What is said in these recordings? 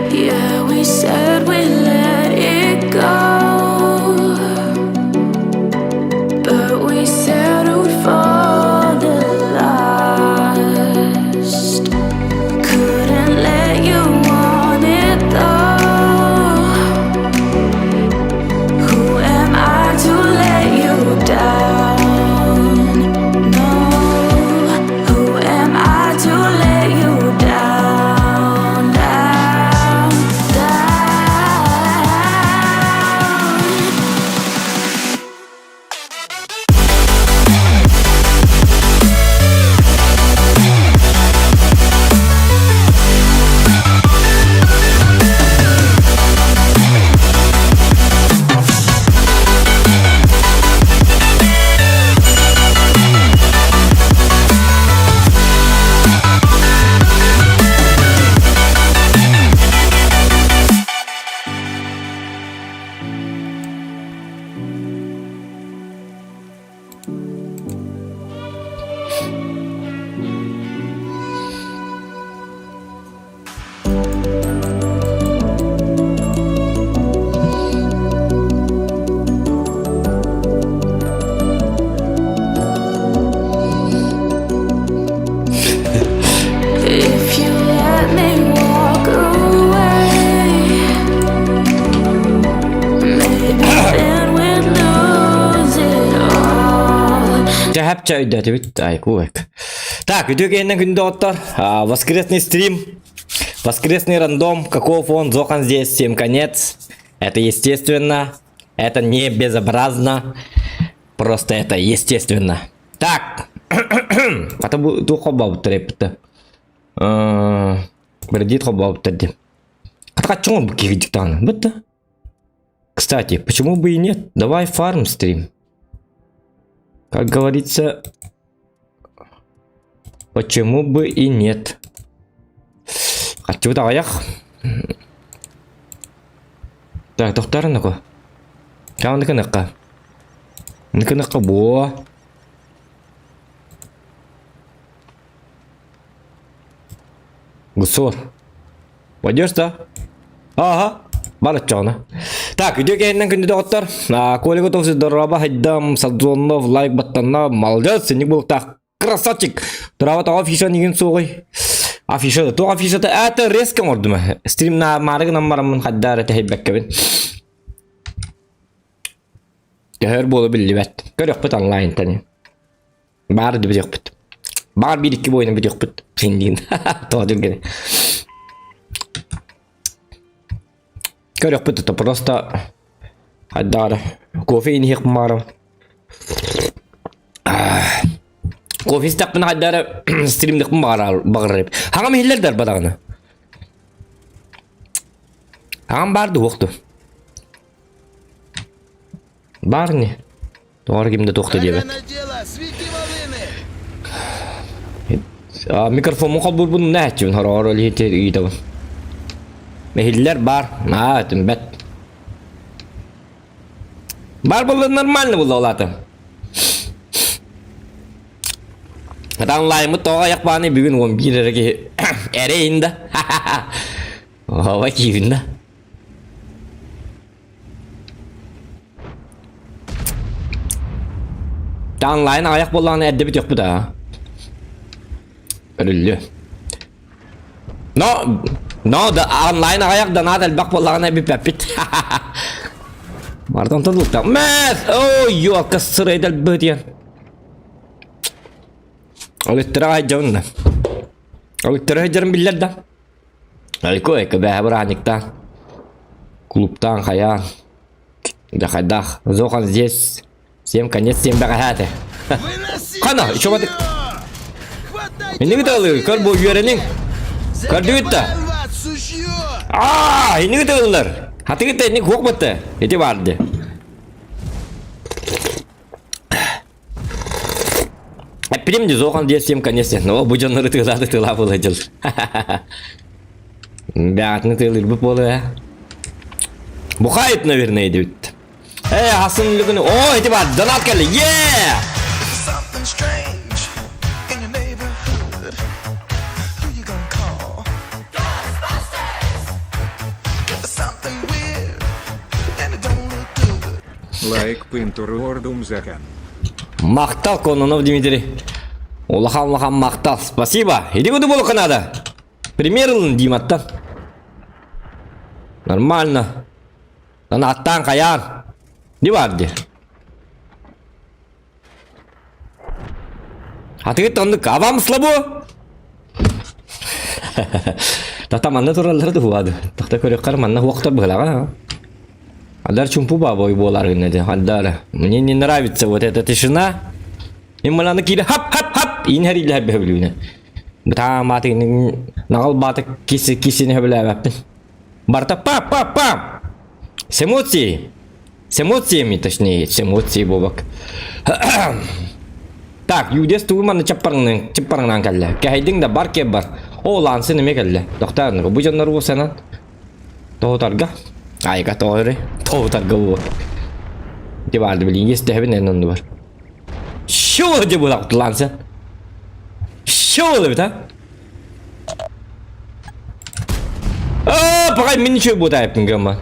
Yeah, we said we let it go, but we settled for the last. Couldn't let you want it though. Who am I to let you down? No, who am I to let you down, down, down? If you let me walk away, maybe then we'd lose it all. Чэхэпчэ өйдөөтүбүт айкуэк. Так, үтүө киһинэн күндү оттор. Воскресный стрим, воскресный рандом, каков он, Зохан здесь, всем конец. Это естественно, это не безобразно, просто это естественно. Так, ата бу туох холбообуттар эппитэ. Бредит холбообуттар дим. Хата каччоҥ киһи диктаны. Бытта. Кстати, почему бы и нет? Давай фарм стрим. Как говорится, почему бы и нет? Хаччыбыт аҕыйах. Так, тохтор нако. Кауныкыныкка. Ныкыныкка буо. Гусор. Пойдешь, да? Ага. Бараччаҕына. Так, үтүө кэһиннэн күндү доҕоттор. Коля Готовцев здорово, хайдам, Садзонов, лайк баттанна, молодец, синник булуктаах, красавчик. Тураба тоҕо афиша нигин суоҕуй? Афиша, туох афишата? Это резко оҥордум. Стрим на маарыгынан бараммын хайдаар этэһэйбэккэбин. Төһөр буола биллибэт. Көрөхпүт онлайнтан. Баар да бүтүөхпүт. Баар биир икки буойна бүтүөхпүт. Син диин. Тоҕо түргэн. Көрөхпүт это просто хайдаара кофе иниһиэх маарам. Кофе истэхпинэ хайдаара стримдихпин баҕарар баҕарар. Хаҥам иһиллэр да бардаҕына. Хаҥам баар дуохту. Баар не? Тоҕо ким да туох да диэбэт. Микрофоммун холбуурбун нээччибин хороҕор ол иһити ыйытабын. Иһиллэр бар. Аа, түмбэт. Бар буолла нормально буолла ол аата. Онлайнмыт тоҕо аяқ бааны бүгүн 11 эрэ киһи эрэйин да. Ова киирин да. Онлайн аҕыйах буоллаҕына эрдэ бүтүөхпүт аа. Өрүллүө. Но, но да онлайн аҕыйах донат элбэх буоллаҕына бүппэппит. Мартан тыллыкта. Мэс! Ой, ёлка сырайдал бытыйан. Ол иттера айдьабын да. Ол иттера айдьарын биллэр да. Айко эко бээһэ бырааһынньыктаан, клубтаан хайаан, да хайдах, Зохан здесь, всем конец, всем бэҕэһээ Хана, еще вот Иннигит ылыы, көр бу үөрэниҥ. Көрдүгүт да? Аа, иннигит ыллар. Хатыгыт да инник хуох батта. Ити барды. Эппитим дии Зохан диэс всем конец но бу дьоннору тыылааты тыылаа буола дьыл. Бэҕэтини тыылыырбыт буолуо. Бухает, наверное, диэбит. Э, хасын үлүгүнү. О, ити бар, донат кэлли. Yeah! Something strange in your neighborhood. Who you gonna call? Ghostbusters! Something weird and it don't look good. Лайк Пинтур Ордум Захан. Махтал, Кононов Дмитрий. Улахан улахан махтал. Спасибо. Иди куда буолуохха надо. Пример ылын Диматтан. Нормально. Аттаан хайаан. Не бар дии. Атыгыт оннук а вам слабо? Тата манна тураллара туһуады. Тахта көрүөххэр манна хуохтар быһылаҕа. Адар чумпу бабой буолар гынна де. Адар. Мне не нравится вот эта тишина. Им маланы киирэ хап хап хап иин хэрилэһэр бөһүлүүнэ. Бытаан бааты наҕал бааты киси кисини хөбүлээбэппин. Барта па па па С эмоцией. С эмоциями, точнее, с эмоцией буолбак. Так, Юдес тугу манна чаппарыңнан чаппарыңнан кэллэ. Кэһэйдиҥ да бар киэп бар. О, Лансын эмиэ кэллэ. Тохтоон, бу дьоннор уусанан тоһутарга. Айга тоҕо тоһутарга буо. Ити баарды билин естеһэбин эн оннубар. Шо деп булак Лансын. Шо эбит а? Аа, пагай мин ничего бутайыппын гымма.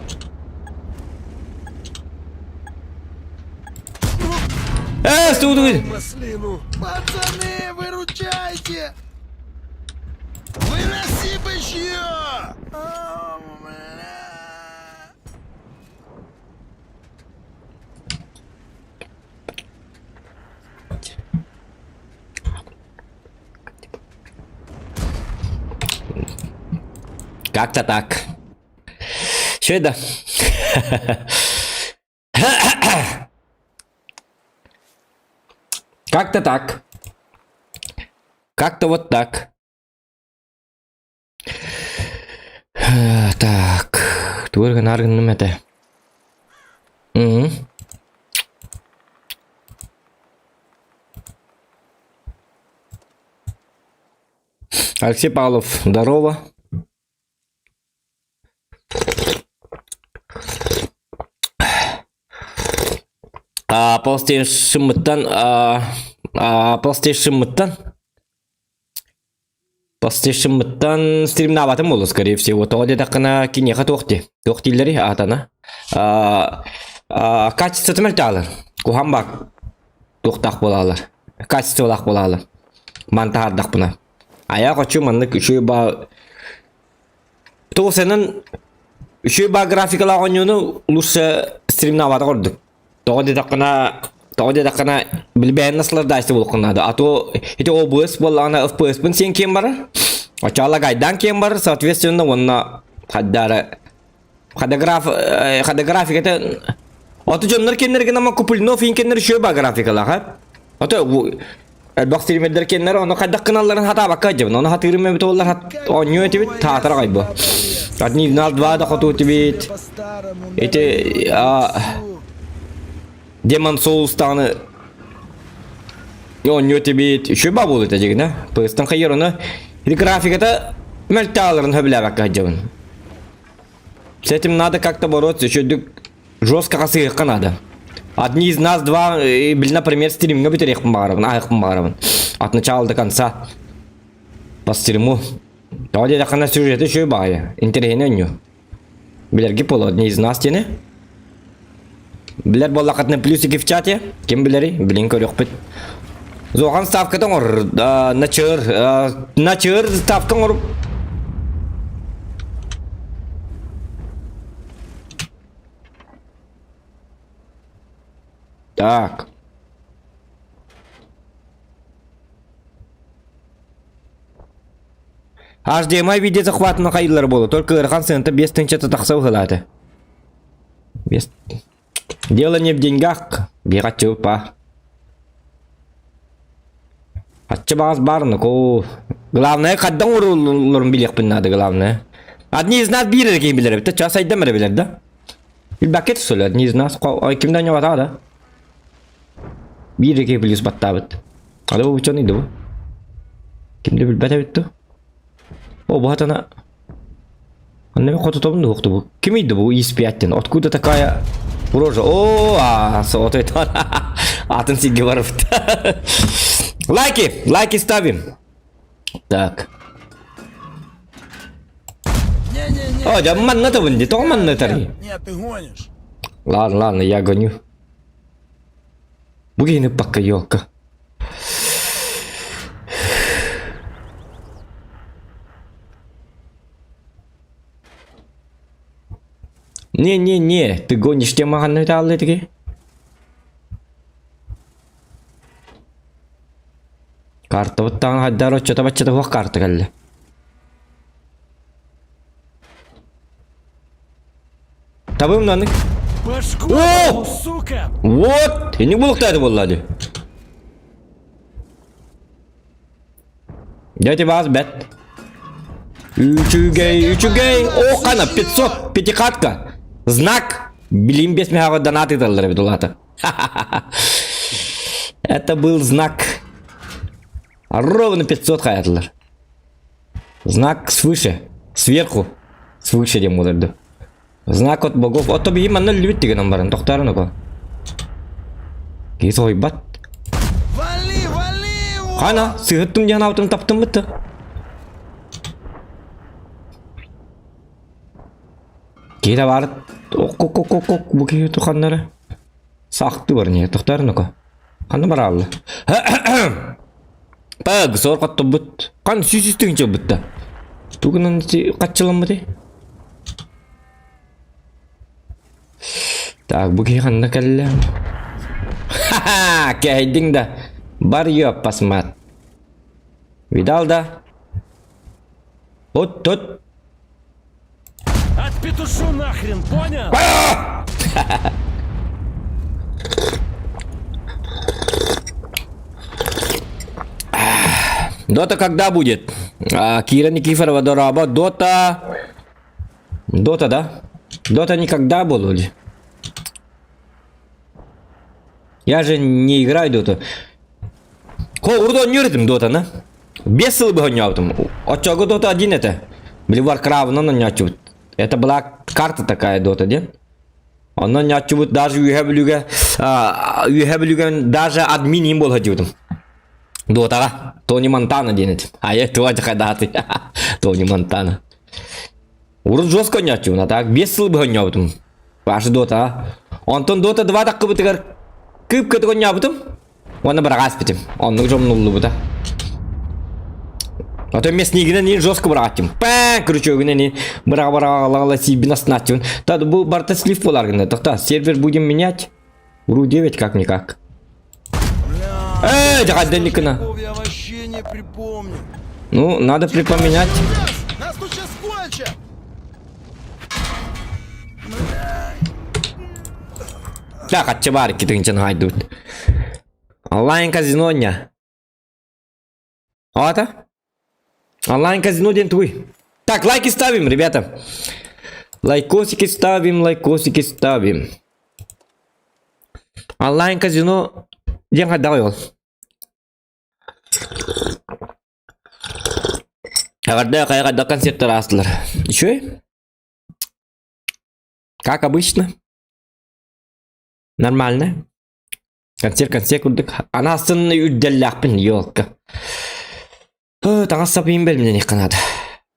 Э, стой, Маслину. Пацаны, выручайте! Выноси бычье! А, бля. Как-то так. Что это? Как-то так. Как-то вот так. Так. Тугу гынар гынным этэ. Мгм. Алексей Павлов, здорово. А, PlayStation'ыттан а, а, PlayStation'ыттан PlayStation'ыттан стримнаабатым буолуо, скорее всего. Тоҕо диэтэххинэ киниэхэ туох дии? Туох дииллэрий аатана? А, а, качествота мөлтөҕөлөр. Куһаҕан баар туохтаах буолаалар. Качестволаах буолаалар. Ман таһаардахпына. Айаа хочу маннык үчүгэй баа Туох сенен үчүгэй баа графикалаах оонньууну лучше стримнаабатах ордук. Тоҕо диэтэххинэ тоҕо диэтэххинэ билбээннэ сылардаайсы буолуоххун наада. А то ити OBS буоллаҕына FPS-пын сиэн киэн барар. Оччоҕо гайдаан киэн барар, соответственно, уонна хайдары хадограф хадографиката Ото дьоннор кеннерген ама Купульнов иин кеннер үчүгэй баа графикалаах, а? Ото элбэх стримердер кеннер ону хайдах гыналларын хатаабакка дьабын. Ону хатыырым эбит оллар оонньуу этибит, таатара гайбы. Одни на два да хоту этибит. Эти Демон Souls даҕаны оонньуу этибит. Үчүгэй баа буолуо этэ дьигинэ. PS-тан хайыр ону графиката мөлтөаларын хөбүлээбэккэ сылдьабын. С этим надо как-то бороться, еще жестко хасыһыахха надо. Одни из нас два, блин, например, стримҥа бүтэриэхпин баҕарабын, аһыахпын баҕарабын. От начала до конца. По стриму. Тоҕо диэтэххинэ сюжеты үчүгэй баҕайы, интэриэһинэй оонньуу. Билэрги буолуо, одни из нас диэни. Билэр буоллаххытына плюсики в чате. Ким билэрий, билин көрүөхпүт. Зохан ставката оҥор, начыр, начыр ставка оҥор. Так. HDMI видео захватына хайыллар буолу, только ыарахан сыаната 5 тыһыынча тахса быһыылаата. Без... Дело не в деньгах, биҕаччы па. Аччы баҕас баар ко. Главное, хаддан урулларын билиэхпин наада, главное. Одни из нас биир эрэ киһи билэр эбит, час айдам эрэ билэр да. Билбэккэ түсөлө, одни из нас. Кимден ньобатаа да. Биир эрэ киһи плюс баттаабыт. Ады бу ученый да бу. Кимде билбэт эбит ту. О, бу хатана. Онно хотутабын да уохту бу. Ким ыйда бу ИС-5-тен? Откуда такая рожа? О, а, сотой атын сирге барыпты. Лайки, лайки ставим. Так. Не-не-не. О, да манна табын ди, тоҕо манна тарый? Нет, ты гонишь. Ладно, ладно, я гоню. Бу киһини пакка елка. Не-не-не, ты гонишь темаҕанна таалла тиги. Картабыттан хайдар оччото баччата хуох карта кэллэ. Табым наны. Башку, О! сука! Вот! Ini булуктады боллады. Дядя вас бет. Үчүгэй, үчүгэй. О, кана, 500, пятихатка. Знак. Билим бес мегаға донат еталар бит улата. Это был знак. Ровно 500 хаятылар. Знак свыше, сверху. Свыше дем оларды. Знак от богов. Ото биһи манна үллүбүт деген баран тохтарын око. Киһи соһуйбат. Вали, вали его! Хана, сыһыттым диэн аутын таптым бытты. Киһи да бар. Ок ок ок ок ок бу киһи туханнары. Сахты бар не тохтарын око. Ханна бараалла. Паг, сор қаттыбыт. Қан сүйсістігінше бітті. Тугунан қатчыламмыты. Так, бу киһи ханна кэллэ? Ха-ха, кэһэйдиҥ да. Бар ёппасмат. Видал да? Вот тут. Отпетушу нахрен, понял? Дота когда будет? А, Кира Никифорова, Дораба. Дота... Дота, да? Дота никогда был. Я же не играю Доту. Хо, урдо не ритм Дота, на? Без сылы бы там. Отчего Дота один это? Били Warcraft, но не Это была карта такая Дота, де? Онон ньоччубут даже үөһэ бүлүүгэ үөһэ бүлүүгэ даже админ им буола сылдьыбытым. Дотаҕа Тони Монтана диэн этим. Айа туга дьахайдааты. Тони Монтана. Урут жестко оонньооччубун, а так 5 сыл быһа оонньообутум. Ваша Дота. Онтон Дота 2 таххыбытыгар кып-кытык оонньообутум. Уонна быраҕа испитим. Оннук дьомнуллубута. А то местнигинэн иин жестко быраҕаттым. Паа, крючогунан иин быраҕа-быраҕа сиибин астынааччыбын. Та бу барыта слив буолар гына. Тохта, сервер будем менять. Ру 9 как-никак. Бля, Эй, дьаҕайданникына. я вообще не припомню. Ну, надо припоминать. Нас тут сейчас кончат! Так, ачча баар икки хайдубут. Онлайн казино ня. Ата? Онлайн казино диэн тугуй. Так, лайки ставим, ребята. Лайкосики ставим, лайкосики ставим. Онлайн казино диэн хайдаҕый ол? Эҕэрдэ хайа концерттар аастылар. Еще? Как обычно. Нормально. Концерт концерт курдук. Анасын үрдэллээхпин елка. Таҥас сапыйын бэлэмнэниэххэ наада.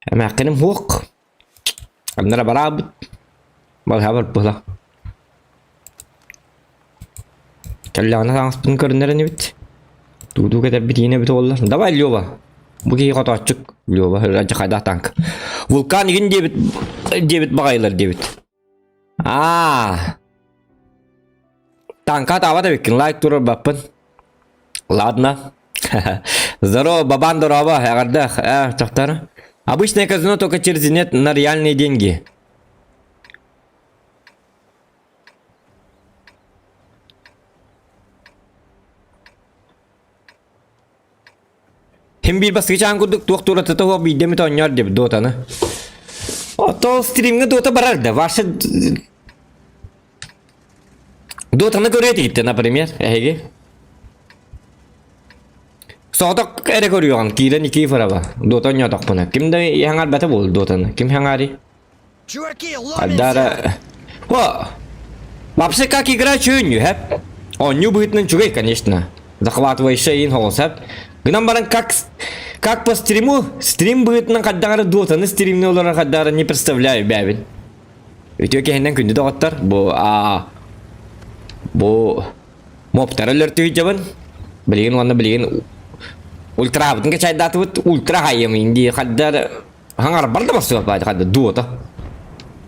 Эмээххиним суох. Аннара бараабыт. Балыһа барбыла. Кэллэҕинэ таҥаспын көрүнэр инибит. Туудуу кэтэрбит иинэ эбит буоллар. Давай, Лева. Бу киһи хотооччук. Лева, радьахайдаах танк. Вулкан игин диэбит, диэбит баҕайылар диэбит. Аа. Танка таабат эбиккин, лайк туруорбаппын. Ладно. Здорово, бабан здорово, эҕэрдэ, э, тохтор. Обычное казино только через нет на реальные деньги. Хим биир бастакычаан курдук туох туратыта суох биирдэ эмит оонньоор диэбит Дотаны. Ото стримҥэ Дота барар да, ваша Дотаны көрүө этигиттэ, например, эһиги. Соҕотох эрэ көрүөҕүн, киирэн Никифорова. Дота оонньоотохпуна. Ким да хаҥарбата буол Дотаны. Ким хаҥаарый? Чуваки, Айдара... О! Вообще, как игра чүннү, хэп? Онню быһытынан чугай, конечно. Захватывающая ин хоҕус, хэп? Гынан баран, как, как по стриму, стрим быһытынан хайдах эрэ дотаны стримни олорор хайдах эрэ не представляю бэбин. Үтүө киһинэн күндү доҕоттор, бу а бу мобтары өлөртүһүдьабын. Билигин уонна билигин ультрабытын качайдаатыбыт, ультра хайым инди хайдар хаҥарбар да барсыбат баайда хайда дуота.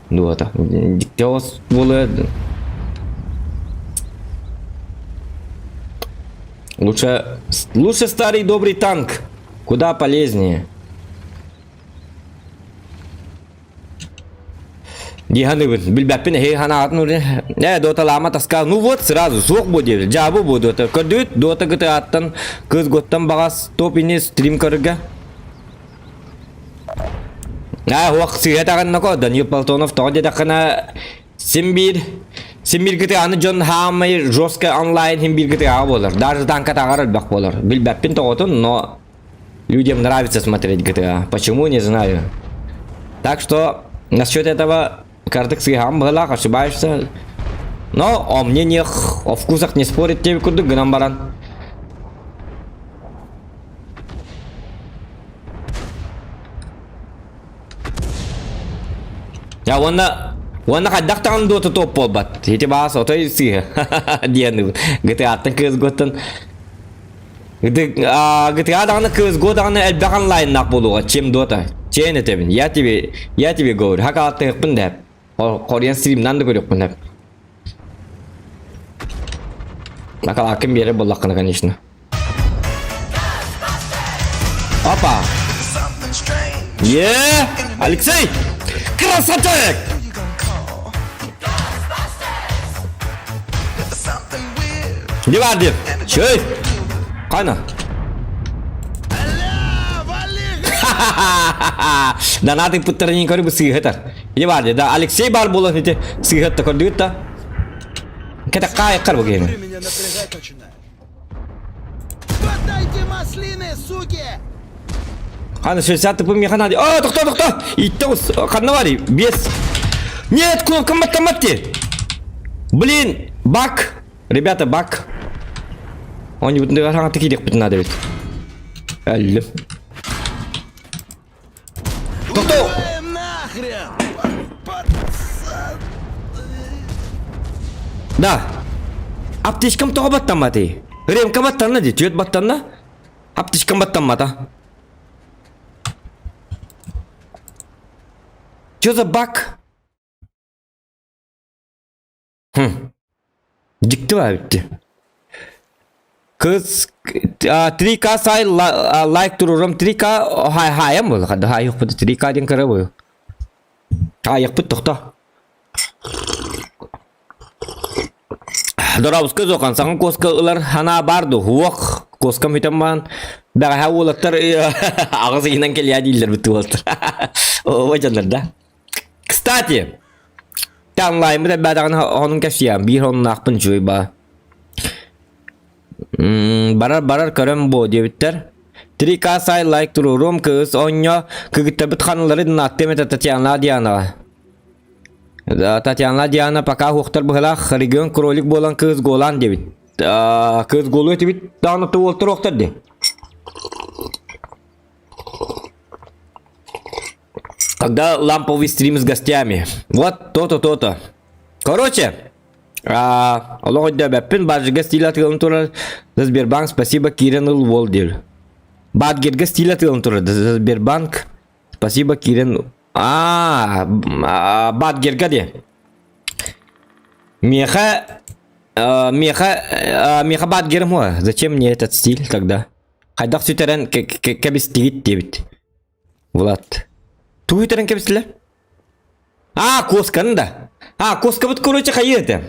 Дуота. Дикте ос буолуо. Лучше, лучше старый добрый танк. Куда полезнее. Дии саныыбын. Билбэппин эһиги санаатын уры. Э, доталаама таска. Ну вот, сразу, суох бу диэбит. Дьаабы бу дота. Көрдүгүт, дота гытааттан, кыз готтан баҕас топ ини стрим көрөргө. Аа, хуох сыыһа таҕыннако, Данил Платонов тоҕо диэтэххинэ, син биир син биир гыты аны дьон хаамай жестко онлайн син биир гыты аҕа буолар. Даже танка таҕар элбэх буолар. Билбэппин тоҕотун, но Людям нравится смотреть GTA. Почему, не знаю. Так что, насчет этого, картык сыһаан быһылаах, ошибаешься. Но о мнениях, о вкусах не спорит тебе курдук гынан баран. Я уонна уонна хайдах даҕаны дуота топ буолбат. Ити баас отой сыыһа диэн GTA-ттан кыыс GTA даҕаны CSGO даҕаны элбэх онлайннаах буолуоҕа, чем Dota. Чээн этэбин, я тебе, я тебе говорю, хакааттыахпын да хоруйан стримнан да көрүөхпүн да. Накалааккын биэрэр буоллаххына, конечно. Опа! Е, Алексей! Красавчик! Не бар деп. Чөй! Қана? Донаты пыттарынын көрү бу сыыһытар. Не бар да Алексей бар буолан ити сыыһытта көрдүгүт да. Кете каайыккар бу киһини. Меня напрягать начинает. Подайте маслины, суки! Хана 60 тыпым меха надо. А, тохто, тохто! Итте ханна бари? Без. Нет, кнопка математики. Блин, баг. Ребята, баг. Он не будет хаҥа киириэхпитин надо ведь. Әллім. Тохто! Убиваем нахрен! Пацан! Да. Аптечкам тоҕо баттамматый? Ремка баттанна дии, түөт баттанна. Аптечкам баттаммата. Чё за баг? Хм. Дьикти баа эбит Кыз 3К сай лайк турурум 3К хайам буолла хадда хайыхпыт 3К диэн кыра буолла. Хайыхпыт тохто. Дорообуска зохан саҥа куоска ылар санаа баар дуо? Уох, куоскам бүтэн баран бэҕэһээ уолаттар аҕыс ыйынан кэлиэ дииллэр бит уолаттар. Ой дьоннор да. Кстати, онлайммыт элбээтэҕинэ онун кэпсиэм биир оннулаахпын үчүгэй баа. Барар барар көрөн буо диэбиттэр. 3К сай лайк туруоруом кыыс оонньоо кыгыттарбыт ханаларын нааттыам этэ Татьяна Дианаҕа. Татьяна Диана пока уохтар быһылаах регион кролик буолан кыыс голаан диэбит. Кыыс голуо этибит даҕаны уолтар уохтар дии. Когда ламповый стрим с гостями. Вот то-то, то-то. Короче, олох өйдөөбөппүн баджига стиль атыылан турар за Сбербанк спасибо киирэн ыл уол диир. Бадгерга стиль атыылан турар за Сбербанк спасибо киирэн а Бадгерга диэ. Миэхэ миэхэ миэхэ Бадгерым уо. Зачем мне этот стиль тогда? Хайдах сүтэрэн кэбистигит диэбит. Влад. Тугу сүтэрэн кэбистилэр? А, кошканы да. А, кошка вот, короче, хайы это.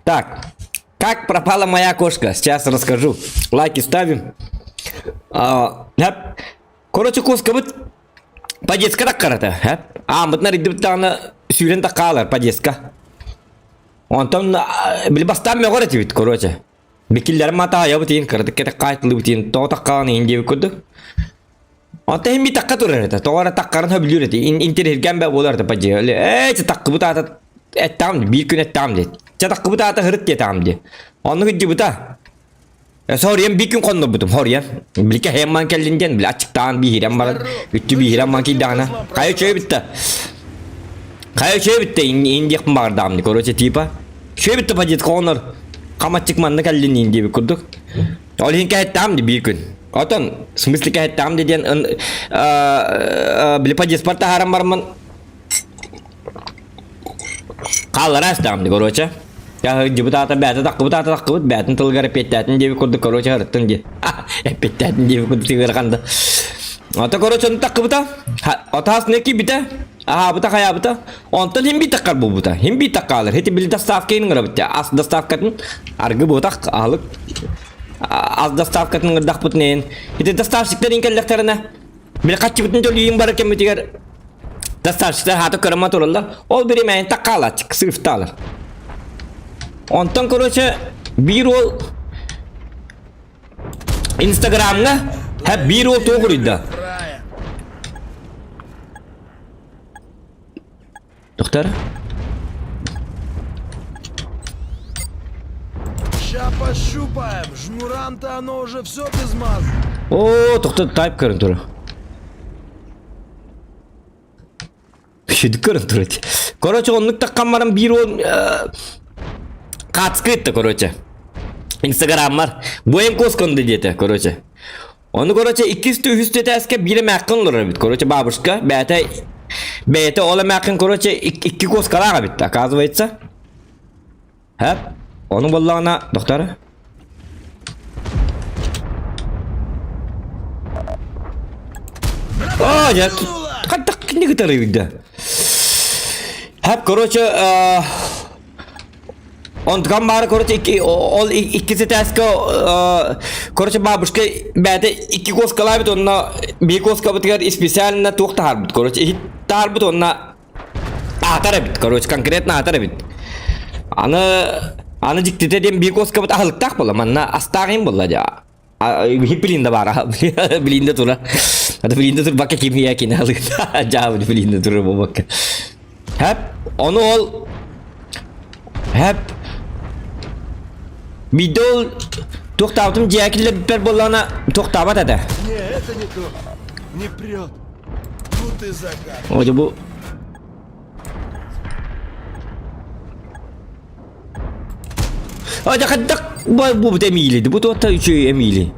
Так, как пропала моя кошка? Сейчас расскажу. Лайки ставим. А, короче, кошка вот подъездка таккарата. А, мытнар идибит сүүрэн таккаалар подъездка. Онтон били бастаан мөҕөр этибит, короче. Бикиллэрим атаайабыт иин кыратык кэтэх хаайтылыбыт иин тоҕо таккаан иин диэбит курдук. Онто иһин би такка турар этэ. Тоҕо эрэ таккарын хөбүлүүр этэ. Интириһиргэн бэ буолар этэ падье. Ээ, чэ таккыбыт аата эттэҕим дии, биир күн эттэҕим дии. Чэ таккыбыт аата һырыт диэтэҕим дии. Оннук илдьибитэ. Соруйан биир күн хоннорбутум, хоруйан. Биликэ хэйэн кэллин диэн, били аччыктаан биһирэн баран, үттү биһирэн ман киирдэҕинэ, хайа үчүгэй бүттэ. Хайа үчүгэй бүттэ, ин диэхпин баҕардаҕым дии, короче, типа. Үчүгэй бүттэ падьет хонор. Хамаччык манна кэллин ин диэбит курдук. Ол иһин кэһэттэҕим дии биир күн. Отон, в смысле кэһэттэҕим дии диэн, били подъездпар таһааран бараммын, Хааллара астаҕым дии, короче. Дьыбыт аата бээтэ таххыбыт аата таххыбыт, бээтин тылыгар эппиэттээтин диэбит курдук, короче, ырыттын дии. Эппиэттээтин диэбит курдук ыарахан да. Ото, короче, ону таххыбыта. Отаас не киирбитэ. Аһаабыта, хайаабыта. Онтон хим бии таххар буолбута. Хим бии таххаалар. Хити били доставка ыҥырабыт. Ас доставкатын аргы буотах аһылык. Ас доставкатын ыҥырдахпытын иһин. Ити доставщиктар ин кэллэхтэринэ Били хаччыбытын төлүүн бары кэммитигэр доставщиктар хаата көрөмө тураллар. Ол биримэйин таккаалааччык сыыфтаалар. Онтон короче биир уол Инстаграмҥа һэ биир уол туох уруйда. Доктор? Ща пощупаем. Жмурам-то оно уже все без маз. О, тоқтар тайп көрін тұр. Шүдік көрін тұр. Короче, оннук таққан баран биир он хаацкы ытта, короче. Инстаграммар. Буэн косконды диэтэ, короче. Ону, короче, иккис үһүс этээскэ биир эмээххин олорор эбит. Короче, бабушка бэйэтэ бэйэтэ ол эмээххин, короче, икки куоскалаах эбит, оказывается. Хэп. Ону буоллаҕына, доктор. О, я хайдах кинини кытары Хэп, короче, Онтукам баара, короче, икки, ол иккис этээскэ, короче, бабушка бэйэтэ икки куоскалаабыт уонна биир куоскабытыгар специально туох таһаарбыт, короче, иһит таһаарбыт уонна аатар эбит, короче, конкретно аатар эбит. Аны, аны дьиктитэ диэн биир куоскабыт аһылыктаах буолла, манна астаах иһин буолла дьэ. Билинда баара, билинда тура. Аты билинда турбакка ким я кини алыта. Жаабы билинда тура буолбакка. Хэп, ону ол Хэп. Биирдэ ол туохтаабытым дьиэ киллэрбиппэр буоллаҕына туохтаабат этэ. Не, это не то. Не прет. Ну ты загад. О, бу Ада хайдах бу эмиилиди бу туота үчүгэй эмиили.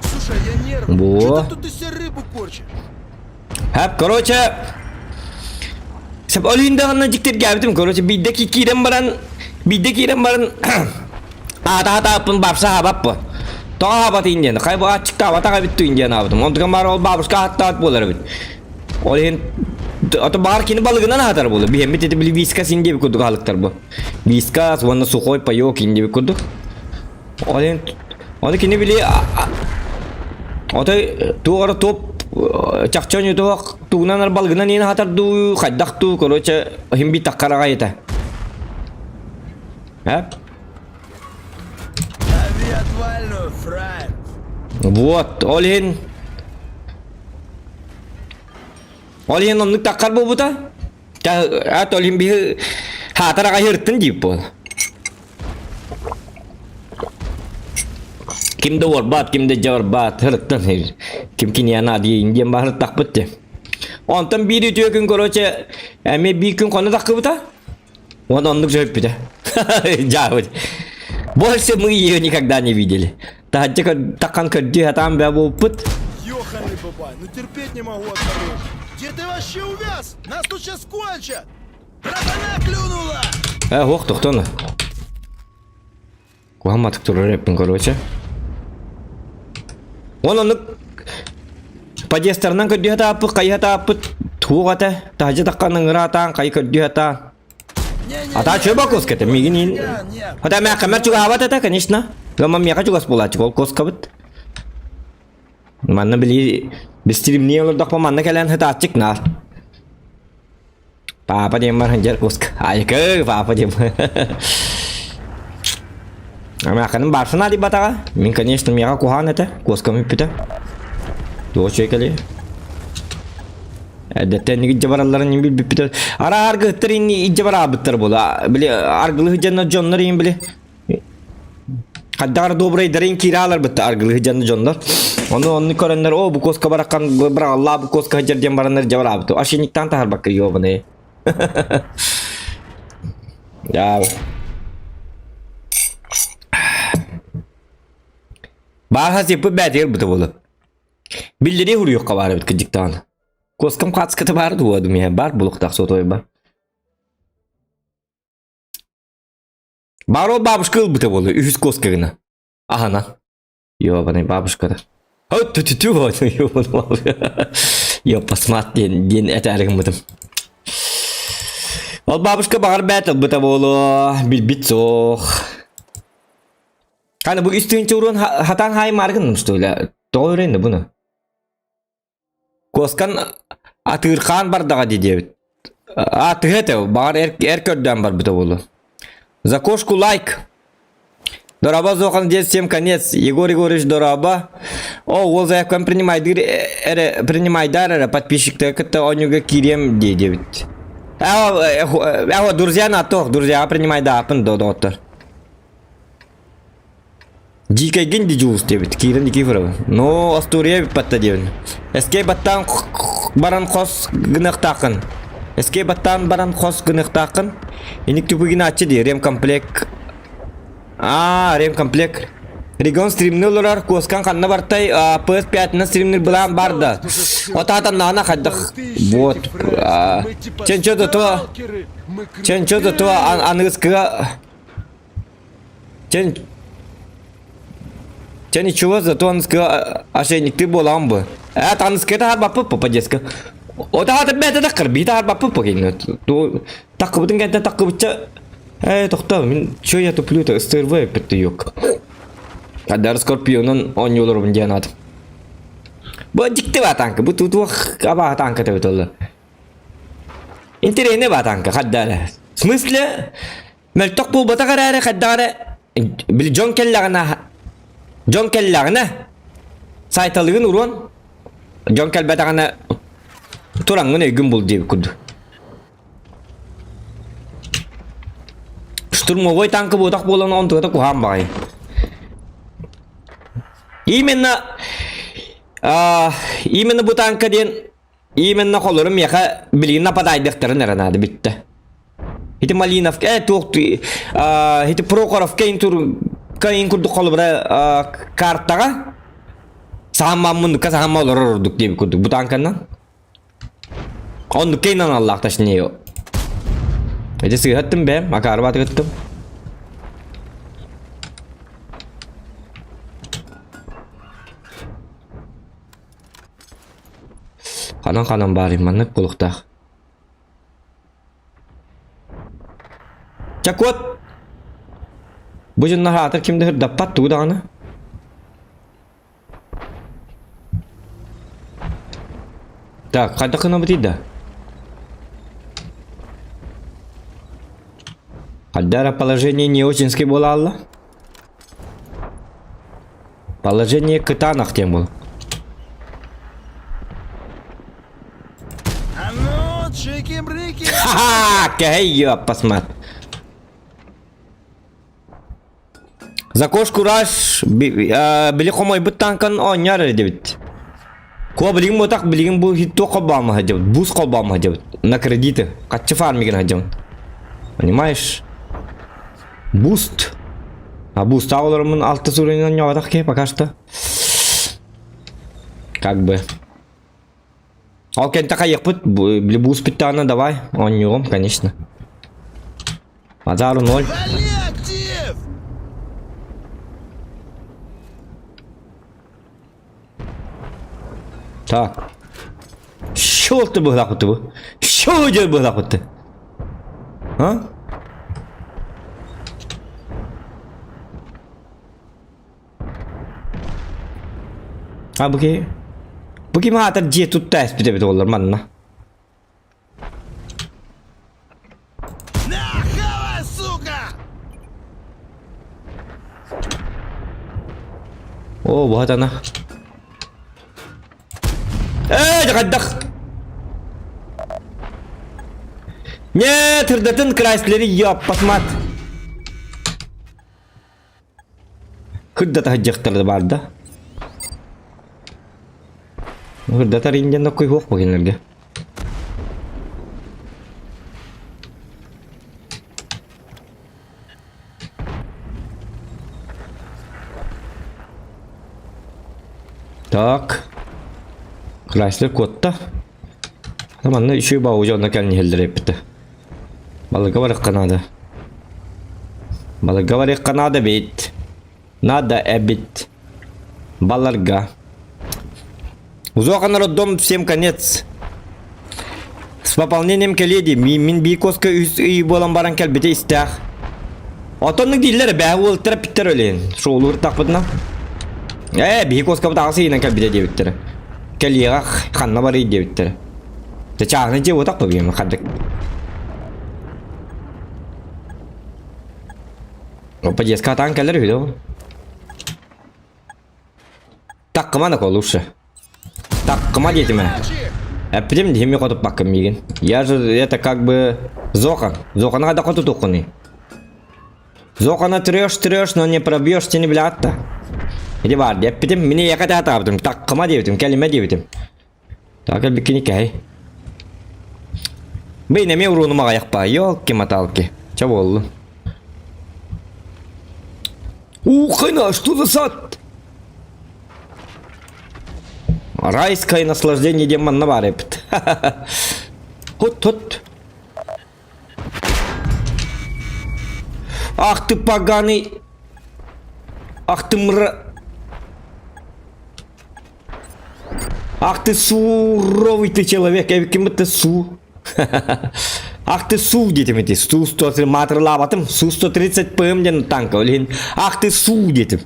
Слушай, я нервный. Во. Что ты тут из себя рыбу корчишь? Хап, короче, Сеп олиндағына жігіттерге короче, биирдэ киирэн баран, биирдэ киирэн баран, аата аата бапса хабаппы. Тоҕо хабатын диэн, хай бу аччыктаабатах эбит туин диэн аабытым. Онтукам баар ол бабушка аттаат буолар эбит. Ол иһин ото баар кини балыгынан аһатар буолар. Биһэммит ити били вискас ин диэбит курдук аһылыктар бу. Вискас уонна сухой паёк ин диэбит курдук. Ол иһин ону кини били отой туох эрэ топ чахчы онньутуох тугунан балыгынан иин аһатар дуу, хайдах дуу, короче, иһин би таккараҕай этэ. Эп? Лови отвальную, фраер. Вот, ол иһин ол иһин оннук таккар буолбута. Ат ол иһин биһи хаатар аҕай ырыттын диир буол. Ким да уорбаат, ким да дьабарбаат, ырыттан ким киниэхэ наадыйын диэн баһырыттахпыт дии. Онтон биир үтүө күн, короче, эмиэ биир күн хоно таххыбыта. Он оннук дьөһүппүтэ. Дьаабыт. Больше мы ее никогда не видели. Таһырдьа таххан көрдүү сатаан бээ буолпут. Ёханый бабай, ну терпеть не могу отворот. Где ты вообще увяз? Нас тут сейчас кончат! Братана клюнула! Э, ох, тохтоно. Куһамматык турар эппин, короче. Он оннук подъездтарынан көрдүү сатааппыт, хайы сатааппыт, туох этэ, таһырдьа таххан ыҥыраатаан, хайы көрдүү сатаан. Ата чөй бокуска этэ, миигин иин. Хата мээххэмэр чугаһаабат этэ, конечно. Гамма миэхэ чугас буолааччы, ол куоскабыт. Манна били бистиримнии олордохпо манна кэлэн сытааччык наар. Папа диэн баран дьэр куоска. Айкы, папа диэн. Амааканым баарсына дибатаҕа. Мин, конечно, миэхэ куһаан этэ. Куоскам үппүтэ. Туох үчүгэй кэлиэ. Эрдэттэн илдьэ баралларын иһин билбиппит. Ара аргыһыттар инни илдьэ бараабыттар буола. Били аргылыһы дьоннор дьоннор иһин били хайдах эрэ добрайдарын киирэ ааларбытта аргылыһы дьонно дьоннор. Ону онну көрөннөр оо бу куоска бараккан быраҕаллаа бу куоска сылдьар диэн бараннар илдьэ бараабыт. Ошейниктаан таһарбакка ёбаный. Дьаа. Бааһа сиппит бээтигэр быта буолар. Биллэрии хуруйуохха баар эбит кырдьыктаҕына. Куоскам хаацката баар дуо думаю, баар булуктаах сотуойба. Баар ол бабушка ылбыта буолуо, үһүс куоска гына. Аһана. Ёбаный бабушка Ту-ту-ту, Ёппасмат диэн диэн этээри гыммытым. Ол бабушка баҕар бээт ылбыта буолуо, билбит суох. Ханы бу үс тыһыынча уруон хатаан хаайымаары гынным что ли? Тоҕо үрэннэ буну? Куоскан атыырхаан бардаҕа дии диэбит. А, тыһы этэ, баҕар эр, эр көрдөөн барбыта буолуо. За кошку лайк. Дороба Зохан здесь всем конец. Егор Егорович дороба. О, ол заявкам принимайдыр эрэ принимайдар эрэ подписчиктары кытта оонньууга киириэм дии диэбит. Ээ, друзья на то, друзья принимайдаапын доҕоттор. Дьиикэйгин ди Дьулус диэбит, Киран Никифорова. Ну, остуоруйа эбиппатта диэбин. Эскей баттаан баран хос гыныахтааххын. Эскей баттаан баран хос гыныахтааххын. Иник түпүгин аччы дии, ремкомплект. Аа, ремкомплект. Регион стримни олорор, куоскан ханна бартай, PS5-нан стримнир былаан бар да. Отаатаннаҕына хайдах. Вот. Ченчо да то. Ченчо да то аныгыскыга Чэ, чэ ничего, зато аныскы ошейникты буолаҕын бу. Ээ, таныскы таһаарбаппыт по детска. О таһаата бэйэтэ таккар, бии таһаарбаппыт по кинини. Таккыбытын кэнтэ таккыбычча. Ээ, тохтоо, мин чё я туплю-то, СТРВ эппит юк. Адар Скорпионун оонньууларбын диэн аатым. Бу дьикти баа танка, бу туох абаа танка тэбит олла. Интэриэһинэй баа танка, хадда эрэ. В смысле? Мөлтөх буолбатах эрээри хайдах эрэ били дьон кэллэҕинэ дьон кэллэҕинэ сайталыгын уруон дьон кэлбэтэҕинэ тураҥҥын өйгүн бул диэбит курдук. Штурмовой танка буотах буолан онтугата куһаан баҕайы. Именно а, именно бу танка диэн Именно холору миэхэ билигин нападайдыахтарын эрэ наада бүттэ. Ити Малиновка, э, туох ити Прохоровка ин тур кайын курдук холобура картаҕа саамма муннукка саамма олорор ордук диэбит курдук бу танканнан. Оннукка инан аллаах точнее. Эти сыыһаттым бэм, акаарба атыгыттым. Ханан-ханан баарый маннык кулуктаах. Чакуот! Бу дьоннор аатыр ким да ырдаппат тугу даҕаны. Так, хайдах гынабытый да? Хайдара положение не очень буолаалла. Положение кытаанах диэн буол. А ну, чики-брики! Ха-ха! Кэһэй ёппасмат. За кошку раш били хомойбут танкан оонньоор эрэ диэбит. Куо билигин буотах билигин бу туох холбоомму сылдьабыт, бус холбоомму сылдьабыт. На кредиты. Хаччы фармигин сылдьабын. Понимаешь? Буст. А буста олороммун алта суруйунан ньоҕотох киһи пока что. Как бы. Ол кэнтэ хайыахпыт, били буус бүттэҕинэ давай, оонньуоҕум, конечно. Базару ноль. Вали актив! Так. Шо ты быһлахпыты бу? Шо дьэ быһлахпыты? А? А бу ки? Бу ким аатар дьиэ тутта эспит эбит олар манна. На, хавай, сука! О, вот она. Ээ, хайдах? Нет, ырдатын Крайслери ёппасмат. Кырдата сылдьыахтара баар да. Кырдатар индиан ноккуйуох бу кинилэргэ. Так. Крайслер куотта. Манна үчүгэй баҕайы дьонно кэлэн иһэллэр эппитэ. Балыга барыахха наада. Балыга барыахха наада эбит. Надо эбит. Баларга. Узохан роддом всем конец. С пополнением кэлиэ Мин бикоска үс ый буолан баран кэлбитэ истээх. Отоннук дииллэр бээ уолтара питтер өлен. Шоулуур тахпытына. Ээ, бикоска таҕыс ыйынан кэлбитэ диэбиттэрэ. Кэлиэҕэ ханна барый диэбиттэрэ. Тэ чааһына дьиэ уотах бабыйым хардык. Опа детска атаан кэлэр үһү ол. Таккыма на лучше. Таккыма диэтим ээ. Эппитим дихими хотуппаккын миигин. Я же это как бы Зохан. Зохана хайдах хотутуоххунуй? Зохана трешь, трешь, но не пробьешь, сени билэҕит да. Ити баар диэппитим, мини эйиэхэ таатаабытым, таккыма диэбитим, кэлимэ диэбитим. Так элбиккини кэһэй. Бэйн эмиэ уруунум аҕайахпа, ёлки-маталки. Чэ буоллун. Ухына, что за сад? Райское наслаждение диэн манна баар эбит. Хут-хут. Ах ты поганый. Ах ты мра... Ах ты суровый ты человек, я ким ты су. Ах ты су диэтим ити, су 130 маатырлаабатым, су 130 ПМ диэн танка, ол Ах ты су диэтим.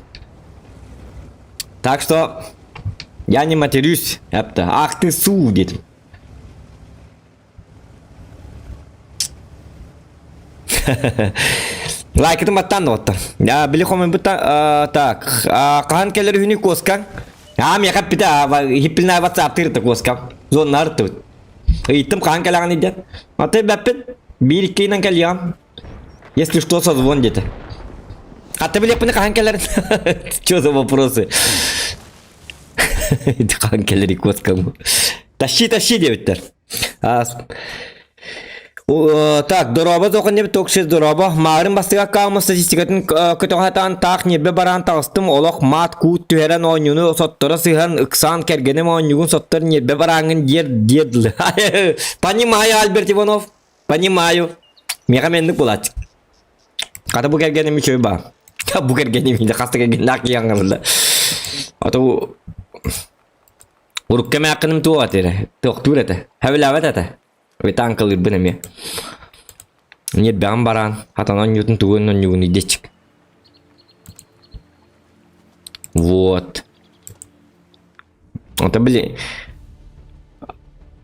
Так что я не матерюсь, эпта. Ах ты су диэтим. Лайкытын баттаан доҕоттор. Били хомуйбута так хаһан кэлэр үһүнүй куоскаҥ? Аа миэхэ эппитэ хиппилинэ ватсаптыыр куоскам. Зонна артыбыт. Ыйыттым хаһан кэлэҕиний диэн. Аты бэппин биир икки ыйынан кэлиэҕим. Если что, созвон диэтэ. Хатта билиэхпин хаһан кэлэрин? Что за вопросы? Хаһан кэлэрий куоскам? Тащи, тащи диэбиттэр. Так, дорообо тоқыннебит токшес дорообо. Маарым бастыга каама статистикатын көтөҕө таах ньирбэ бараан таҕыстым олох маат куут түһэрэн оонньууну сотторо сыһан ыксаан кэргэним оонньугун соттор ньирбэ барааҥҥын диэр диэдлы. Понимаю, Альберт Иванов, понимаю. Миэхэ менник булааччык. Хата бу кэргэним үчүгэй баа. Бу кэргэним хаста кэргэннээх киһи А то Урукку эмээххиним туох этэ туохтуур этэ хэбилээбэт этэ танкалыырбын эмиэ ньирбэҕин бараан хатан онньуутун тугун онньугун диэччик вот онтон били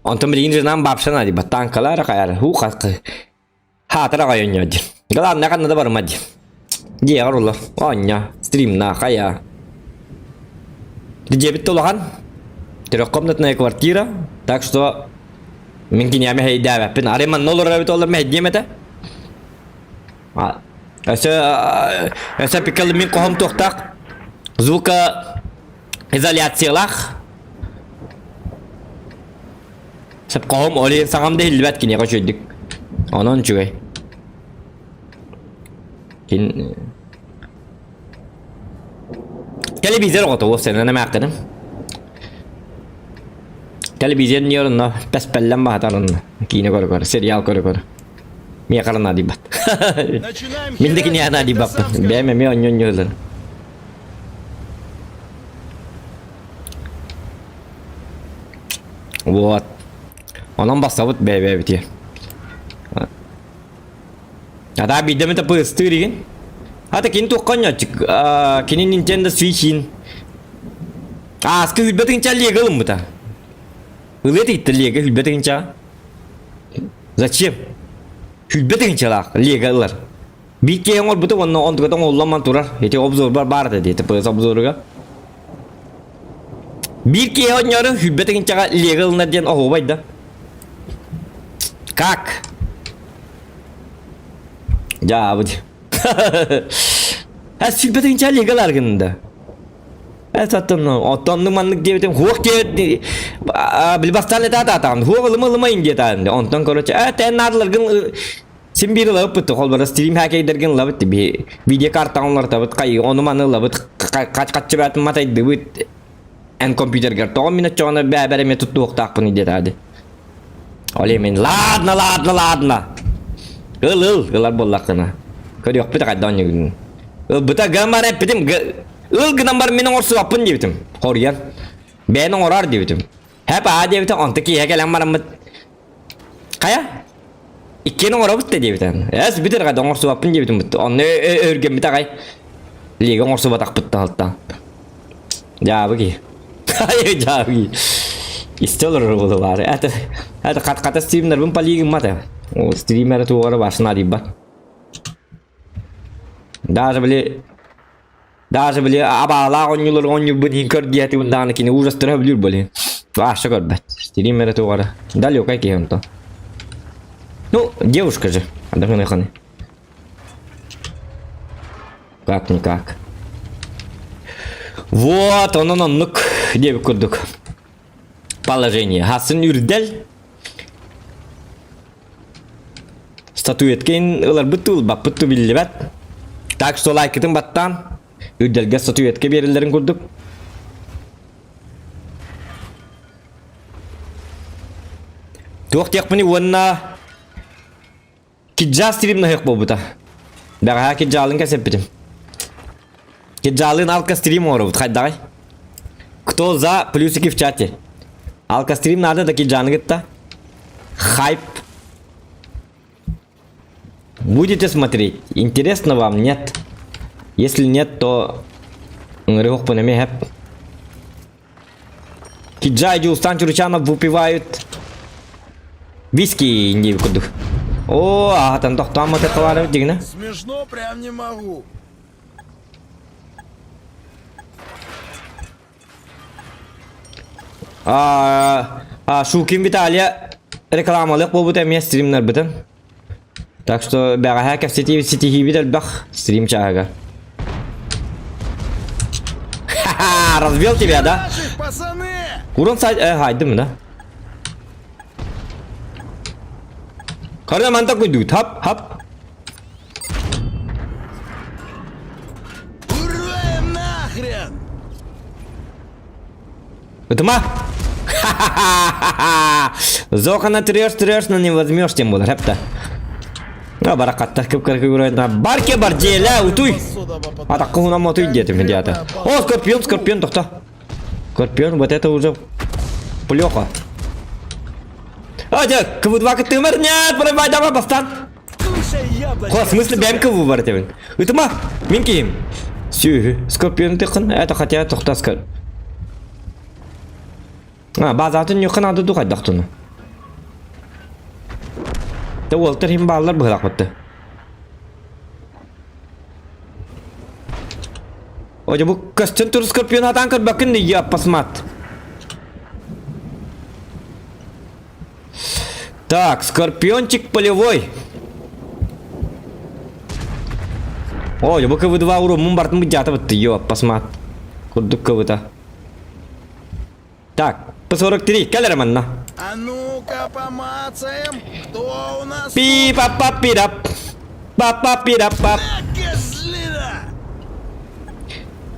онтон билигин женам бабшана дии танкалар хайар ху хаатар аҕай онньоо диэн главное ханна да барыма диэн дьиэҕэр олор оонньоо стримна хайа дьиэбит да улахан трехкомнатная квартира так что мин киниэхэ мэһэйдээбэппин арай манна олорор эбит олор мэһэйдиэм этэ өссө өссө пиккалы мин хоһом туохтаах звука изоляциялаах Сепкоһум ол иһин саҥам да иһиллибэт киниэхэ үчүгэйдик. Онон үчүгэй. Кин Телевизор оҕото уопсайынан эмээххиним. Телевизор не онно пэспэллэн баһатар онно. Киинэ көрө-көрө, сериал көрө-көрө. Миэхэ наадыйбат. Мин да киниэхэ наадыйбаппын. Бэйэм эмиэ онньу-онньу ылар. Вот. Онон бассабыт бэйэ-бэйэбитигэр. Ата биирдэ эмитэ пыстыыр игин. Ата кини туохха онньооччук кини Nintendo Switch-ин ааскы хүлбэ тыһыынча лего ылыммыта. Ылыа тииттэ лего хүлбэ тыһыынчаҕа. Зачем? Хүлбэ тыһыынчалаах лего ылар. Биир киһи оҥорбута уонна онтуката оҥоһуллан турар. Ити обзорбар баар этэ диэтэ ПС обзоругар. Биир киһи оонньоору сүүрбэ тыһыынчаҕа лего ылынар диэн оһуобай да. Как? Дьаабыт. Ә 20 тыһыынча лего ылар гынна да. Э, оттон маннык диэбитим, хуох диэбит, били бастаан этаатаатаҕын, хуох ылыма ылымайын диэтаан. Онтон короче, э, тэн наадаларгын син биир ылабыт холбора стрим хакердэргин ылабыт би видеокартаҕын уларытабыт хай ону маны ылабыт хаччы бээтин матайдыбыт эн компьютергар тоҕо мин оччоҕуна бэбэр эмиэ туттуохтаахпын диэтаады ол мин ладно ладно ладно ыл ыл ылар буоллаххына көрүөхпүт хайда оонньуугун ылбыта гамар эппитим ыл гынан бар мин оҥорсубаппын диэбитим хоруйан бэйэн оҥороор диэбитим хэп аа диэбитим онто киэһэ кэлэн бараммыт Хайа? Иккиэн оҥоробут да диэбитэ. Эс бүтэр хайда оҥорсубаппын диэбитим бутта. Онно өһүргэммит аҕай. Лига оҥорсубатахпыт таһалтан. Дьаабы киһи. Дьаабы киһи. Истэ олорор буолу баары. Это это хат-хата стримнербин полигыммата. Ол стримера туоҕара башына арыйбат. Даже били Даже били абаалаах оонньуулар оонньуурбун иһин көр диэтибин даҕаны кини ужастара сөбүлүүр буолин. Вообще көрбөт. Стрим эрэ туоҕара. Далекай киһи онтон. Ну, девушка же. Адахын Как-никак. Вот, онон оннук диэбит курдук. Положение. Хасын үрдэл. Статуэткин ыларбыт тыл, баппыт тыл биллибэт. Так что лайкытын баттаан, үрдэлгэ статуэтка биэрэллэрин курдук. Туох диэхпиний уонна киджа стримнаһыах буолбута. Бэҕэһээ киджаалын кэсэппитим. Киджаалын алка стрим оҥоробут хайдаҕай? Кто за плюсики в чате? Алка стрим надо да киджаны кытта. Хайп. Будете смотреть? Интересно вам? Нет. Если нет, то ыҥырыахпын эмиэ хэп. Киджай Дьулустан Чуручанов выпивают виски диэбит курдук. О, аһатан тохтоон матыркалаары дигинэ. Смешно прям не могу. А, а Шукин Виталия рекламалык буолбут эмиэ стримнарбытын. Так что бэҕэһээ кэпсэтии ситиһиибит элбэх стрим чааһыгар. Ха-ха, разбил тебя, да? Наших, пацаны! Урон сайт, э, хайдым, да? Карда ман такой дует, хап, хап. Ура им нахрен! Ытыма! Ха-ха-ха! Зохана трешь, трешь, но не возьмешь тем более. Хепта. А баракатта кып кыркы Барке бар дьиэлээ утуй. Атакка хунам утуй диэтим диата. О, скорпион, скорпион, тохто. Скорпион, вот это уже плохо. А, дьэ, КВ-2 кыттыымар, нет, давай, давай, бастан. Кушай яблочко, В смысле сука. БМК выбор тебин? Ытыма, мин киһим. Сүһү, Скорпион тыкын, это хотя тохта скор. А, базатын ньөххө наада ду хайдахтуну. Те уолтар хим бааллар быһылаах бытты. Оже бу көстөн тур Скорпион атаан көрбөккүн дии пасмат. Так, скорпиончик полевой. Ой, бу КВ-2 уруммун бартын быдьаата бытты, ё, пасмат. Курдук КВ-та. Так, П-43, кэлэр манна. А ну-ка помацаем, кто у нас пи па па пи дап па па пи дап пап тут? Козлина!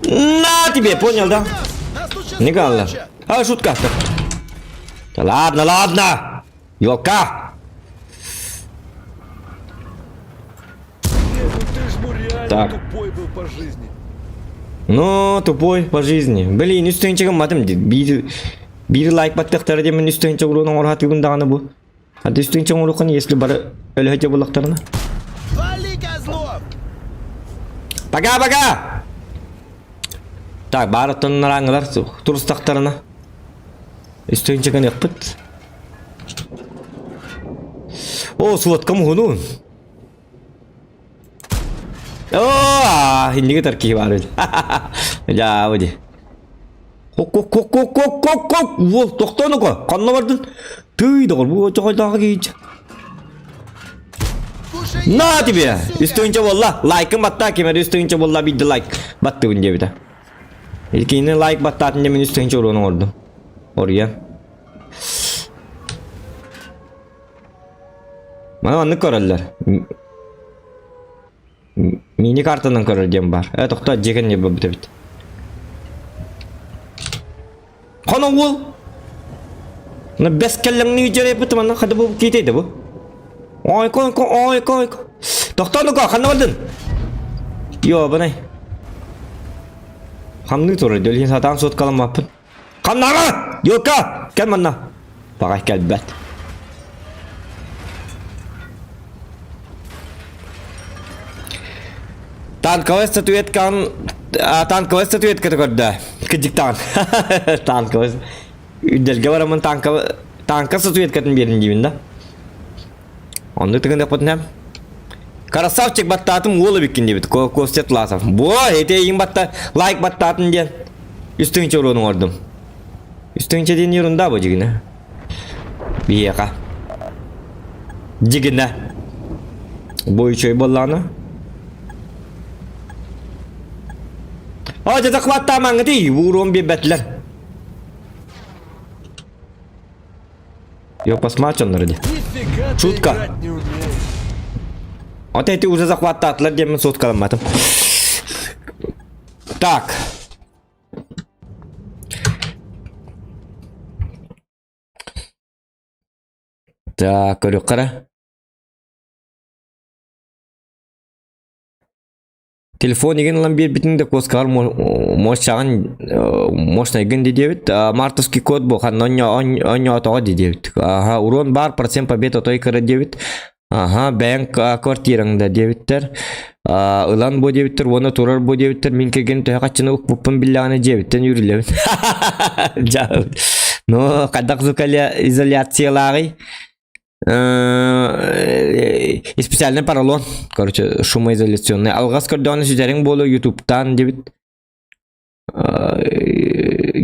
На тебе, понял, да? Нас тут сейчас Не галла. кончат! А, шутка. Да ладно, ладно! Елка! Не, ну ты ж ну реально Так. тупой был по жизни. Ну, тупой по жизни. Блин, үс тыһыынча гымматым. Биир, биир лайк баттахтара диэмин үс тыһыынча уруон оҥорохатыыбын даҕаны бу. Хата үс тыһыынча оҥоруоххун, если бары өлөһөтө буллахтарына. Вали, козлов! Пока-пока! Так, баар оттон нарааҥҥылар турустахтарына. Үс тыһыынча гыныахпыт. О, суоткам уһунуун. О, инниги тар киһи баар эбит. Дьаабы дии. Хок-хок-хок-хок-хок-хок! Уол, тохтоо ну-ка! Ханна бардын? Тыый, доҕор, бу чохойдооҕу киһи. Кушай На тебе! сука! Үс тыһыынча буолла. Лайкын баттаа, ким эрэ үс тыһыынча буолла, биирдэ лайк баттыбын диэбитэ. Иккини лайк баттаатын диэн мин үс тыһыынча уруон оҥордум. Оруйан. Маны маннык көрөллөр. Мини картанан көрөр диэн баар. Э, тохтоо, дьиэ кэннигэр барбыт эбит. Хоно уол! На бэс кэллэҥнии дьарайбыт манна хада бу киитэй да бу. Ойко, ойко, ойко, ойко. Тохтоо ну-ка, ханна бардын? Ёбаный. Хамныы турар, дөлүн сатаан суоткаламмаппын. Ханнаҕа! Юрка! Кэл манна. Баҕай кэлбэт. Танковая статуэткаҕын танковая статуэтката көрдө. Кыдьыктаҕын. Танковая Үрдэлгэ бараммын танка танка статуэткатын биэрин диибин да. Оннук тыгыныахпытына Красавчик баттаатым уол эбиккин диэбит Костя Тласов. Бо, эти эйигин батта лайк баттаатын диэн. Үс тыһыынча уруон оҥордум. Үс тыһыынча диэн ерунда бу дьигинэ. Биһиэхэ. Дьигинэ. Бу үчүгэй буоллаҕына. О, дьэ захваттаамаҥҥытый, уруон биэрбэтилэр. Йо, посмотрим дии. Нифига ты Шутка. играть не умеешь. Вот эти уже захваттаатылар диэммин суткаламматым. Так. Так, көрүөххэ Телефон игин ылан биэрбитиҥ да куоскаҕар мощаҕын мощнайгын дии диэбит. Мартовский код бу ханна оонньоотоҕо дии диэбит. Аха, урон бар процент побед отой кыра диэбит. Аха, бэйэҥ квартираҥ да диэбиттэр. Ылан бу диэбиттэр уонна турар бу диэбиттэр. Мин кэргэним төһө хаччыны укпуппун биллэҕинэ дьиэбиттэн үүрүллэбин. Ну, хайдах звукоизоляциялааҕый? Специальный поролон, короче, шумоизоляционный. Алҕас көрдөҕүнэ сүтэриҥ буолуо ютубтан диэбит.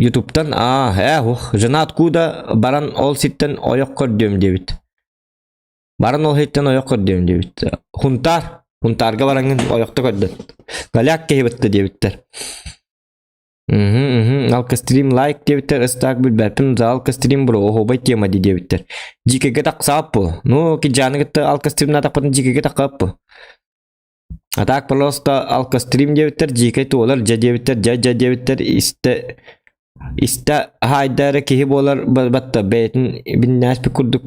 Ютубтан аа э ух жена откуда баран ол сиртэн ойох көрдүөм диэбит. Баран ол сиртэн ойох көрдүөм диэбит. Хунтаар Хунтаарга бараҥҥын ойохто көрдөн. Голяк киһи бытта диэбиттэр. Мгм, мгм. Алкострим лайк диэбиттэр, ыстаак билбэппин, за алкострим бро, оһуобай тема дии диэбиттэр. Дьиикэгэ тахсаап бу. Ну, киджааны кытта алкостримнаатахпытын дьиикэгэ таххаап бу. А так просто алкострим диэбиттэр, дьиикэй туолар, дьэ диэбиттэр, дьэ дьэ диэбиттэр, истэ истэ хаайда эрэ киһи буолар батта бэйэтин биннээспит курдук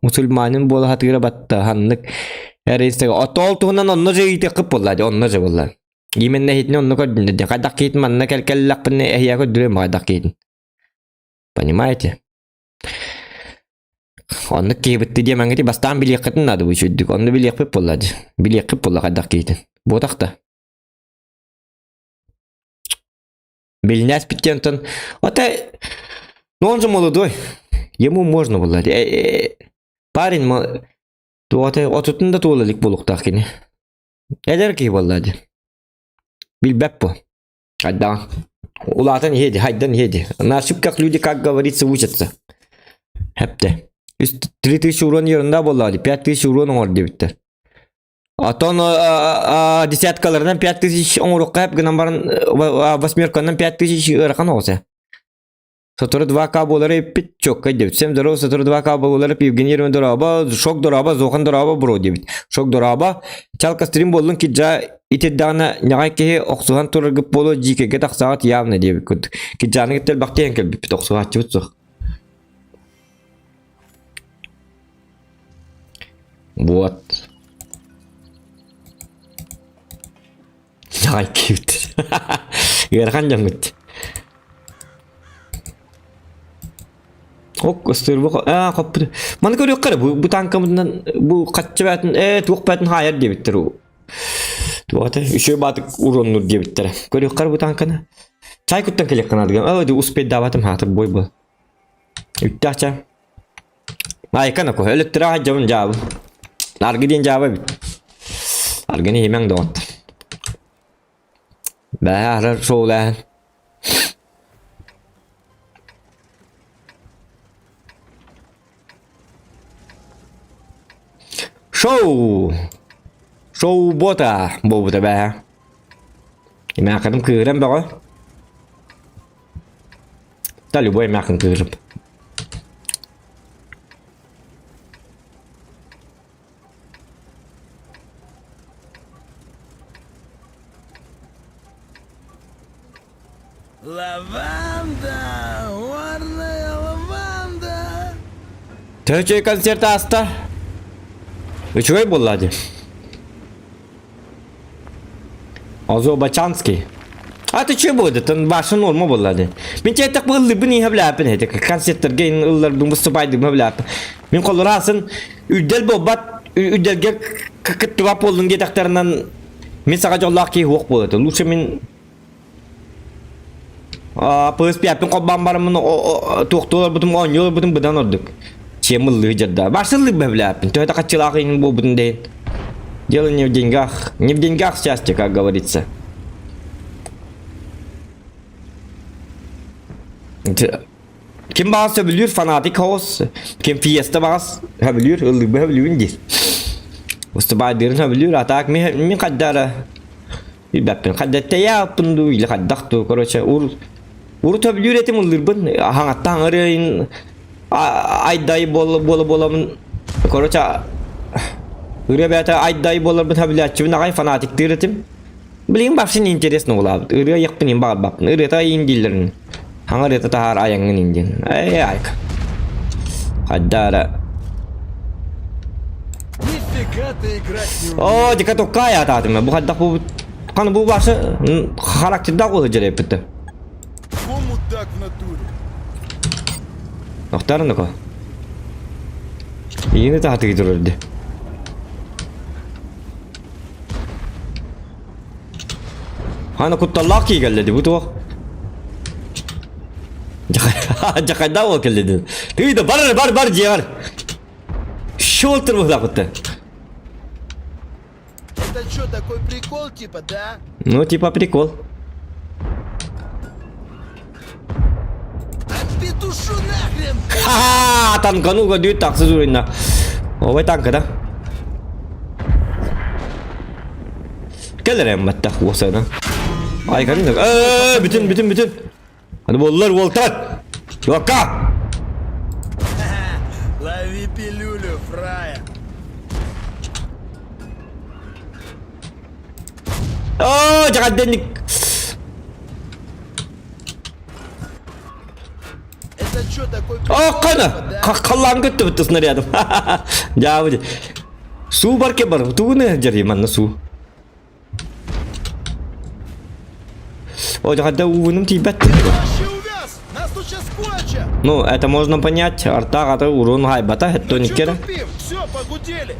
мусульманин буола сатыыра батта ханнык эрэ истэ отоол туһунан онно же ыйытыаххыт буолла дии онно же буолла Именно иһитини онно көрдүннэр диэн. Хайдах киһитин манна кэл кэллэхпинэ эһиэхэ көрдөрүөм хайдах киһитин. Понимаете? Оннук киһи бытты диэмэҥҥити бастаан билиэххитин наада бу үчүгдүк. Онно билиэхпит буолла дии. Билиэххит буолла хайдах киһитин. Буотах да. Билинээспит диэн онтон ота ну он же молодой. Ему можно было. Э, э, парень туота отутун да туола илик буолуохтаах кини. Эдэр киһи буолла дии. Билбэт бу. Хайдаҕын. Улаатан иһиэ дии, хайдан иһиэ дии. На ошибках люди, как говорится, учатся. Хэптэ. 3000 урон ерунда буолла дии. 5000 урон оҥор диэбиттэр. Отон десяткаларынан 5000 оҥоруохха хэп гынан баран восьмерканан 5000 ыарахан оҕуса. Сотору 2К буолара эппит, чокка диэбит. Всем здорово, сотору 2К буолара Евгений Ермин дорообо, шок дорообо, Зохан дорообо бро диэбит. Шок дорообо. Чалка стрим буоллун киджа итирдэҕинэ ньаҕай киһи охсуһан тураргыт буолуо дьиикэгэ тахсаҕыт явно диэбит курдук. Киджаны кытта элбэхтиэн кэлбиппит охсуһааччыбыт суох. Вот. Ньаҕай киһибит. Ыарахан дьоҥҥут. Ок, ыстыырба аа хоппут. Маны көрүөххэ эрэ бу, бу танкабытынан бу хачча бээтин ээ туох бээтин хаайар диэбиттэр туох этэ үчүгэй баатык уроннур диэбиттэрэ. Көрүөххэ эрэ бу танканы. Чай куттан кэлиэххэ наада. Оо, ди успейдаабатым хаатыр бой был. Үттээх чай. Айка наку өлөттөрө хаджабын жаабын. Аргы диэн жааба эбит. Аргыны иһимэҥ доҕоттор. Бээ арар шоулааһын. Шоу! Шоу бота буолбута бээ. Эмээхиным кыыһыран бөҕө. Да любой эмээхин кыыһырып. Лаванда, горная лаванда. Төһө концерт ааста? Үчүгэй буолла дии. Азобачанский. А ты че будет? Он ваша норма буолла дии. Мин чэйтэх бу ыллырбын иһэ билээппин эти концерттерге ылларбын выступайдым билээппин. Мин холлурасын үрдэл буолбат үрдэлгэ кыттыбат буоллун диэтэхтэринэн мин саҕа дьоллоох киһи суох буолар. Лучше мин PSP-пин холбоон бараммын туохтуу олорбутум оонньуу олорбутум быдан ордук. Чем ыллыы дьарда. Барса ыллык бэбилээппин. Төһө да хаччылаах иһин буолбутун да иһин. Дело не в деньгах. Не в деньгах счастье, как говорится. Ким баҕас сөбүлүүр фанатик хаос, ким фиеста баҕас сөбүлүүр, ыллыырбын сөбүлүүбүн диир. Устубаайдыырын сөбүлүүр, а так мин, мин хайдара билбэппин. Хайда тэйээппин дуу или хайдах дуу, короче, ур урут сөбүлүүр этим ыллыырбын, хаҥаттан ырыайын айдай буола буола буоламын, короче, ырыа бэйэтэ айдай буоларбын сөбүлээччибин аҕай фанатиктыыр этим. Билигин вообще не интересно буолаабыт. Ырыа айахпын иһин баҕарбаппын. Ырыата айыын дииллэрин. Хаҥа ырыата таһаар айаҥҥын иһин диэн. Эй, айка. Хайда Нифига ты играть не умеешь. О, дика токка атаатым. Бу хайдах бу Ханы бу башы характердаах буола дьэрэппитте. Во мудак в натуре. Охтарыныко. Иини таһатыгы турар ди. Аны кутталлаах кии кэллэ дии бу туох? Дьахайдаах уол кэллэ дии. Тыый да бар бар бар дьиэҕэр. Шелтер быһылаахпытта. Это что, такой прикол типа, да? Ну, типа прикол. Отпетушу нахрен! Ха-ха! Танкану көдүү таксы суруйна. Ой, танка да. Кэлэр баттах уосана. Ай, кэлин. Э, бүтүн, бүтүн, бүтүн. Hadi bollar voltar. Yoka. Лови пилюлю, фрая. Оо, дьаҕадденник. Это что, такой О, қана! Қаллан көтті бітті снарядом. Жабы. Суу бар ке бар. Тугуны жарый манна суу. О, дьаҕадда ууным тиийбэт. Вообще увяз! Нас тут сейчас кончат! Ну, это можно понять. Арта ата урон хайбата, это Ну не чё кере. тупим? Все, погудели!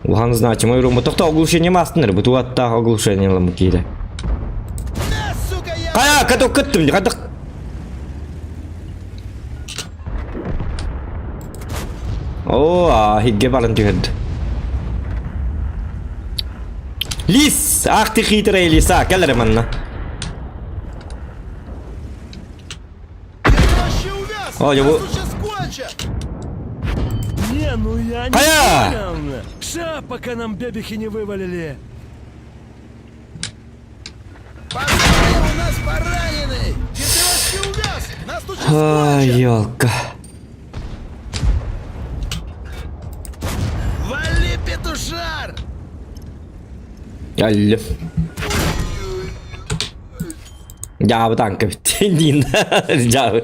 Улахан значимый урон. Тохто оглушение мастыныр. Бу туатта оглушение ламы киирэ. На, сука, я... Кая, каток кыттым, каток. О, а, хигге баран түһэрд. Лис! Ах ты хитрая лиса, кэлэр манна. Я вообще увяз! О, я Нас бу- тут сейчас кончат! Не, ну я не Ая! понял. Ща, пока нам бебехи не вывалили. Пацаны, у нас пораненный! Где ты вообще увяз? Нас тут сейчас Ай, кончат! елка. Вали, петушар! Алло. Дьаабы танка диин. Дьаабы.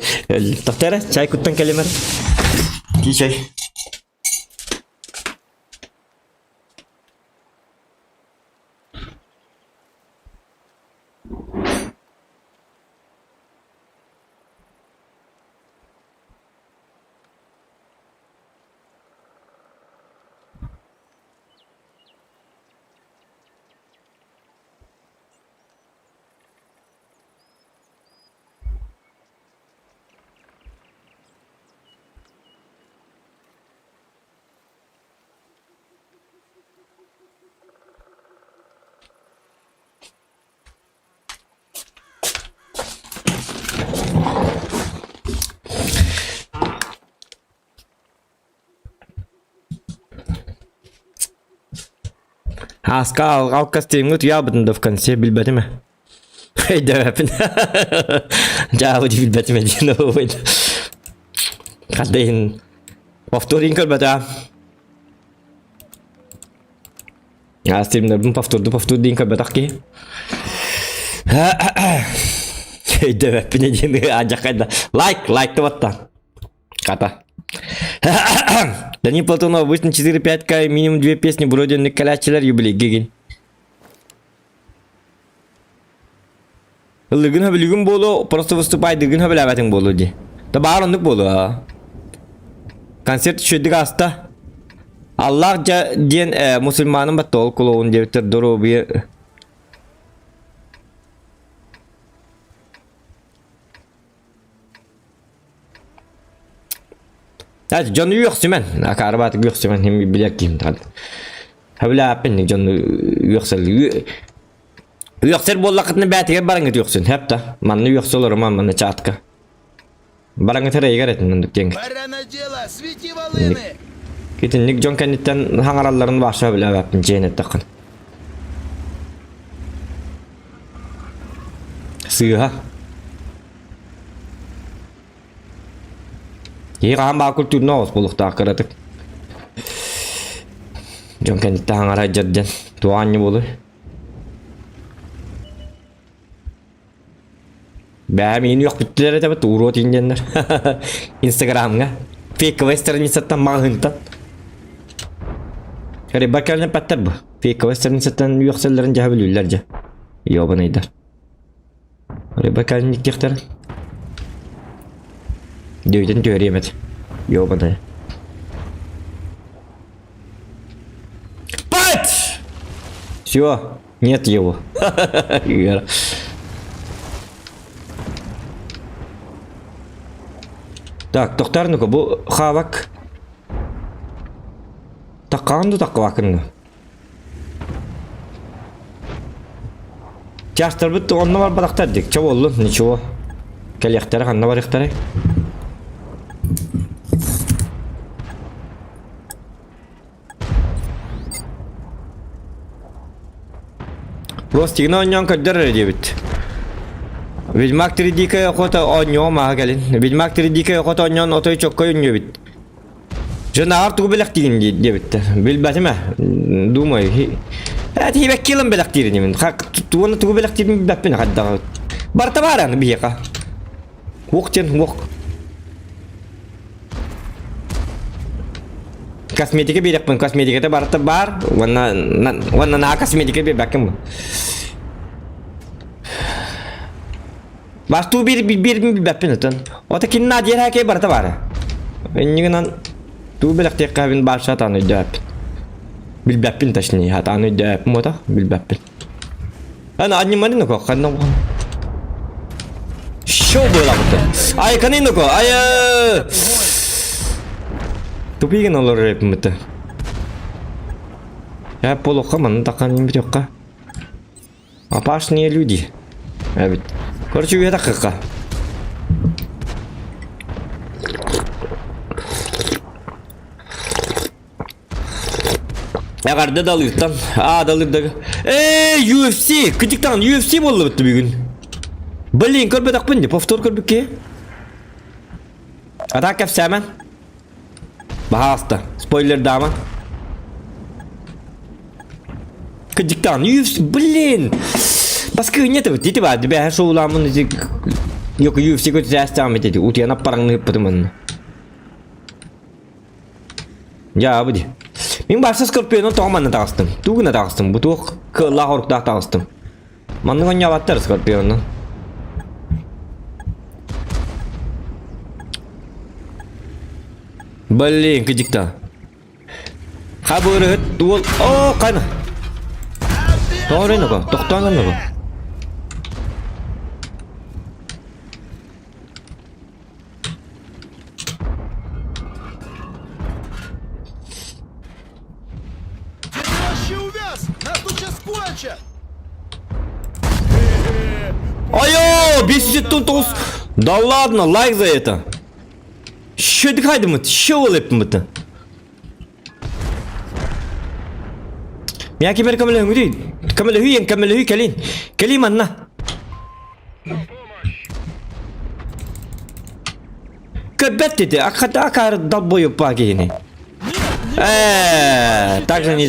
Тохтера, чай куттан кэлимэр. Ки чай. Ааска алкас тииҥҥит уйаабытын да в конце билбэтим ээ. Өйдөөбөппүн. Дьаабы билбэтим ээ диэн уобуйда. Хата иһин повторин көрбөтө. Аа стримнербин повторду повтор диэн көрбөтөх киһи. Өйдөөбөппүн диэн адьахайда. Лайк, лайк батта. Хата. Данил Платонов обычно 4-5 минимум две песни вроде кэлээччилэр юбилейге гин. Ыллыгын хөбүлүгүн буолуо, просто выступайдыгын хөбүлээбэтиҥ буолуо дии. Да баар оннук буолуо. Концерт үчүгэйдик ааста. Аллах дьа диэн э, мусульманын батта ол клоун диэбиттэр доруобуйа Дьону үөхсүмэн, акаарыбаатык үөхсүмэн, хим билэр киһим даҕаны. Хөбүлээппин дьону үөхсэл үөхсэр буоллаххытына бээтигэр бараҥҥыт үөхсүн, хэп да. Манна үөхсэ олоруман манна чатка. Бараҥҥыт эрэйигэр этин оннук диэҥҥит. Пора на дело, свети волыны! Итинник дьон кэнниттэн хаҥаралларын баша хөбүлээбэппин дьиэн эттэххин. Сыыһа. Киһи хаһан баа культурно оҕус буолуохтаах кыратык. Дьон кэнниттэн хаҥара дьэрдэн туох анньы буолуй? Бээ миин үөхпүттүлэр этэбит уруот индиэннэр. Инстаграмҥа фейковай страницаттан маҕаһыынтан. Рыба кэлэн паттар бу. Фейковай страницаттан үөхсэллэрин дьаһа билүүллэр дьэ. Ёбаныйдар. Рыба кэлин диэхтэрин. Дөйтөн түһэриэм этэ. Ёбаная. Пать! Все, нет его. Так, тохтар ну-ка, бу хавак. Таккаҕын да таккабаккын да. Чаастарбыт онно барбатахтар дик. Чэ буоллун, ничего. Кэлиэхтэрэ, ханна барыахтарай? Ростигна оонньоон көрдөр эрэ диэбит. Ведьмак 3 Дикая охота оонньуом ааһа кэлин. Ведьмак 3 Дикая охота оонньоон отой чоккой оонньуобит. Дьон аар тугу бэлэхтиигин диэбиттэр. Билбэтим ээ. Думаю, ээ тиийбэккэ ылан бэлэхтиир инибин. Тугу тугу бэлэхтиирин билбэппин хайдаҕы. Барыта баар аны биһиэхэ. Уох диэн уох. Косметика биэрэхпин, косметиката барыта баар. Уонна уонна наа косметика биэрбэккин бу. Бастуу биир биир билбэппин отон. Ото кинна диэн хакей барыта баара. Иннигинан туу бэлэхтиэххэ баар сатаан өйдөөппүн. Билбэппин точнее, хатаан өйдөөппүн ото билбэппин. Ана аннимани нуко ханна Шоу было бутта. Ай каны нуко ай Тупигин олор репмыты. Я полуха манна такан битёкка. Опасные люди. Эбит. Короче, үйэ такыка. Эҕэрдэ далыыртан. Аа, далыырдага. Ээ, UFC! Кытыктаан UFC буоллубут бүгүн. Блин, көрбөтөхпүн де, повтор көрбүкке. А так кэпсээмэн. Баһаалыста, спойлердаама. Кыдьыктаан, UFC, блин! Баскы нет, дети ба, бэһэ шоуламын ити Yok UFC көтүсээстэҕим ити утуйан аппараҥныыппытым онно. Дьаабы ди. Мин барса Скорпионун тоҕо манна таҕыстым? Тугу гына таҕыстым? Бу туох кыаллаах оруктаах таҕыстым? Маннык оонньообаттар Скорпиону. Блин, кыдьыкта. Хабырыһыт уол... О, қана! Тоҕо нуко, тохтоон нуко. Где ты вообще увяз? Нас тут сейчас кончат! Айо, 579. Да ладно, лайк за это. Шөдік хайдымыт, шө ол эппин. Мия кимер көмөлөһүҥүтүй? Көмөлөһүү көмөлөһүү кэлин. Кэлин манна. Көрбөт деді. Акхата акар долбоюппа киһини. Э, так же не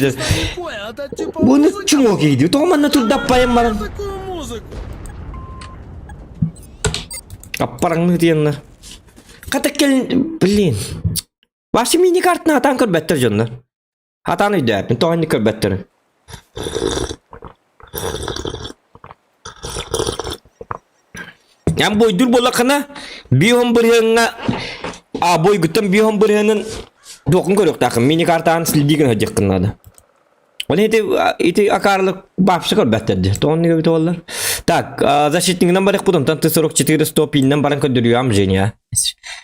Буну чумо киһи. Тоҕо манна турдаппайым баран. Аппараңны тиэннэр. Хата кэлин, блин. Вообще мини-картаны атаан көрбөттөр дьоннор. Атаан өйдөөппүн, тоҕо инник көрбөттөрүн. Эн бойдуур буоллаххына, бион бырыһыаҥҥа а бойгуттан бион бырыһыанын туохун көрүөхтааххын, мини-картаҕын следи гына сылдьыаххын наада. Ол ити ити акаарлык вообще көрбөттөр дии. Тоҕо эбит буоллар. Так, защитнигынан барыахпыт, онтон Т-44 100 пиннен баран көрдөрүөм Женя.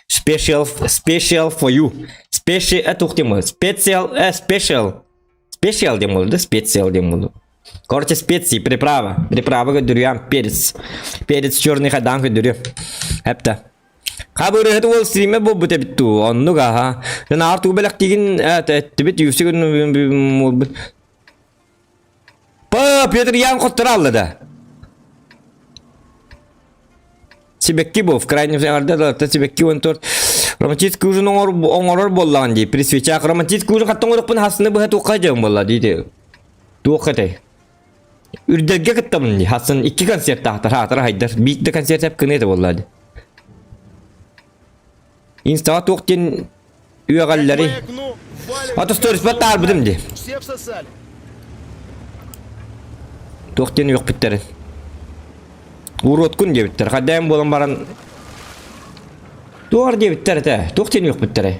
Special, special for you. Special, э, туох диэн буолар? Special, э, special. Special диэн буолар да, special диэн буолар. Короче, специи, приправа. Приправа көрдөрүөм, перец. Перец черный хадаан көрдөрүөм. Эпта. Хабырыһыт уол стриме буолбут эбит дуу, оннук аха. Наар туу бэлэхтиигин эттибит UFC күн Па, Петр Ян хотторалла да. Сибэкки бу, в крайнем эҕэрдэ сибэкки 14 романтический ужин оҥорор буоллаҕын дии. При свечах романтический ужин хаттан оҥоруохпун хасыны быһа туохха дьон буолла дии. Туох этэй? Үрдэлгэ кыттабын дии. Хассын икки концерт таахтар, хаатар хайдар. Биир да концерт эп кыны этэ буолла дии. Инстаға туох диэн үөҕэллэри. Ата сториспар таарбытым дии. Все всосали. Туох диэн үөхпүттэрин. Уруоткун диэбиттэр. Хадайан буолан баран туох диэбиттэр этэ? Туох диэн үөхпүттэрэй?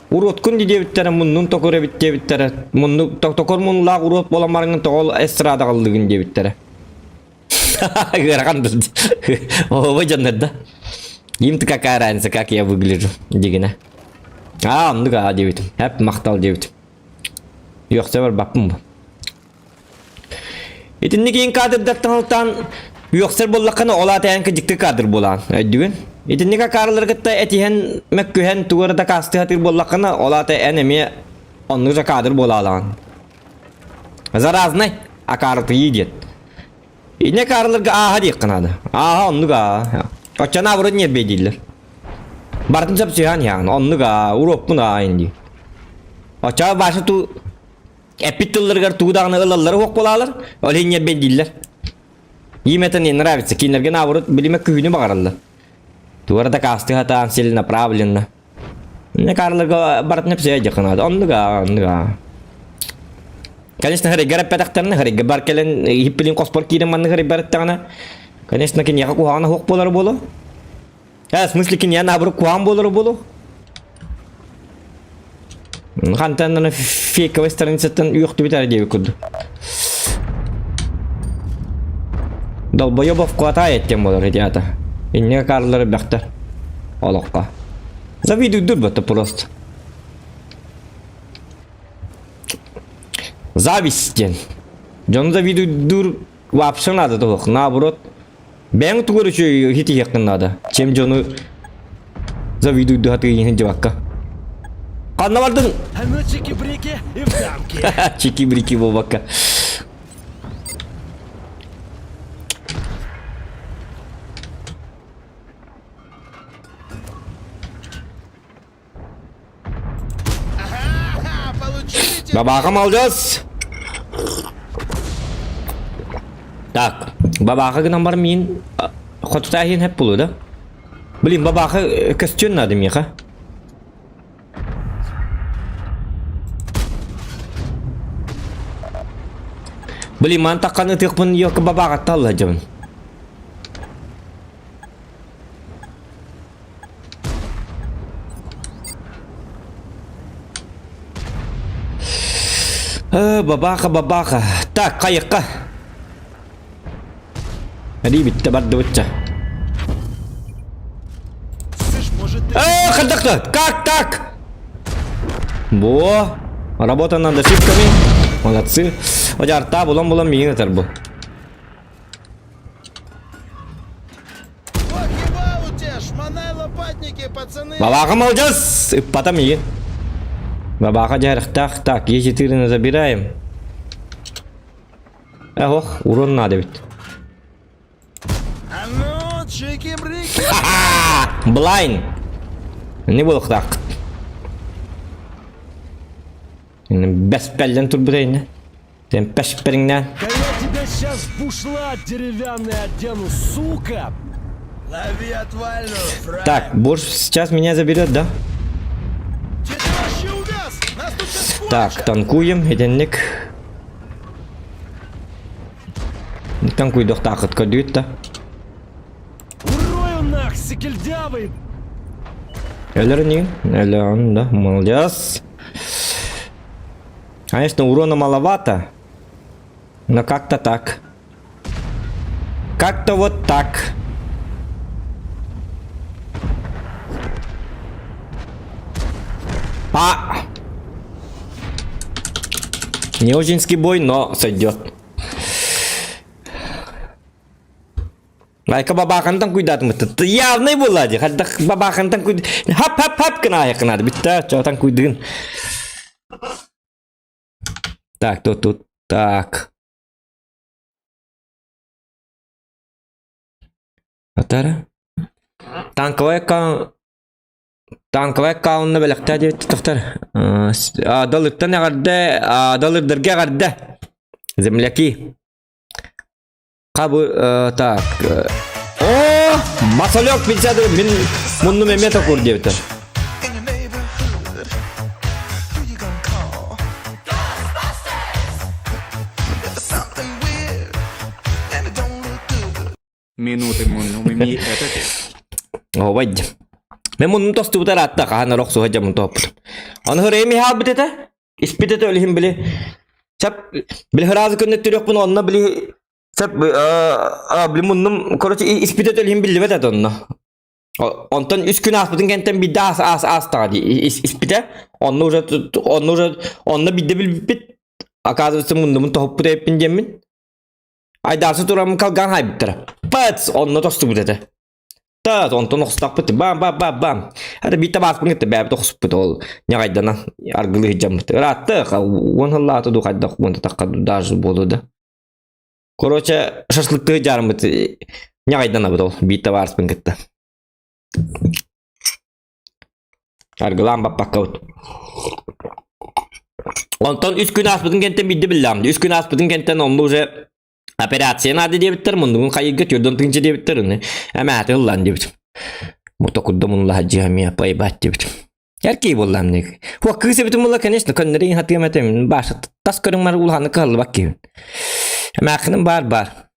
Уруоткун диэбиттэрэ муннун токур эбит диэбиттэрэ. Мунну токур муннулаах уруот буолан бараҥҥын тоҕо эстрадаҕаллыгын диэбиттэрэ. Ыарахан Оҕо дьоннор да. Им-то какая разница, как я выгляжу, дигинэ. Аа, оннук аа диэбитим. Эп махтал диэбитим. Үөхсэ барбаппын бу. Итинник иин кадрдартан алтаан үөхсэр буоллаххына ол аата эн дьикти кадр буолаан өйдүгүн. Итинник акаарылары кытта этиһэн, мөккүһэн тугу эрэ дакаастыы сатыыр буоллаххына ол аата эн эмиэ оннук же кадр буолаалаҕын. Заразный акаарытыйыы диэн. Инньэ акаарыларга ааһа диэххэ наада. Ааһа оннук аа. Оччону абырын ньиэрбэй дииллэр. Барытын сөпсүһэн иһэҕин. Оннук аа, уруокпун аа дии. Оччоҕо баша ту эппит тылларыгар тугу даҕаны ылаллара суох буолаалар, ол иһин ньиэрбэй дииллэр. Им это не нравится. Кинилэргэ наоборот билимэ күһүнү баҕараллар. Тугу дакаастыы сатаан целенаправленно. Мне карлыга барытын өпсөйө дьахын наада. Оннук аа, оннук аа. Конечно, хырыйгар эппэтэхтэринэ, хырыйга бар кэлэн иһиппилин хоспор киирэн маннык хырыйбар эттэҕинэ, конечно, киниэхэ куһаҕана суох буолара буолуо. Э, в смысле, киниэхэ наоборот куһаҕан буолара буолуо. Хантан фейковой страницаттан үөхтүбүт эрэ диэбит курдук. Долбоебов хватает тем болар эти ата. Иннеге карлары бэхтэр. Олоххо. Завидуйдур бата просто. Зависть диэн. Дьон завидуйдур вообще надо туох. Наоборот, бэйэҥ тугу үчүгэй хитиһиэххин надо, чем дьону завидуйду хатыйыһын дьыбакка. Ханна бардын? А ну чики-брики и в дамки. Чики-брики буолбакка. Ага, получили Бабаха молодец! Так, бабаха гынан бар мин хотута иһин хэп булу да? Блин, бабаха көстүөн надо миэхэ. Блин, ман таққан ытыахпын ёка бабаға талла дьон. Бабаха, бабаха. Так, хайыкка. Эри битте бардыбытча. Слышь, может ты... Э, хардакта! Как так? Во! Работа над ошибками. Молодцы. Одярта булан булан миин этер бу. Вот ебал у тебя, шмонай лопатники, пацаны! Балаҕа молодец! Ыппата миигин. Бабаха дьарыктаах. Так, Е4 забираем. Эх, урон надо ведь. А ну, чики-брики! Блайн! Не буолуохтаах. Бэспэллэн турбута инне. Сен пэшпэриҥнээн. Да я тебя сейчас бушлат деревянный одену, сука! Лови отвальную, фраер! Так, Бурж сейчас меня заберет, да? Где ты вообще увяз? Нас тут сейчас Так, кончат! танкуем, итинник. Танкуйдохтаахыт көрдүгүт да. Урою нах, сикельдявый! Өлөр инигин? Өлөөн, да, молодец. Конечно, урона маловато, но как-то так. Как-то вот так. А! Не очень бой, но сойдет. Айка бабаахантан куйдаатымыт. Явный буолла дии. Хайдах бабаахантан куйд... Хап-хап-хап гына айаккынаады. Бүтта, чоотан куйдыгын. Так, тут, тут, так. Атара. Танковая аккаунт... Танковая аккаунна бэлэхтээ диэбит тохтор. Далыттан эҕэрдэ, далырдарга эҕэрдэ. Земляки. Хабы, так. О, Масалек 50 мин муннум эмиэ токур диэбитэ. Минуты муннум ми это Ообай Мен муннум тостубута ыраатта хаһан эрэ охсуһа дьоммун тоһуппутум. Аны хырыйым иһаалбыт этэ. Испит этэ өлүһүн били. Сап били ыраазы көннөттөрүөхпүн онно били сап били муннум короче испит этэ өлүһүн биллибэт этэ онно. Онтон үс күн ааспытын кэнтэн биирдэ аас аас аастаҕа дии испитэ. Онно уже онно уже онно биирдэ билбиппит. Оказывается муннумун тоһуппут эбиппин диэммин. Айдаарса тураммын калгаан хаайбыттара. Пац! Онно тостубут этэ. Та, онтон охсутахпыт бам бам бам бам. Это биитэ бааспын кытта бэйэбит охсуппут ол ньаҕайданан аргылыы сылдьаммыт. Ыраатта, уон сыллаата дуу хайдах уон тахха даже буолуо да. Короче, шашлыктыы дьаарыммыт ньаҕайданабыт ол биитэ баарыспын кытта. Аргылаан баппаккабыт. Онтон үс күн ааспытын кэнтэн биирдэ биллэҕим. Үс күн ааспытын кэнтэн онно уже операция наада диэбиттэр, муннугун хайыырга түрдөн тыынча диэбиттэр, ини эмээти ыллаан диэбит. Мута курда муннулаһа дьиэмиэ пайбаат диэбит. Эркий буоллаам ник. Хуа кыыс эбитим буолла, конечно, көннөрүн хатыам этим. Баша тас көрүҥмэр улаханнык кыһаллыбат киһибин. Эмээххиним баар баар.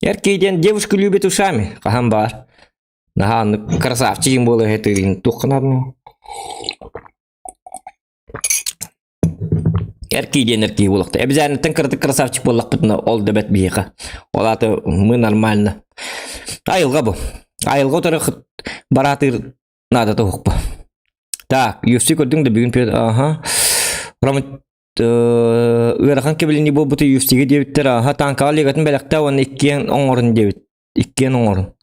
Эркий диэн девушка любит ушами. Хаһан баар. Наһаа оннук красавчик буола иһэ туохханарный. Эркий диэн эркий буолуохта. Эбизээнниттэн кыратык красавчик буоллахпытына ол да бэт биһиэхэ. Ол аата мы нормально. Айылҕа бу. Айылҕа утары бараатыыр наадата уһукпа. Так, UFC көрдүҥ да бүгүн аха. Роман ыарахан кэбилини буолбуту UFC-гэ диэбиттэр. Аха, танкаҕа лигатын бэлэхтээ уонна иккиэн оҥорун диэбит. Иккиэн оҥорун.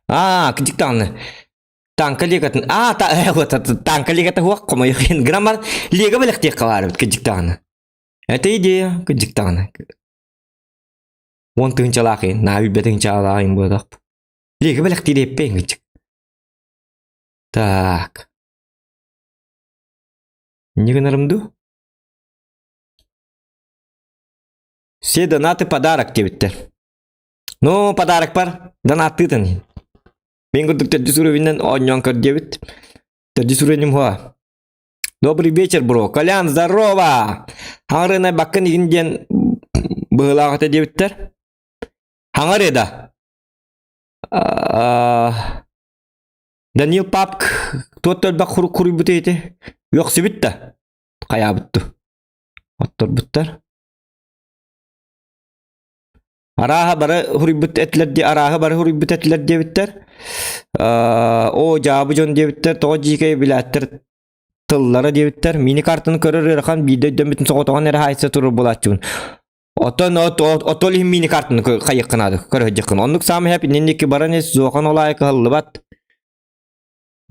Аа, кырдьык даҕаны. Танка лигатын. Аа, та, вот, танка лигата хуох хомойох граммар лига бэлэхтиэххэ баар эбит кырдьык даҕаны. Это идея кырдьык даҕаны. Уон тыһыынчалаах иһин, наа билбэт тыһыынчалаах иһин буолуох. Лига бэлэхтиир эппэйин кырдьык. Так. Не гынарым дуу? Все донаты подарок диэбиттэр. Ну, подарокпар донаттыытын. Мин курдук төрдүс уровеньнэн оонньоон көрдүөбүт. Төрдүс уровенем хуа. Добрый вечер, бро. Колян, здорово! Хаҥарына баккын игин диэн быһыылаах этэ диэбиттэр. Хаҥар да. Данил Папк туот элбэх хуруйбут ити. Үөхсүбүт да. Хайаабытту. Отторбуттар. Арааһа бары хуруйбут этилэр ди арааһа бары хуруйбут этилэр диэбиттэр. Оо дьаабы дьон диэбиттэр, тоҕо дьиикэй билээттэр тыллара диэбиттэр. Мини картаны көрөр ыарахан биирдэ өйдөммүтүн соҕотоҕун эрэ хаайса турар буолааччыбын. Оттон отол иһин мини картаны хайыаххын наада көрө сылдьыаххын. Оннук саамай хэп инники баран ис зохан ол аайы кыһаллыбат.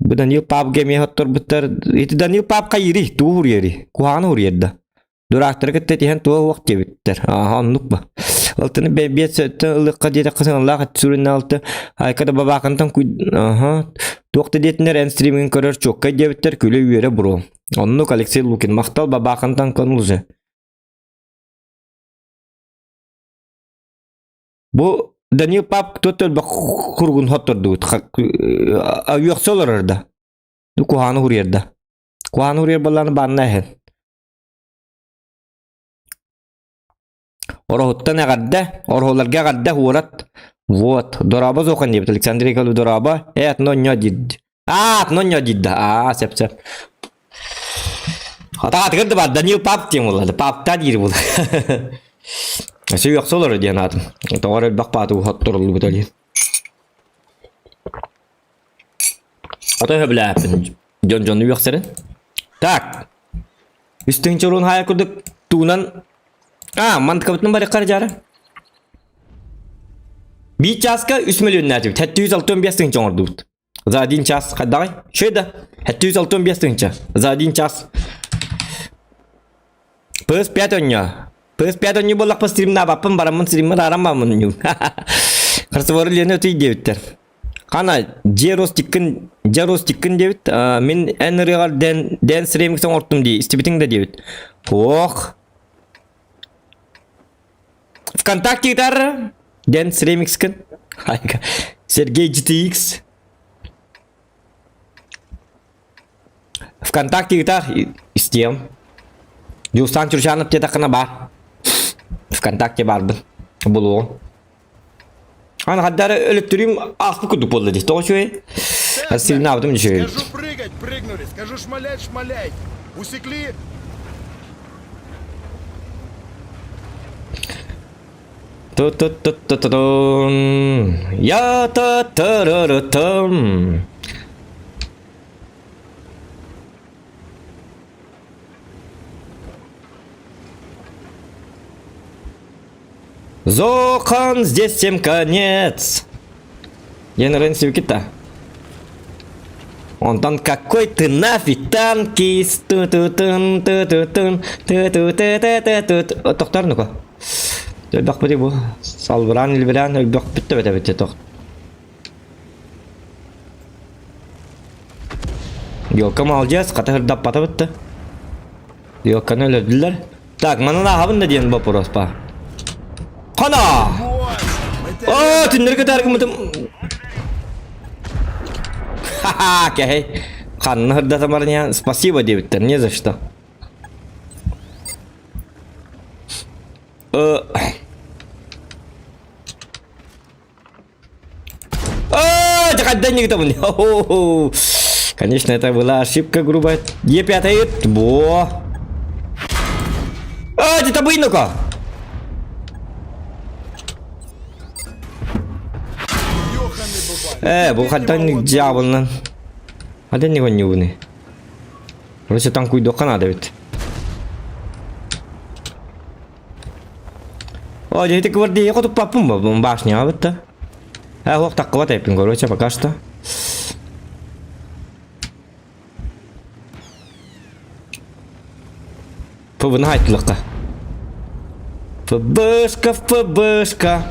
Бу Данил Папга эмиэ хотторбуттар. Ити Данил Пап хайыырый? Тугу уруйарый? Куһаҕаны уруйар да. Дураактары кытта этиһэн туга уох диэбиттэр. Ааха оннук ба. Алтыны бэйбиэт сөттөн ылыахха диэтэххэ сыҥаллаах сүрүнэ алты. Айка да бабаакантан куй... Аха. Туох да диэтинэр эн стримин көрөр чуоккай диэбиттэр күлэ-үөрэ бро. Оннук Алексей Лукин махтал бабаакантан конлуже. Бу Данил Пап кто элбэх куругун хоттордубут. Үөхсө олорор да. Куһааны хуруйар да. Куһааны хуруйар буоллааны баанна иһэн. Ороһуттан эҕэрдэ, ороһуларга эҕэрдэ уорат. Вот, дорообо зохан диэбит Александр Яковлев дорообо. Э, атно ньо диид. Аа, атно ньо диид да. Аа, сеп сеп. Атаатыгар да бар Данил Пап диэн буолла. Папта диир буолла. Өссө үөхсэ олорор диэн аатым. Тоҕо эрэ элбэх пааты хотторуллубута диэн. Ото сөбүлээппин. Дьон дьону үөхсэрин. Так. Үс тыһыынча уруун хаайар курдук туунан А, мантыкабытын барыххар дьаара. Биир чааска үс мөлүйүөннээтибит. 765 тыһыынча оҥордубут. За один час хайдаҕай? Шөй да. 765 тыһыынча. За один час. PS5 оонньоо. PS5 оонньуу буоллахпын стримнаабаппын бараммын стриммин аарам бааммын Харсыбары Лена өтүй диэбиттэр. Хана дьиэ ростиккын дьэ ростиккын диэбит мин эн ырыаҕар дэн дэнс ремикс оҥортум дии истибитиҥ да диэбит ох ВКонтакте гитара дэнс ремикскин Сергей GTX ВКонтакте гитар истиэм Дьулустаан Чурчанов диэтэххинэ баар ВКонтакте баарбын булуоҕум Аны хаддары өлөттөрүүм ааспыт курдук буолла дии. Тоҕо үчүгэй? Сильнаабытым үчүгэй. Скажу прыгать, прыгнули. Скажу шмалять, шмаляй. Усекли? Ту-ту-ту-ту-ту-тун. Я та та ра ра там. Зохан, здесь всем конец. Диэн ырыан сибикит-та. Онтон какой ты нафиг танкист ту-ту-тун ту-ту-тун ту-ту-ту-ту-ту Тохтор ну-ка. Өлбөх бу. Салбыраан илбирээн өлбөх бүттэ бэтэ бүттэ тох. Елка молодец, хата ырдаппата бытты. Елканы өлөрдүлэр. Так, манан ааһабын да диэн вопрос па. Хана! О, түннэр кытар гымытым. Ха-ха, кэһэй. Ханна ырдатамар Спасибо диэбиттэр, не за что. Э, Конечно, это была ошибка грубая. Е5 Во! А, это ну-ка! Э, бу хаттан дьяволнан. Хаттан не гонювны. Короче, там куйдуққа надо ведь. О, дьэ ити гвардия хотуппаппын башняҕа бытта. Э, уох таккыбат эппин, короче, пока что. ФБ-ны хайттылыкка. ФБшка, ФБшка.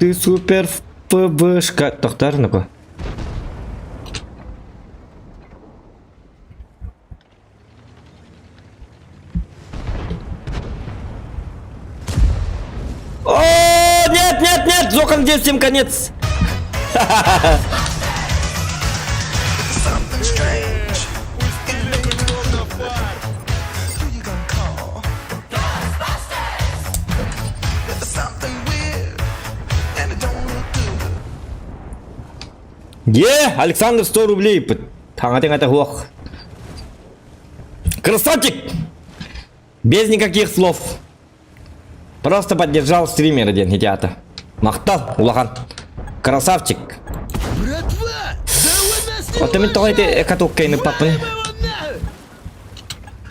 Ты супер ФБшка. Тохтар, ну-ка. О, нет, нет, нет, Зохан, здесь всем конец. Е, Александр 100 рублей. Таҥа хуох. Красавчик! Без никаких слов. Просто поддержал стримера диэн хитята. Махтал, улахан. Красавчик. Братва! Да вы нас не Оттон мин тоҕо ити катуккайны паппын.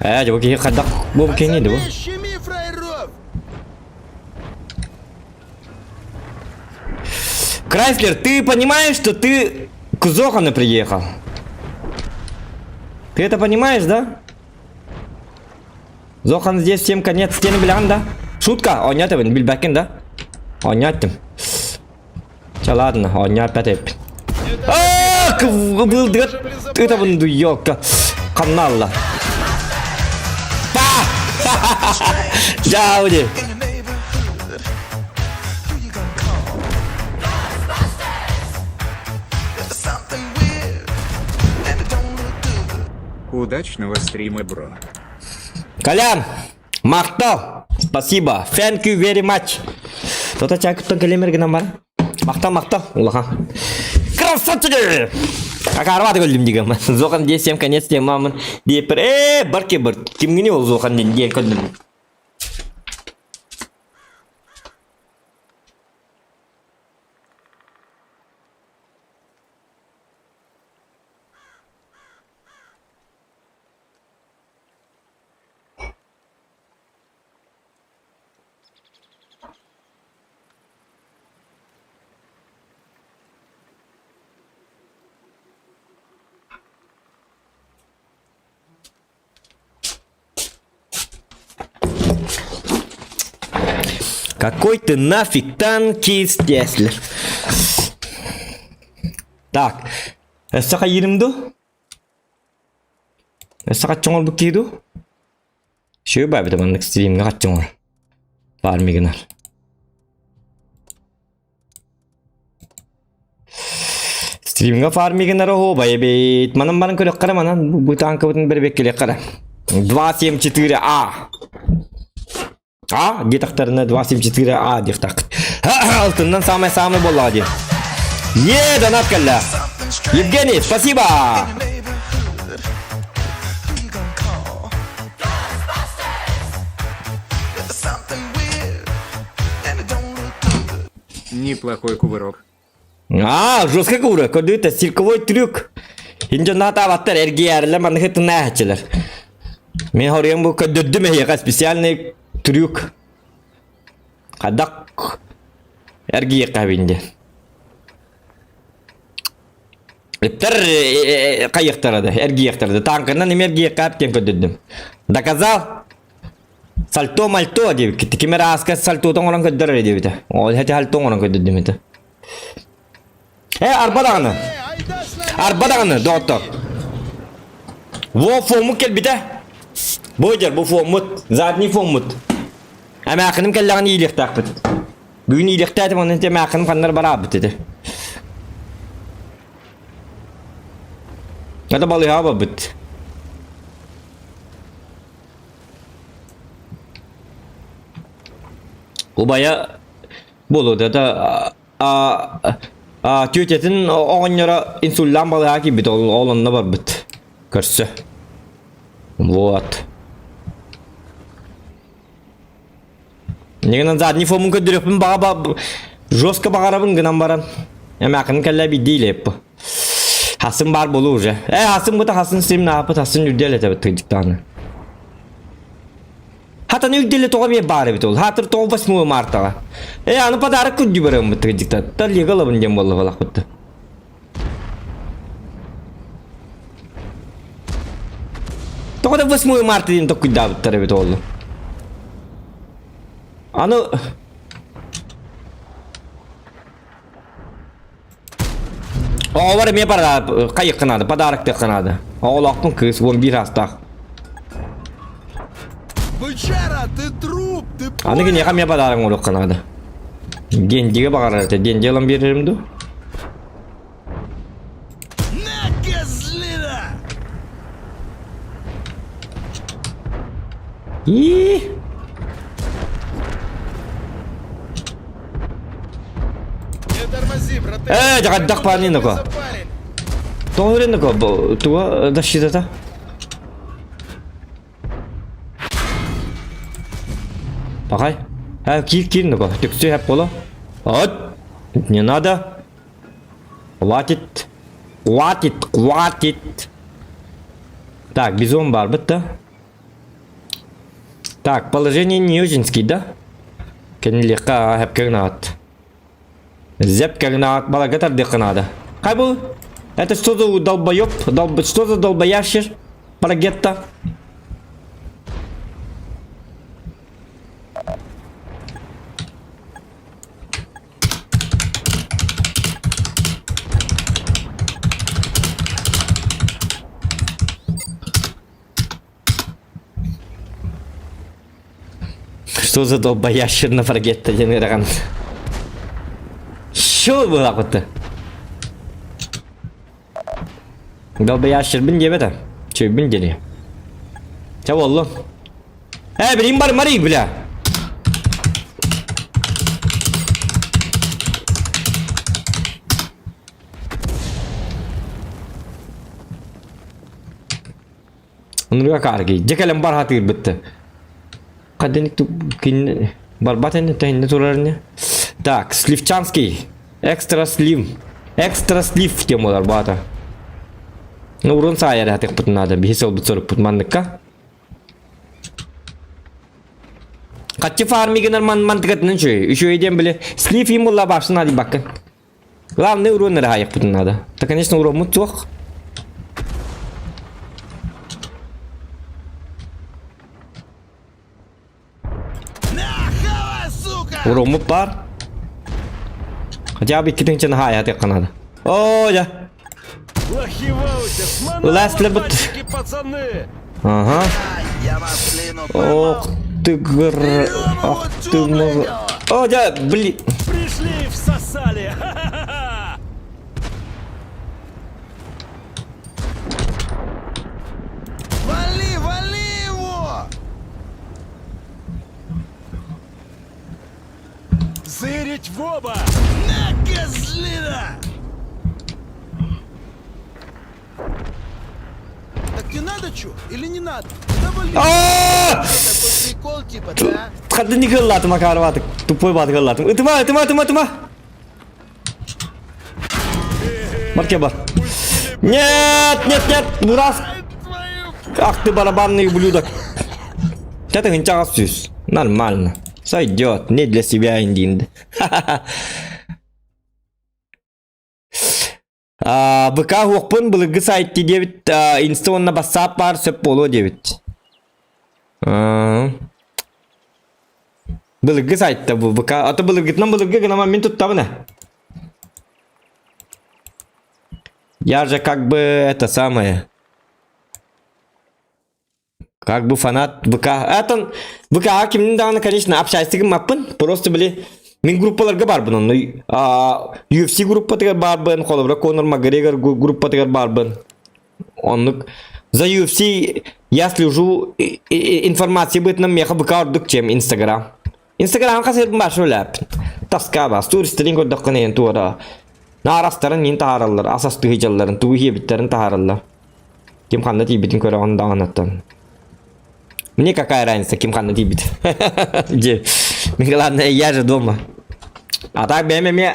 Ээ, дьэ бу киһи хайдах бу киһини ду? Пацаны, щеми фраеров! Крайслер, ты понимаешь, что ты к Зохану приехал? Ты это понимаешь, да? Зохан здесь всем конец стены билэҕин да? Шутка, оонньоотубун, билбэккин да? Оонньооттум. Ча ладно, оонньооппат эппин. Аа, былдыгат ытабын ду ёлка. Ханна Па! Жауди. Удачного стрима, бро. Колян, махтал, спасибо, thank you very much. Тота чакыттан кэлемер гынан бар. Махтал, махтал, улахан. Красавчики! Акарват көлдүм дигем. Зохан десем конец темамын диэппер. Э, барке бар. Кимгини ол Зохан ден диэн көрдүм. Какой ты нафиг танкист, если... Так, өссө хайыырым дуу? Өссө хаччы оҥорбут киһи дуу? Үчүгэй баайбыта маннык стримҥэ хаччы оҥор. Фармигынар. Стримҥэ фармигынар оһуобай эбит. Манан баран көрүөххэ эрэ манан бу танкабытын бэрэбиэккэлиэххэ эрэ. 274А. А диэтэхтэринэ 274А диэхтааххыт. Алтыннан самай-самай буоллаҕа дии. Е, донат кэллэ. Евгений, спасибо! Неплохой кувырок. А, жестко кувырок. Көрдүгүт цирковой трюк. Инде натаабаттар эргийээрлэр манныгы тынааһаччылар. Мин хоруйум бу көрдөрдүм эһиэхэ специальный трюк. Хайдах эргийиэххэ эбин диэн. Ыттар хайыахтара да, эргийиэхтэрэ да. Тааҥканан эмиэ эргийиэххэ диэн көрдөрдүм. Доказал? Сальто-мальто диэбиккит. Ким эрэ ааска сальтота оҥорон көрдөрөр диэбитэ. Ол эти сальто оҥорон көрдөрдүм этэ. Э, арба даҕаны. Арба даҕаны, доҕоттор. Во фоммут кэлбитэ. Бу дьэр, бу фоммут, задний фоммут. Эмээхиным кэллэҕин иилиэхтээхпит. Бүгүн иилиэхтээтим, онон эмээхиным ханнар бараабыт этэ. Это балыыһаҕа барбыт. Убайа буолуо да а тетятын оҕонньоро инсуллаан балыыһаҕа киирбит ол, ол онно барбыт көрсө вот Негынан задний фомун көрдөрүөхпүн баҕа жестко баҕарабын гынан баран эмээхин кэллэ биирдии илиэппи хасын баар буолуу уже э хасын быта хасын сим наапыт хасын үрдэл этэбит тыдьыктааны Хатан үрдэлэ тоҕо эмиэ баар эбит ол. Хаатыр тоҕо 8 мартаҕа. Э аны подарок күндү бараммыт тыгдьыкта. Лига ылабын диэн буолла балахпытта. Тоҕо да 8 марта диэн токкуйдаабыттар эбит ол. Аны Оҕолор эмиэ хайыахха наада, подароктыахха наада. Оҕолоохпун кыыс, 11 аастаах. Бычара, ты труп, ты Аны киниэхэ эмиэ подарок оҥоруохха наада. Гендигэ баҕарар этэ, Генди ылан биэрэрим дуу? На, козлина! И Не тормози, братан. Э, дьаҕайдах парниноко. Запарили. Тоҕо үрүннөкө туга защитата? Пахай. Э, киир киир ноко. Түксү хэп боло. От. Не надо. Хватит. Хватит, хватит. Так, бизон бар бытта. Так, положение не очень да? Кэннилиэххэ хэпкэ гынаат. Зэп кэлин баларга тардыахха наада. Хай бу? Это что за долбоеб? Долб... Что за долбоящер? Парагетта? Что за долбоящер на фаргетта диэн ыарахан. Шо буолаахпытты? Долбоящербин диэбэтэ. Чөйбүн диэри. Чэ буоллун. Э, билин бар Мари, бля. Онуга каарги. Дьэ кэлэн бар хатыырбытты. Хадыник кин барбат энне тэнне турар не. Так, Сливчанский. Экстра слив. Экстра слив тем болар баата. Ну, урун саайар хатык надо. Биһи солбут сорукпут манныкка. Хаччы фармигынар ман мантыкатынан үчүгэй. Үчүгэй диэн били слив им буолла баарсын ади баккын. Главное урон эрэ хаайыахпытын наада. Да, конечно, уроммут суох. На, сука! Уроммут баар. Хотя бы иккитин хаайатыахха наада. Оо, дьэ. Лохи в ауте, Ласт сманала лебут. пальчики, пацаны! Ага. Я маслину Ох поймал. ты гр... Ах ты мол... О, дьэ, блин. Пришли и всосали! Ха-ха-ха! Вали, вали его! Зырить в оба! На, козлина! Так не надо чё? Или не надо? Да вали! Аа! Такой прикол типа, да? Хадды кыллатым акарватык. Тупой бат кыллатым. Ытыма, ытыма, ытыма, ытыма. Марке бар. Нет, нет, нет, Мурас. Ах ты барабанный ублюдок. Это гынчагас сүз. Нормально. Сойдет. Не для себя индинди. ВК уохпун былыргы сайт диэбит инста уонна бассаап баар сөп буолуо диэбит. Былыргы сайтта бу ВК. А то былыргытынан былыргы гынаман мин туттабын Я же как бы это самое. Как бы фанат ВК. Это ВК кимнин даҕаны, конечно, общайся гыммаппын. Просто били мин группаларга барбын онно UFC группатыгар барбын, холобура Конор Макгрегор группатыгар барбын. Оннук за UFC я слежу информация бытынан меха ВК ордук, чем Инстаграм. Инстаграм хас башып үләп. Тоска бас, туристерин көрдөххүнэ иһин туора. Наарастарын мин таһаараллар, ас астыы сылдьалларын, тугу сиэбиттэрин таһаараллар. Ким ханна тиийбитин көрөҕүн даҕанаттан. Мне какая разница, ким ханна тиийбит. Где? Главное, я же дома. А так бэйэм эмиэ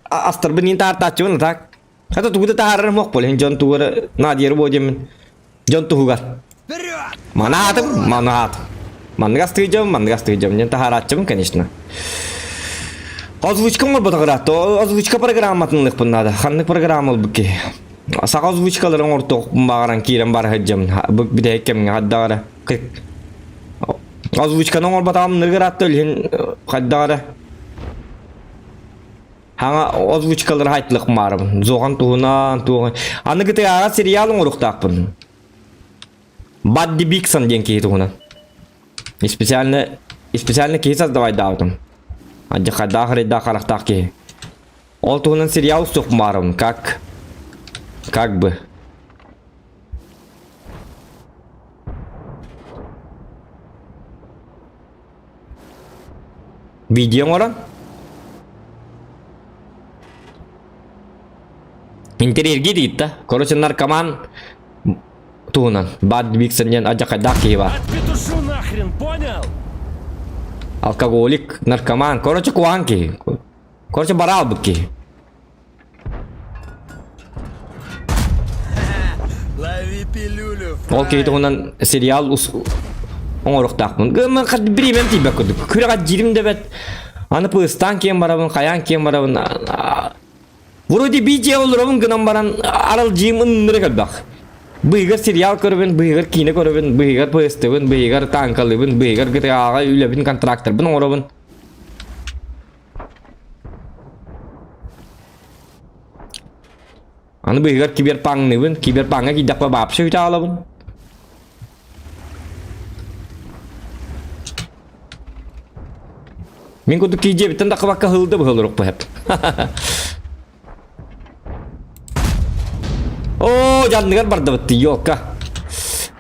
астарбын иин таһаартааччыбын, а так. Хата тугу да таһаарарым суох буолуо, дьон тугу наадыйар буо диэммин. Дьон туһугар. Вперед! Манаатым, манаатым. Маннык астыы дьон, маннык астыы дьон. Диэн таһаарааччыбын, конечно. Озвучка оҥорботоҕураатта. Озвучка программатын ылыахпын наада. Ханнык программа ылбыт киһи? Саха озвучкаларын оҥортуохпун баҕаран киирэн бара сылдьабын. Бу бүтэһик кэмҥэ хайдах эрэ озвучканы оҥорботоҕум ныгыраатта илиһин хайдах эрэ хаҥа озвучкалары хайтлык маарабын. Зохан туһунан туоҕун. Аны кытыаҕа сериал оҥоруохтаахпын. Бадди Биксон диэн киһи туһунан. Специально специально киһи создавайдаабытым. Адьахайдаах рейдаах харахтаах киһи. Ол туһунан сериал устуох баарым, как как бы. Видео оҥорон. Интэриэргии диит да. Короче, наркоман туһунан. Бад Биксон диэн адьахайдаах киһи баар. Отпетушу нахрен, понял? Алкоголик, наркоман. Короче, куһаҕан киһи. Короче, бараалбыт киһи. Лови пилюлю, Ол киһи фраер. туһунан сериал ус оҥоруохтаахпын. Гыммын хат бириэмэм тиийбэт курдук. Күрэҕэ дьиирим да бэт. Аны пыстаан киэн барабын, хайаан киэн барабын. Вроде би дьиэ олоробун гынан баран аралдьыйым ыннырык элбэх. Быыһыгар сериал көрөбүн, быыһыгар киинэ көрөбүн, быыһыгар поездтыбын, быыһыгар танкалыыбын, быыһыгар GTA-ҕа үлэбин, контрактарбын оҥоробун. Аны быыһыгар киберпаҥныыбын, киберпаҥҥа киирдэхпэ вообще үтэ аҕалабын. Мин курдук киирдиэбиттэн таххыбакка ыһылды быһылырыкпы хэп. Оо, дьанныгар бардыбыт елка.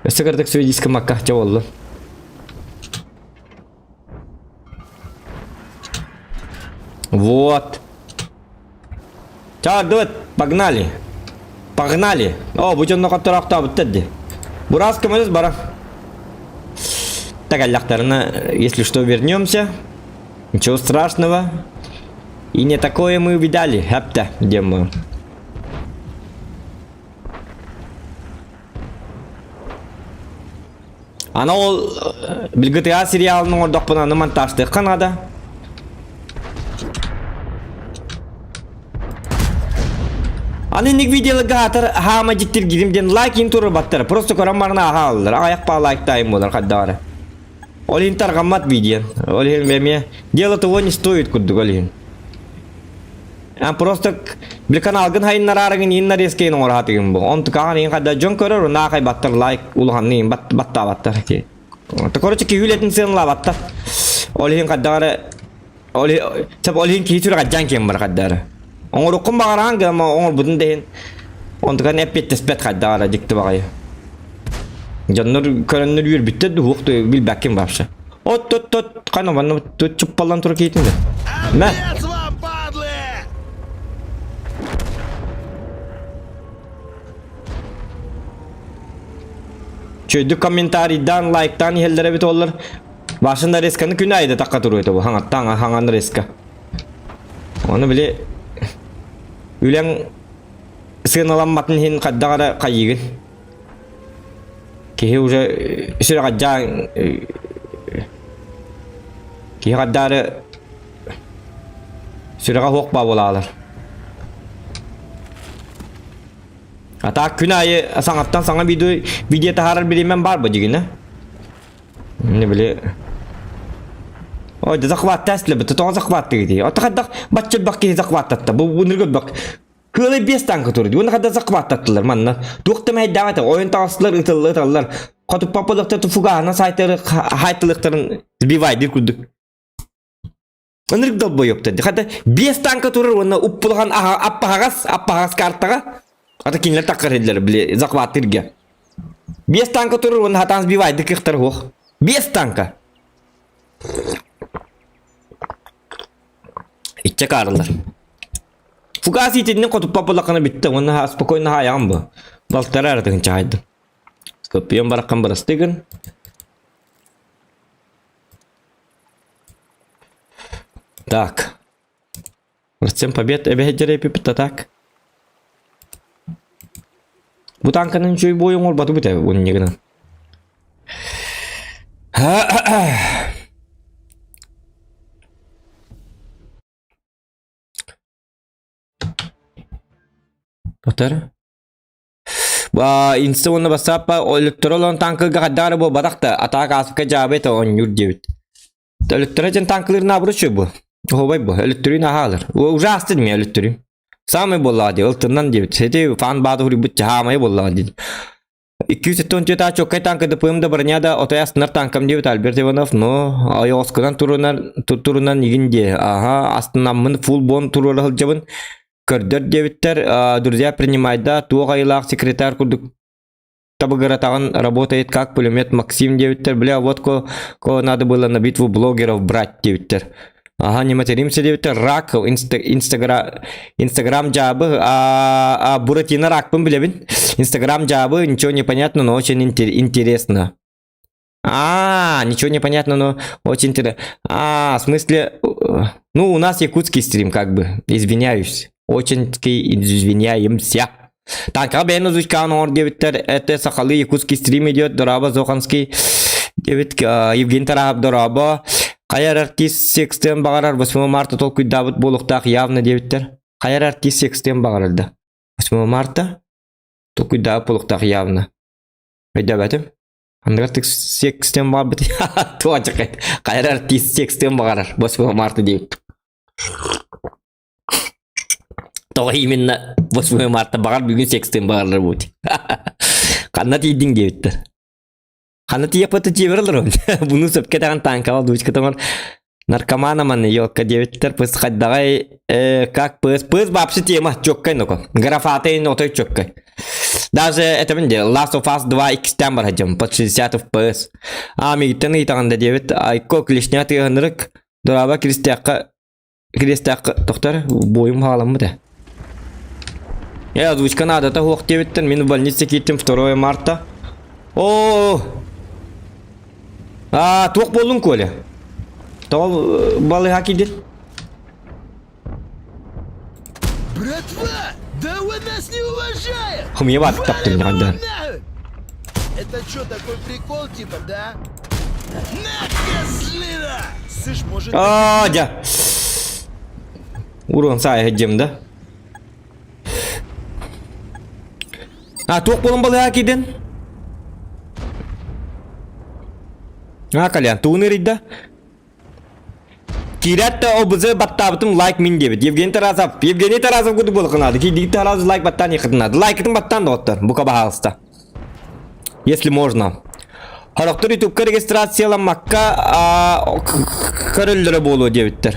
Өссө кырдык сүөдиискэ макка чэ боллун. Вот. Чаардыбыт, погнали. Погнали. О, бу дьонно хотторохтообуттар дии. Бурас көмөлөс бара. Так, аллахтарына, если что, вернемся. Ничего страшного. И не такое мы увидали. Хапта, где мы? Аны ол GTA сериалын оҥордохпуна аны монтажтыахха наада. Аны инник видеоларга аатар хаама дьиктиргирим диэн лайк иин турбаттар. Просто көрөн баран ааха аллар. Аяқ па лайктайым болар хаддаары. Ол иһин тарҕаммат видео. Ол иһин эмиэ дело того не стоит курдук ол иһин. А просто били каналгын хайыннараарыгын иин нарезкейин оҥораатыгын бу. Онтукаҕын иин хайда дьон көрөр, наахай баттар лайк улаханны иин баттаабаттар. Короче, киһи үлэтин сыаналаабаттар. Ол иһин хайдаҕары ол ол иһин киһи сүрэҕэ дьаҥ киэн бар хайдаары. Оҥоруккун баҕараан гына оҥорбутун да иһин онтукан эппиэттэспэт хайдаҕара дьикти баҕайы. Дьоннор көрөннөр үөрбүттэр дуһуох билбэккин вообще. От тот тот хана манна тут чуппаллан тура киитин да. Мэ. Отец вам, падлы! Чөйдүк комментарийдан, лайктан иһэллэр эбит оллар. Башын нарезканы күн айда такка туруйта бу хаңаттан хаңан нарезка. Оны били үлэҥ сыаналамматын иһин хайдах эрэ хайыыгын. Киһи уже сүрэҕэлдьээн киһи хаддаары сүрэҕэ суох баа буолаалар. А так күн аайы саҥаттан саҥа видео видео таһаарар бириэмэм баар бу дигинэ. Не били Ой, да захваттаас лебит, тоҕо захваттыгы дии. Ото хайдах бачча бак киһи захваттатта. Бу бу бак Кыалай биэс танка турду. Уонна хата захваттаттылар манна. Туох да мэһэйдээх этэ. Ойон таҕыстылар, ытылла ыталлар. Хотуппаппылыктар туфугаһынан сайтары хайтылыктарын сбивайдыр курдук. Ынырык долбоёптар. Хата биэс танка турар уонна уппулахан аппаһаҕас аппаһаҕас картаҕа ата кинилэр таккар хиллер били захваттырга. Биэс танка турар уонна хатаан сбивайды кыхтар хуох. Биэс танка. Иччэ каарылар. Фугас итинник хотуппа буллаххына бүттэ уонна спокойно хаайаҕын бу. Балтара эрэ тыһыынча хаайдым. Скорпион бараххан бырастыы Так. Процент побед эбэһэддэр эпиппит так. Бу танканын үчүгэй буой оҥорбатыбыт бу тэ унньыгынан. Потар. Ба инста уонна бассааппа өлөттөрө олорон танкыга хайдах эрэ буолбатах да, атаак ааспыкка дьаабы этэ оонньуур диэбит. Өлөттөрө дьэн танкылыыр наабыры үчүгэй бу. Оһуобай бу. Өлөттөрүүн аһаалар. Ужасты дим өлөттөрүүм. Самый буоллаҕа дии, ылтыннан диэбит. Сити фан баады хуруйбут чаһаамайы буоллаҕа диэн. 274 чоккай танка ДПМ да броня да отой астынар танкам диэбит Альберт Иванов, но ойоҕоскунан турунар турунан игин диэ. Аха, астынаммын фулл бон туруора сылдьабын. Көрдөр диэбиттэр, друзья принимайда туох айылаах секретарь курдук табыгыратаҕын работает как пулемет Максим диэбиттэр. Бля, вот ко, ко надо было на битву блогеров брать диэбиттэр. Ага, не материмся диэбиттэр. Рак, инстаграм, инстаграм дьаабы, а, а Буратино ракпын билэбин. Инстаграм дьаабы, ничего не понятно, но очень интересно. А, ничего не понятно, но очень интересно. А, в смысле, ну, у нас якутский стрим, как бы, извиняюсь. Очень извиняемся. Так, а бэйэн озвучкаан оҥор диэбиттэр, это сахалыы якутский стрим идет, дорообо Зоханский диэбит, Евгений Тарахов дорообо. Хайа эрэ артист секстыан баҕарар 8 марта толкуйдаабыт буолуохтаах явно диэбиттэр. Хайа эрэ артист секстыан баҕарар да. 8 марта толкуйдаабыт буолуохтаах явно. Өйдөөбөтүм. Анныгар тык секстыан баҕарбыт. Туох дьахай. Хайа эрэ артист секстыан баҕарар 8 марта диэбит. Тоҕо именно 8 марта баҕар бүгүн секстыан баҕарар буут. Ханна тиийдиҥ диэбиттэр. Ханна тиийэппит дьиэбэр олоробун. Буну сөпкө даҕан танкаҕа дучка наркомана маны елка диэбиттэр пыс хайдаҕай э, как пыс пыс вообще тема чёккай ноко графатай отой чёккай даже этебин де Last of Us 2 иккистээн барадьым под 60 FPS а мигиттен ыйтаҕын да диэбит айко клешня тыаһынырык дораба киристээххэ кириэстээххэ тохтор буойум хаҕаламмыт э э озвучка наадата суох диэбиттэн мин в больнице кииртим 2 марта о а туох буоллуҥ Коля тоҕо балыыһа киирдин Братва, да вы нас не уважает! Хумия баат таптым Валим его нахуй! Это что, такой прикол типа, да? На, козлина! Слышь, может... Аа, дьэ. Урон саайа дьим да. А, туох буолан балыһаа киирдин? А, Колян, тугун ырыйда? Киирээт да ОБЗ баттаабытым лайк мин диэбит. Евгений Тарасов, Евгений Тарасов курдук буолахынаады. Киирдигит Тарасов лайк баттаан иэхитинаады. Лайкытын баттаан доҕоттор, бука баһаалыста. Если можно. Хорохтор ютубка регистрацияламмакка көрөллөрө буолуо диэбиттэр.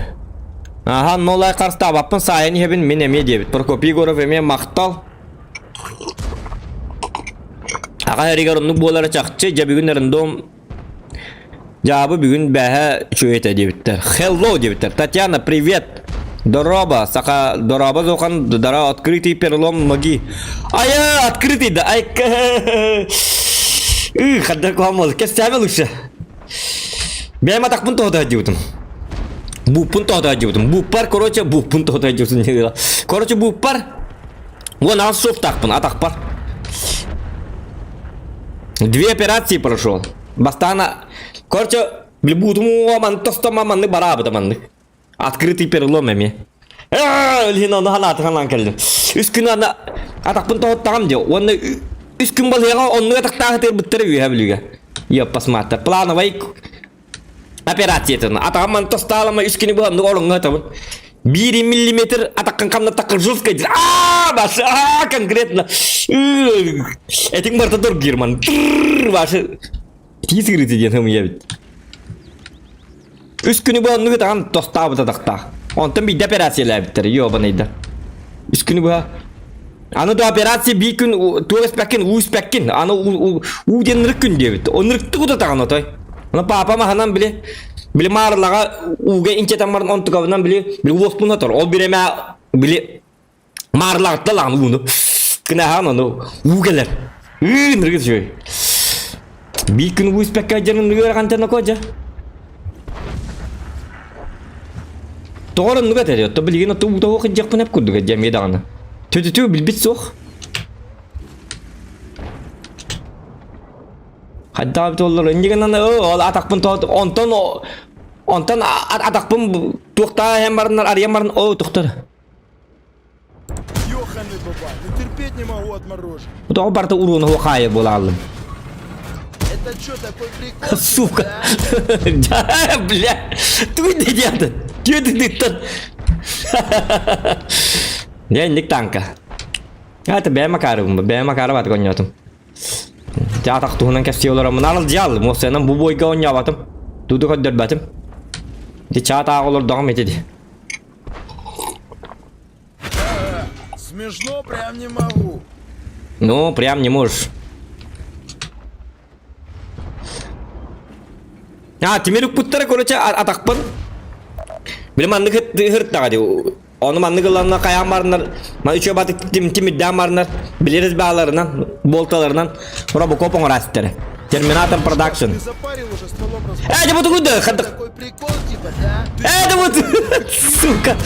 Аха, но лайк харыстаабаппын саайан иһэбин мин эмиэ диэбит. Прокопий Егоров эмиэ махтал. Аҕа эригэр оннук буолара чахчы, дьэ бүгүн рандом Дьаабы бүгүн бээһэ үчүгэй этэ диэбиттэр. Hello диэбиттэр. Татьяна, привет! Дороба, саха, дороба зохан, дара открытый перелом ноги. Ая, открытый да, ай, хаддар куһам кэпсээмэ лучше. Бэйэм атахпын тоһута диэбитим. Буппун тоһута диэбитим. Буппар, короче, буппун тоһута диэбитим. Короче, буппар. Вон аҕыс суохтаахпын, атахпар. Две операции прошел. Бастаан, короче, бутум уоман тостома маннык бараабыта маннык. Открытый перелом эми. Илин ону ханаатыхан кэллим. Үс күн ана атахпын тоһуттаҕым дии. Уонна үс күн балыйаҕа оннук атахтаах ытырбыттара үөһэ бүлүүгэ. Ёппасмаата. Плановай операциятын. Атаҕым ман тостаалама үс күнү быһа оннук ороҥҥо ытабын. Биир миллиметр атаххын хамнаттахха жестко диир. Аа, баш, аа, конкретно. Этиҥ барыта доргиир ман. Башы тиис ырыты диэн хымыйа эбит. Үс күнү быһа оннук ытаҕан тостаабыт атахтаах. Онтон биирдэ операциялаабыттар, ёбаныйда. Үс күнү быһа Аны да операция биир күн туох испэккин, уу испэккин. Аны уу диэн ынырык күн диэбит. Ынырыктык утатаҕын отой. Аны папам аһынан били били маарылаҕа ууга инчэтэн баран онтукабынан били били уоспун отор. Ол биремэ били маарылаҕытта лаҕын ууну. Кынаһаан ону уу кэлэр. Ыы ынырык үчүгэй. Биир күн уу испэккэ дьэн ынырык ыарахантан окуо Тоҕо оннук этэр, то билигин оту уута кырдьахпын эп курдук дьэ эмиэ даҕаны. Тү-тү-тү билбит суох. Хайдах эбит оллор иннигин ол атахпын онтон онтон атахпын туохтаа иһэн бараннар арыйан баран оо тохтор. Ёханый бабай, ну терпеть не могу отмороженное. Тоҕо барыта урууну хаайы буолааллым. Это что, такой прикол? Сука. Да, бля. Туй дедята. Че ты ты Не, инник танка. Это бэйэм акаарыбын, бэйэм акаарыбат гонньотум. Дьаатах туһунан кэпсии олороммун арал дьаал, муосайынан бу бойга оонньообатым. Туду көрдөрбөтүм. Ди чаат ааҕа олордоҕум ити ди. Смешно прям не могу. Ну, прям не можешь. А, тимир укпуттара, короче, атахпын. Били маннык ыһыртаҕа дии. Ону маннык ыланна хайаан барынар, ман үчүгэй батык тимирдээн барынар, билэрис бааларынан, буолталарынан робокоп оҥораастара. Терминатор Продакшн. Ты запарил уже стволом Э, да вот куда? Хадах. Такой прикол типа, да? Ты Э, да вот, сука.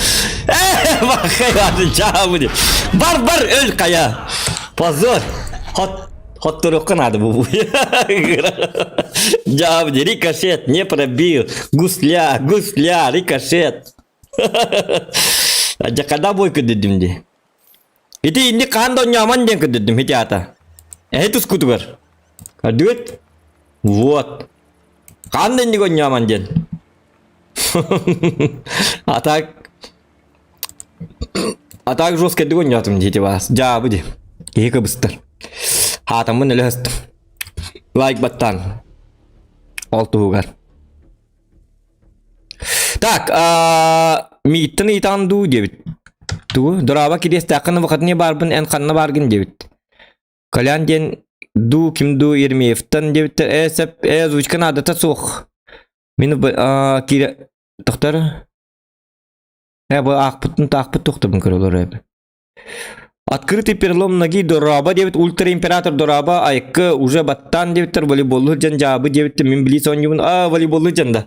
Э, бахай, чаа будет. Бар, бар, өл кая. Позор. Хот. Хотторуохха наада бу. Дьаабы, рикошет, не пробил. Гусля, гусля, рикошет. Дьакада бой көрдүрдүм дии. Ити инник хаан да онньоомон диэн көрдүрдүм ити аата. Эһи тускутугар. Көрдүгүт? Вот. Хаан да инник онньоомон диэн. А так А так жестко оонньоотум дии баас. Дьаабы дии. Киһи кыбыстар. Хаатаммын өлө астым. Лайк баттаан. Ол туһугар. Так, мииттэн ыйытаан дуу диэбит. Тугу? Дорааба кириэстээххин вакатыне баарбын эн ханна бааргын диэбит. Колян диэн дуу ким дуу Ермеевтан диэбиттэр. Ээ сөп, ээ озвучка наадата суох. Мин киирэ тохтор. Ээ бу аахпытын таахпыт тохтобун көрө олорор эбит. Открытый перелом ноги Дораба диэбит ультра император Дораба айыккы уже баттаан диэбиттэр волейболлуур дьон дьаабы диэбиттэр мин блиц оонньуубун а волейболлуур дьон да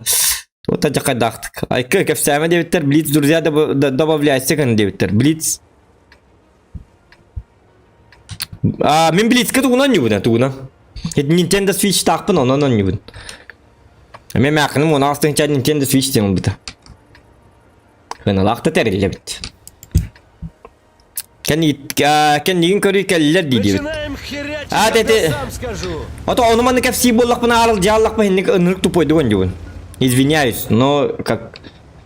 вот дьакайдаахтык айыккы кэпсээмэ диэбиттэр блиц друзья добавляйся гын диэбиттэр блиц а мин блицка тугунан оонньуубун тугунан Nintendo Switch таахпын онон оонньуубун мен мээхиным он алтынча Nintendo Switch диэн ылбыта Ыналаах да тэриллэбит. Кэннигин көрүү кэллэр дии диэбит. А тети Ото ону манны кэпсии буоллахпына арал дьааллахпын инник ынырык тупойдугун дьубун. Извиняюсь, но как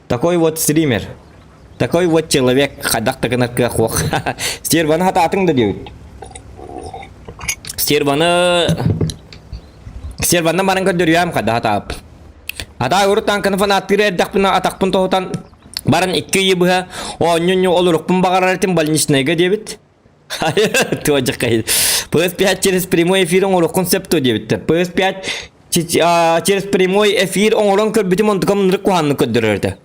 такой вот стример, такой вот человек хайдах да гынар кыах суох. Стерваны хатаатыҥ да диэбит. Стерваны Стерванна баран көрдөрүөм хайдах хатаап. Атаа урут таҥканы фанаттыыр эрдэхпинэ атахпын тоһутан баран икки ыйы быһа оонньу олорукпун баҕарар этим больничнайга диэбит. Туодьаххай. PS5 через прямой эфир оҥоруоххун сөп дуо диэбиттэр. PS5 через прямой эфир оҥорон көрбүтүм онтукам ынырык куһааннык көрдөрөр этэ.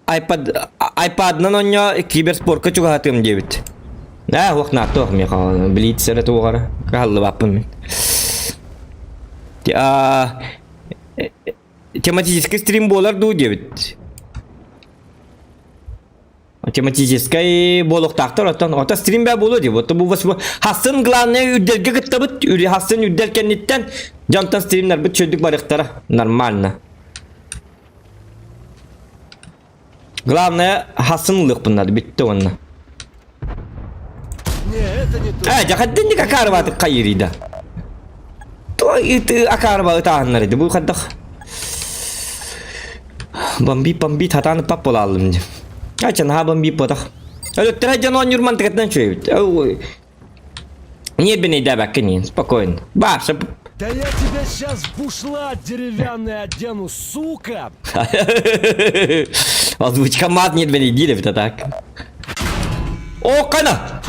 iPad iPadынан онньо киберспорка чугаһатыам диэбит. Ээ, уох нааттуох миэхэ блиц эрэ туоҕара кыһаллыбаппын мин. Тематический стрим буолар дуу диэбит. Тематическай буолуохтаахтар оттон ото стрим бää буолуо дии. Вот бу хасын главное үрдэлгэ кыттабыт. Хасын үрдэл кэнниттэн дьонтон стримнарбыт чөйдүк барыахтара. Нормально. Главное, хасын ылыахпын надо, бүттэ уонна. Не, это не то. Э, дьахаддинник акаарыбаатык хайырыйда. То ыты акаарыба ытааһыннар иди бу хайдах. Бомби бомби татааны пап буолааллым дии. Ача наһаа бомби ботах. Өлөттөрө дьон оонньуур мантыкатынан чүөйбүт. Ньиэрбинэйдээбэккин иин, спокойно. Баша. Да я тебя сейчас бушла деревянный одену, сука! Озвучка мат ньиэрбинэйдиир эбит а так. О, кана!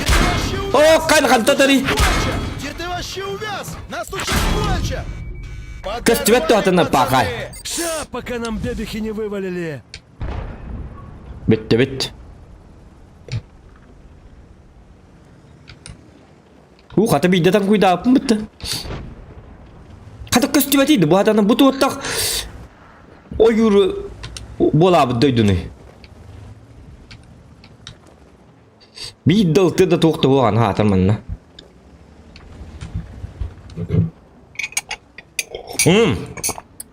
О, кана, хантатари! Где ты вообще увяз? Нас тут сейчас кончат! Көстүбэт туһатына пахай. Все, пока нам бебехи не вывалили. Бүттэ бүт. Уу, хата биирдэ таҥкуйдаабыппын бытта. Хата көстүбэтий да, бу хатана бу туоттах ойууру буолаабыт дойдуну. Биир да ылтыы да туох да буолан хаатар манна.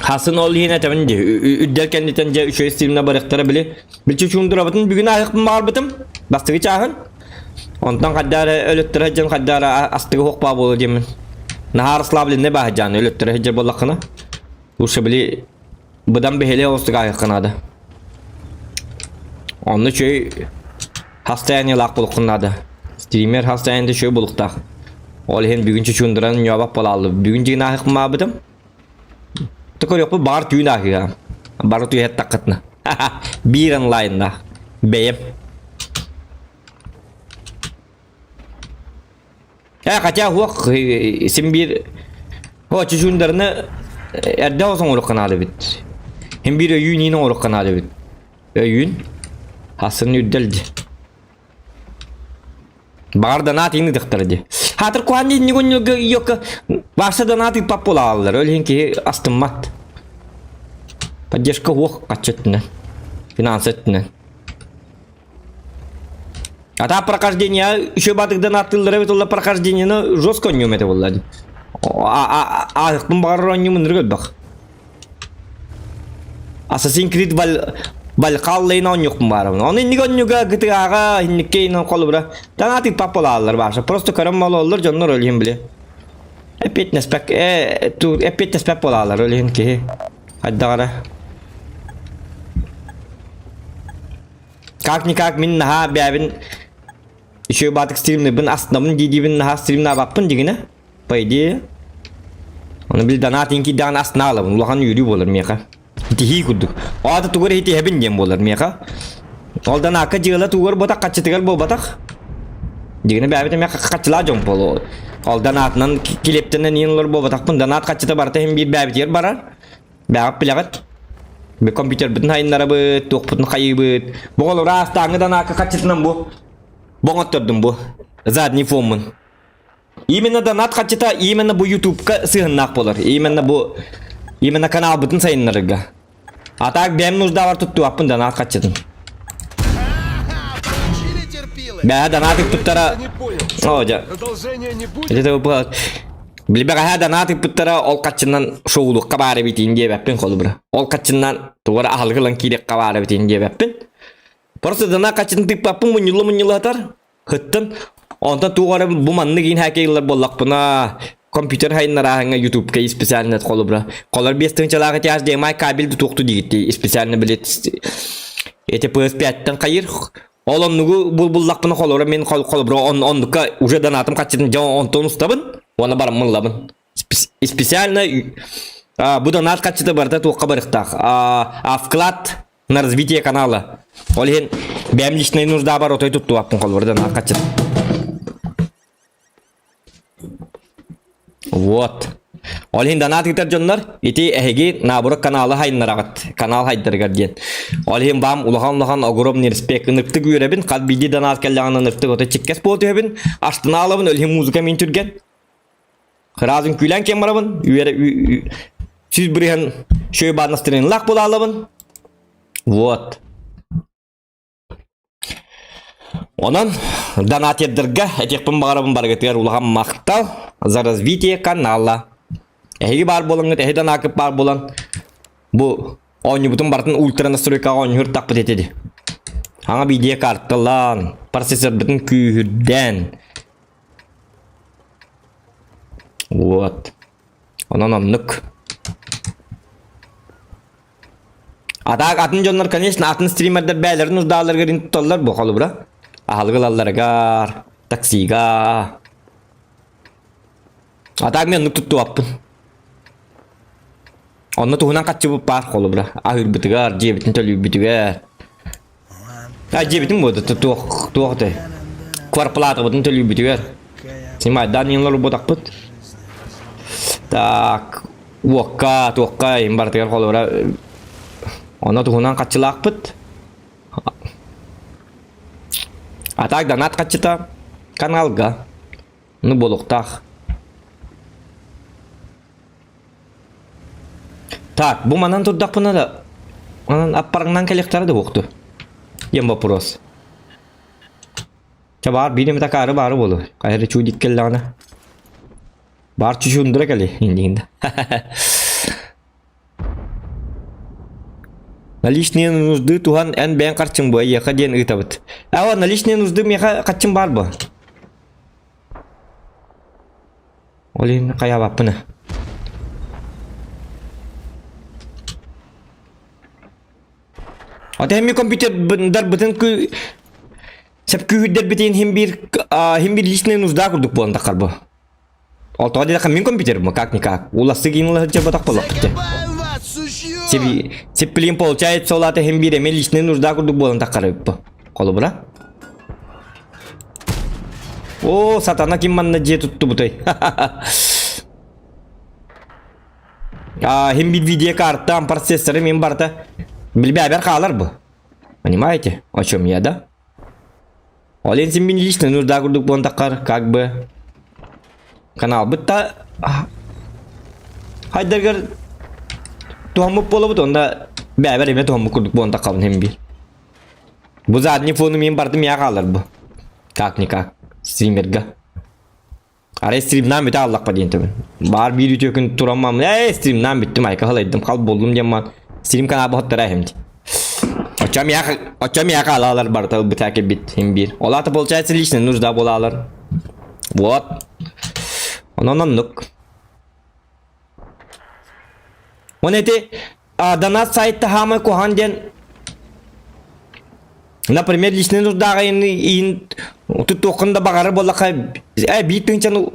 Хасын ол иһин этэбин дии. Үрдэл кэнниттэн дьэ үчүгэй стримна барыахтара били. Билчи чуумдурабытын бүгүн аһыахпын баҕарбытым. Бастакы чааһын. Онтон хайдаа эрэ өлөттөрө сылдьан хайдаа эрэ астыгы суох буолуо диэммин. Наһаа расслабленный бааһырдьаан өлөттөрө сылдьар буоллаххына. Лучше били быдан бэһэлэй оҕустук ааһыахха наада. Онно үчүгэй состояниелаах буолуоххун наада. Стример состояниета үчүгэй буолуохтаах. Ол иһин бүгүн чучундуран ньуобап буолааллы. Бүгүн дьиҥин ааһыахпын баҕарбытым. Көрүөхпүт баҕар түүн ааһыа. Бары түһэт таххытына. Биир онлайннаах. Бэйэм. Э, хотя уох син биир о чучундарны эрдэ осон оҥоруохха наада эбит. Син биир өйүүн иин оҥоруохха наада эбит. Өйүүн хасын үрдэл дии. Баҕар донат иин ыдыхтара дии. Хаатыр куһаан дии ньугун йокка барса донат ыыппат буолааллар. Ол иһин киһи астыммат. Поддержка уох хаччы өттүнэн. Финансы өттүнэн. А та прохождение еще батыгдан аттыллар эбит олла прохождениены жестко онньуом этэ буолла. Аахпын баҕарар онньуум ынырык элбэх. Assassin's Creed Val Valhalla оонньуохпун баарабын. Ону инник онньуга GTA-га инникке инон холобура. Таҥаатык паппалааллар бааша. Просто көрөн бололлор дьоннор өлүһүн биле. Эппиэтинэспэк э ту эппиэтинэспэк буолаалар өлүһүн киһи. Хайдаҕара. Как-никак мин наһаа бэйэбин үчүгэй баатык стримныыбын астынабын дии-диибин наһаа стримнаабаппын дигинэ. По идее. Ону били донат киирдэҕинэ астына аҕалабын. Улахан үөрүү буолар миэхэ. Итиһии курдук. Ол аата тугу эрэ итиһэбин диэн буолар миэхэ. Ол донаакка дьыала тугар буотах, хаччытыгар буолбатах. Дигинэ бэйэбит эмиэ хаччылаах дьон буолуо. Ол донатынан килиэптэнэн иин олор буолбатахпын. Донат хаччыта барыта иһин биир бэйэбитигэр барар. Бэҕэп билэҕит. Бу компьютербытын хайыннарабыт, туохпутун хайыыбыт. Бу оҕолор аастааҥҥы донаакка хаччытынан бу. Бу оҥоттордум бу. Задний фоммун. Именно донат хаччыта именно бу ютубка сыһыннаах буолар. Именно бу именно каналбытын сайыннарарга. А так бэйэм нуждабар туттуаппын донат хаччытын. Получили терпилы. Бэйэ донат ыппыттара Не понял. О, дьэ. Продолжения не будет? Это было Билбэҕэһээ донат ыппыттара ол хаччынан шоулукка баар эбитин диэбэппин холобура. Ол хаччынан тугар аһылык ылан киириэххэ баар эбитин диэбэппин. Просто донат хаччытын тыыппаппын мунньулла мунньулла Кыттын. Онтон туох эрэ бу маннык иин хакейлар буоллахпына, компьютер хайыннарааһыҥҥа ютубка специально холобура. Холор 5 тыһыынчалаах эти HDMI кабель тутуохту диигитти специально билет эти PS5-тан хайыр. Ол оннугу буллахпына холобура мен холобура оннукка уже донатым хаччытын дьон онтон устабын, уонна бараммын ылабын. Специально бу донат хаччыта барыта туохха барыхтаах. А вклад на развитие канала. Ол иһин бэйэм личнай нуждабар отой туттубаппын холобурдан хаччыт. Вот. Ол иһин донат ыытар дьоннор ити эһиги наоборот каналы хайыннараҕыт канал хайдарыгар диэн. Ол иһин баам улахан-улахан огромный респект ыныртык үөрэбин хас биирдии донат кэллэҕинэ ыныртык ото чиккэс буола түһэбин астына алабын ол иһин музыка мин түргэн Разын күлэн кем барабын үөрэ 100% шөй бааннастырынлах буолаалабын Вот. Онон донатердарга этиэхпин баҕарабын барыгытыгар улахан махтал за развитие канала. Эһиги баар буолаҥҥыт, эһи донаакыт баар буолан бу оонньуубутун барытын ультра настройкаҕа оонньуур тахпыт этиди. Аҥа видео карталаан, процессорбытын күүһүрдэн. Вот. Онон оннук. А так атын дьоннор, конечно, атын стримердэр бэйэлэрин нуждааларыгар ин туталлар бу холобура. Аһылык ылалларыгар, таксига. А так мен оннук туттубаппын. Онно туһунан хаччыбыт баар холобура. Аһыырбытыгар, дьиэбитин төлүүрбүтүгэр. А дьиэбитин буода туох туох этэй? Кварплатабытын төлүүрбүтүгэр. Снимайдаан иҥлэр буотахпыт. Так, уокка, туохха иһин барытыгар холобура онно туһунан хаччылаахпыт. А так донат хаччыта каналга. Ну буолуохтаах. Так, бу манан турдахпына да манан аппарыңнан кэлиэхтэрэ да буохту. Диэн вопрос. Чэ баар биир эмит акаары баары буолуо. Хайа эрэ чудик кэллэҕинэ. Баар чучундура кэлиэ иннигинэ. Наличные нужды туһан эн бэйэҥ харчыҥ буо эйиэхэ диэн ыытабыт. Ава наличные нужды миэхэ харчым баар буо. Ол иһин хайаабаппын. Ата эмми компьютердарбытын күү сеп күүһүрдэрбитин хим биир хим биир личный нужда курдук буолан таххар бу. Ол тоҕо диэтэххэ мин компьютерым как-никак. Улассы киин ыла сылдьар буоллахпыт. Загибаем вас, сучье! Сеппилин получается ол ата хим биир эмиэ личный нужда курдук буолан таххар эбит бу. Холобура. О, сатана ким манна дьиэ туттубутай? А, хим биир видеокартам, процессоры мин барыта билбэбэр хаалар бу. Понимаете, о чем я, да? Ол син мин лично нужда курдук буолан таххар, как бы каналбыт да хайдаргар туһаммыт буолабыт, онда бэбэр эмэ туһаммыт курдук буолан таххабын хим биир. Бу задний фону мин бардым я хаалар бу. Как-никак. Стримерга. Арай стримнаан бүтэ аллахпа диэн төбүн. Баар биир үтүө күн тураммам, ээ стримнаан бүттүм, айка халайдым, хал буоллум диэн ман стрим канаба хоттара эһим ди. Оччом я оччом я алалар барыта ылбыта кэлбит хим биир. Ол аата получается личная нужда буолалар. Вот. Онон оннук. Он эти донат сайтта хаамай куһаҕан диэн например личный нуждаҕа иин туттуоххун да баҕарар буоллахха э биир тыынчаны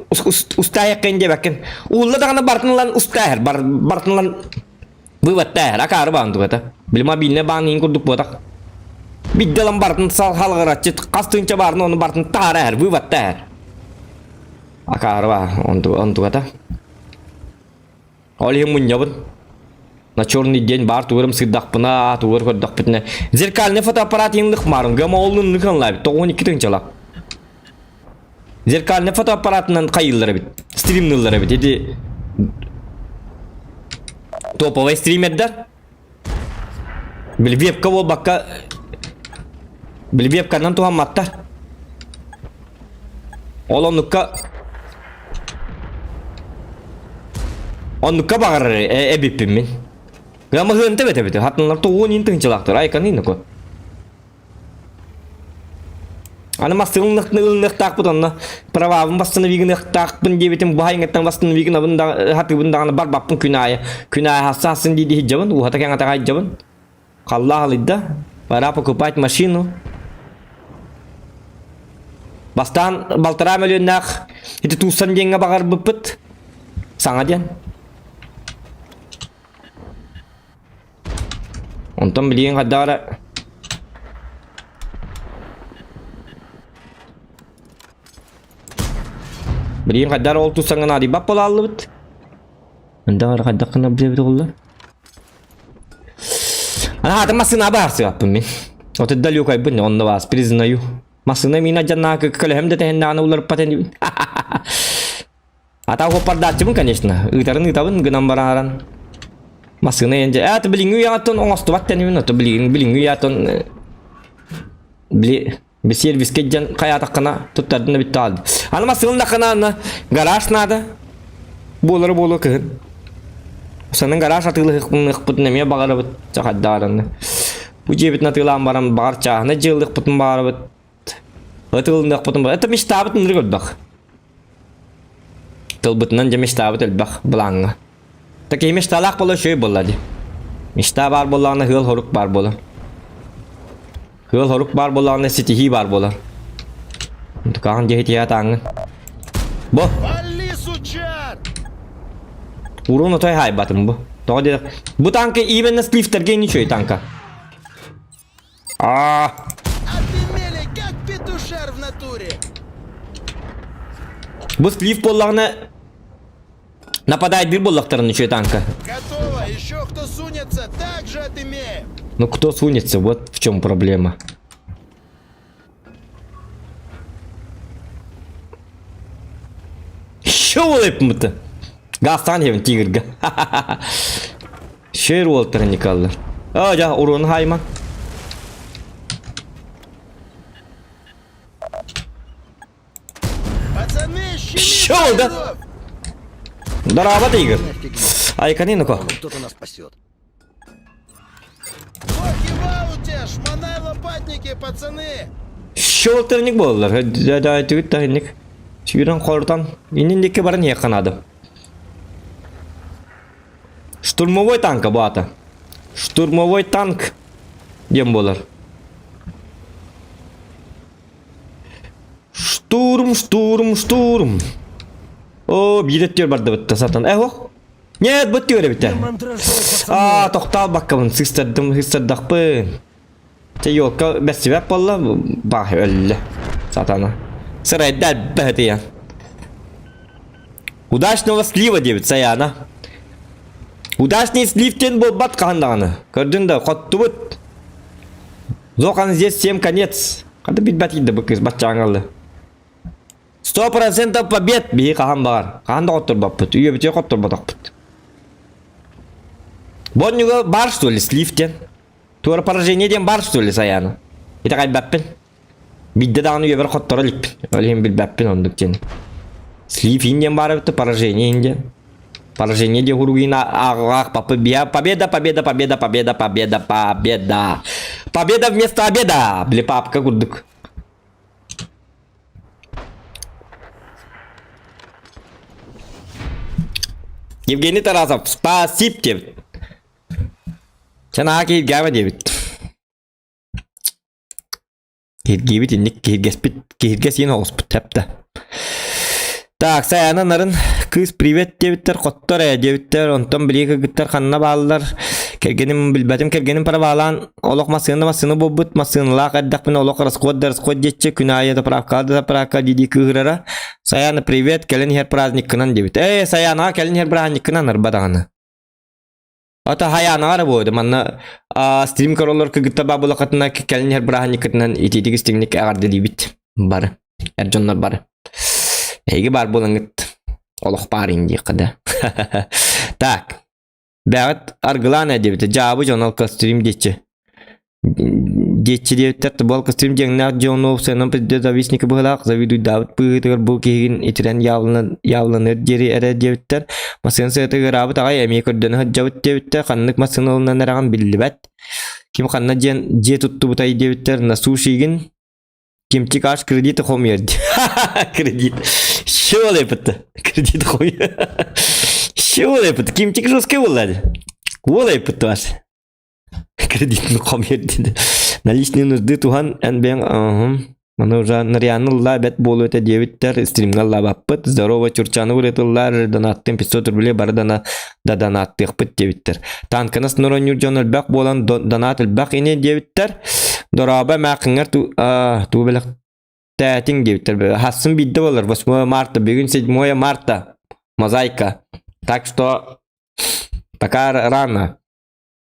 устаайаххын диэбэккин уулла даҕаны бартын ылан устааһар бартын ылан выводтааһар акаары баан тугата били мобильный баан иин курдук буотах бидде ылан бартын салҕараччы хас тыынча баарын ону бартын таһаарар выводтааһар акаары баа онтугата Ол иһин мунньабын. На черный день баар тугурым сырдахпына, тугур көрдөхпүтүнэ. Зеркальный фотоаппарат иҥлих маарым, гама оллун ныканлаабит, 92 тыһыынчалаах. Зеркальный фотоаппаратынан хайыыллар эбит, стримныыллар эбит. Ити топовый стримердэр. Били вебка буолбакка, били вебканан туһамматтар. Ол оннукка оннукка баҕарар эбиппин мин. Гамаһыанта эбит эбит. Хатынлар тоҕуон иин тыһынчалаахтар. Айканы инако. Аны массыынаны ылыныахтаахпыт онно правабын восстановигыныахтаахпын диэбитим бу хайыҥыттан восстановигынабын да хатыыбын даҕаны барбаппын күн аайы. Күн аайы хасса хассын дии дии сылдьабын, ууһата кэҥэтэ сылдьабын. Халлаах алыйда, пора покупать машину. Бастаан балтараа мөлүйүөннээх ити Тууссан диэҥҥэ баҕарбыппыт. Саҥа диэн. Онтон билигин хайдах эрэ Билигин хайдах эрэ ол туссаҥҥа наадыйбат буолааллыбыт. Хайдах эрэ хайдах гына билэбит оҕолор. Анаатын массыына баарсыгаппын мин. Отут далекайбын, онно баас признаю. Массыына миин адьаннаакы көлөһөм да тэһиннэҕинэ уларыппат инибин. Ата хоппардааччыбын, конечно. Ыытарын ыытабын гынан баран. Массыына енже. Э, ты билиҥҥи үйэҕиттэн оҥостубат тэнибин, ото билигин билиҥҥи үйэҕиттэн били би сервиске дьэн хайаатаххына туттардын бүттэ аалды. Аны массыыннаххына аны гараж наада. Буолары буолуо кыһын. Санын гараж атыылаһыахпытын эмиэ баҕарабыт. Чахайдаараны. Бу дьиэбитин атыылаан баран баҕар чааһына дьыалыахпытын баҕарабыт. Ытылыныахпытын баҕар. Это мечтабыт ынырык элбэх. Тылбытынан дьэ мечтабыт элбэх былааҥҥа. Такие мечталаах буола үчүгэй буолла дии. Мечта баар буоллаҕына ыал-хорук баар буолар. Ыал-хорук баар буоллаҕына ситиһии баар буолар. Тукаҕын дьиэ тааҥҥын. Бу. Вали, сучар! Урун отой хаайбатым бу. Тоҕо диэтэх. Бу танка именно слифтерге ничего танка. А, Отымели, как петушар в натуре! Бу слив буоллаҕына нападает биир буоллахтарын үчүгэй танка. Готово! Еще кто сунется, так же отымеем! Ну кто сунется, вот в чем проблема. Шоу Газтан хевин тигрга. Шер уолтар никаллар. А, жа, урон хайма. Пацаны, щеми Шоу, да? фраеров! Дороба, тигр. Айкани, ну-ка. Кто-то нас спасет. Локи в ауте! Шмонай лопатники, пацаны! Шоу-терник буоллар. Да, түгүт тахинник. Сүүрэн хортан. Иннин дикки баран иэхханадым. Штурмовой танка бу аата. Штурмовой танк диэн буолар. Штурм, штурм, штурм. О, биир өттүгэр бардыбыт сатан. Э, ох. Нет, бу өттүгэр эбит. Аа, тохтообаккабын, сыстардым, сыстардахпын. Чэ, елка бэрсибэт буолла, бах өллө. Сатана. Сырайда элбэх Удачного слива диэбит Саяна. Удачный слив диэн буолбат хаһан даҕаны. Көрдүн да, хоттубут. Зохан здесь всем конец. Хата билбэт да бу кыыс баччааҥаллы. 100% побед биһи хаһан баҕар. Хаһан да хотторбоппут. Үйэбитигэр хотторботохпут. Бонньуга бар что ли слив диэн? Туора поражение диэн бар что ли Саяна? Итэҕэйбэппин. Биирдэ даҕаны үйэбэр хотторо иликпин. Ол иһин билбэппин оннук диэн. Слив иин диэн баар эбит поражение иин диэн. Поражение диэн хуругин ааҕаах Победа, победа, победа, победа, победа, победа. Победа вместо обеда! Били папка курдук. Евгений Тарасов, спасибо диэбит. Чанаак ииргээбэ диэбит. Киһиргиибит инник киһиргэспит киһиргэс иин оҕуспут тэптэ. Так, Сайаана нарын кыыс привет диэбиттэр, хоттор ээ диэбиттэр, онтон били кыргыттар ханна бааллар, кэргэним билбэтим, кэргэним парабаалаан олох массыына массыына буолбут, массыыналаах эрдэхпинэ олох расход да расход диэччи, күн аайы заправка да заправка дии-дии кыыһырара. Сайаана привет, кэлэн иһэр праздниккынан диэбит. Ээ, Сайаанаҕа кэлэн иһэр праздниккынан арба даҕаны. Ата хайаанаҕа эрэ буолуо манна стрим көрөллөр кыргыттар баабылакатына кэлин иһэр бырааһынньыккытынан итиитик истиҥник эҕэрдэлиибит бары эр дьоннор бары эһиги баар буолаҥҥыт олох баар ин диэххэ да так бэҕит аргылаан ээ диэбитэ дьаабы дьон алка стрим диэччи Диэччи диэбиттэр тубал костюм дьиҥнээх дьону сыанан завистника быһыылаах завидуйдаабыт быһыытыгар бу киһигин итирэн явланыар диэри эрэ диэбиттэр массыына сыата ыараабыт аҕай эмиэ көрдөнө сылдьабыт диэбиттэр ханнык массыына ылынан эрэҕин биллибэт ким ханна диэн дьиэ туттубутай диэбиттэр на сушигин Кимчик аж кредит хомуйар кредит Щелепыт кредит хомуйар Щелепыт Кимчик жесткий буолла Уолайпыт ваш Кредитин хомуйар диэн. Наличные нужды туһан эн бэйэҥ Маны уже Нарьяны ылла бэт буолуо этэ диэбиттэр, стримҥа ыллаабаппыт. Здорово, Чурчаны ырытыллар, донаттын 500 рублей бары дана да донаттыахпыт диэбиттэр. Танканы снуронньуур дьон элбэх буолан донат элбэх ини диэбиттэр. Дорообо эмээххиҥҥэр туу туу бэлэхтээтиҥ диэбиттэр. Хассын биирдэ буолар 8 марта, бүгүн 7 марта. Мозаика. Так что пока рано.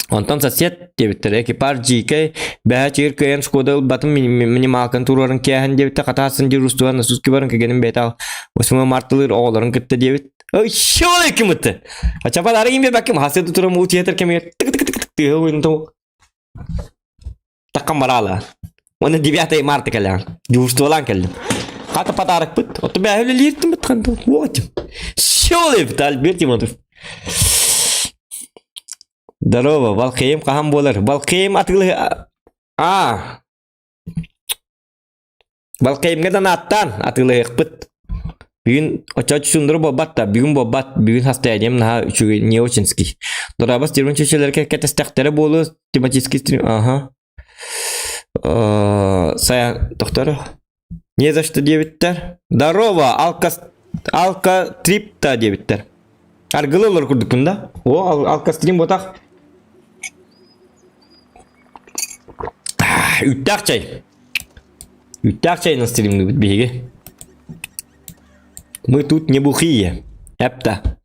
Онтон сосед диэбиттэр, экипаж дьиикэй, бэһэ чыыр кыайан Шкода ылбатын минималканы туруоран кээһэн диэбиттэр, хатаассын диир устуган насуски баран кэгэнин бэйэтэ 8 мартылыыр оҕолорун кытта диэбит. Ой, кимыты. Ачапа дары имбе баккым хасыты турам уу театр кэмигэр тык тык тык тык тыһы ойнту. Таккам бараала. Уонна 9 марта кэлээн. Дьуурстуолаан кэллим. Хата подарокпыт. Оту бэһэ үлэлииртим бит ханта. Вот. Щелып, Альберт Иванов. Здорово, Балкыйым хаһан буолар? Балкыйым атыылаһы... А! Балкыйымга да нааттаан атыылаһыахпыт. Бүгүн оччо сундуру буолбат да, бүгүн буолбат, бүгүн состоянием наһаа үчүгэй, не очинский. Дорабас термин чөчөлөргө кэтэстэхтэрэ буолуо, тематический стрим, ага. Сая, тохтор. Не за что диэбиттэр. Здорово, алка, алка трипта диэбиттэр. Аргылы олор курдукпун да. О, алкастрим ботах. Үттээх чай. Үттээх чайынан стримныбыт биһиги. Мы тут не бухие. Эпта.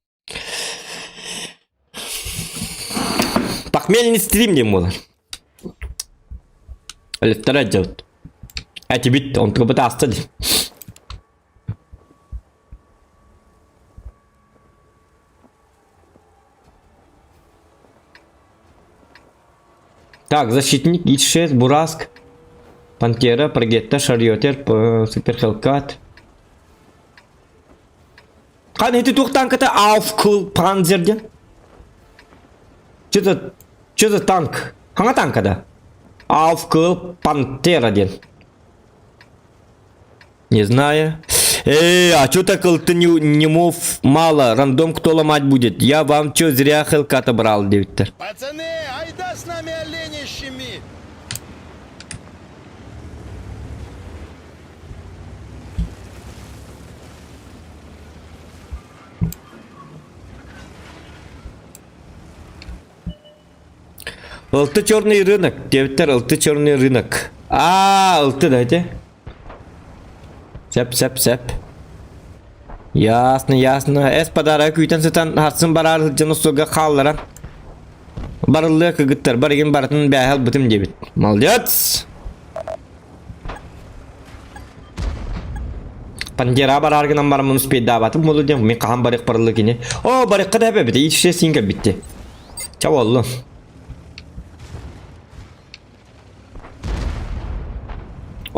Похмельный стрим диэн буолар. Өлөттөрө дьабыт. Этибит, онтукабыт ааста дии. Так, защитник И6, Бураск, Пантера, Прогетта, Шарьотер, Супер Хелкат. Хан ити туох танката Ауфкул Панзер диэн? Что за, что за танк? Хаҥа танкада? Ауфкул Пантера диэн. Не знаю. Эй, а чё так ты не, не мов мало? Рандом кто ломать будет? Я вам чё зря Хелката брал, диэбиттэр. Пацаны, айда с нами оленей щемить! Ылты черный рынок, диэбиттэр ылты черный рынок. Аа, ылты да ити. Сөп, сөп, сөп. Ясно, ясно. Эс подарок күүтэн сытан харсын бараар сылдьан устуга хаалларан. Барыллыа кыгыттар, барыгын барытын бээһэ ылбытым диэбит. Молодец! Пандера бараар гынан бараммын успейдаабатым буолу диэн мин хаһан барыах барылла кини. Оо, барыахха да эбит, ичше син кэлбитти. Ча боллун.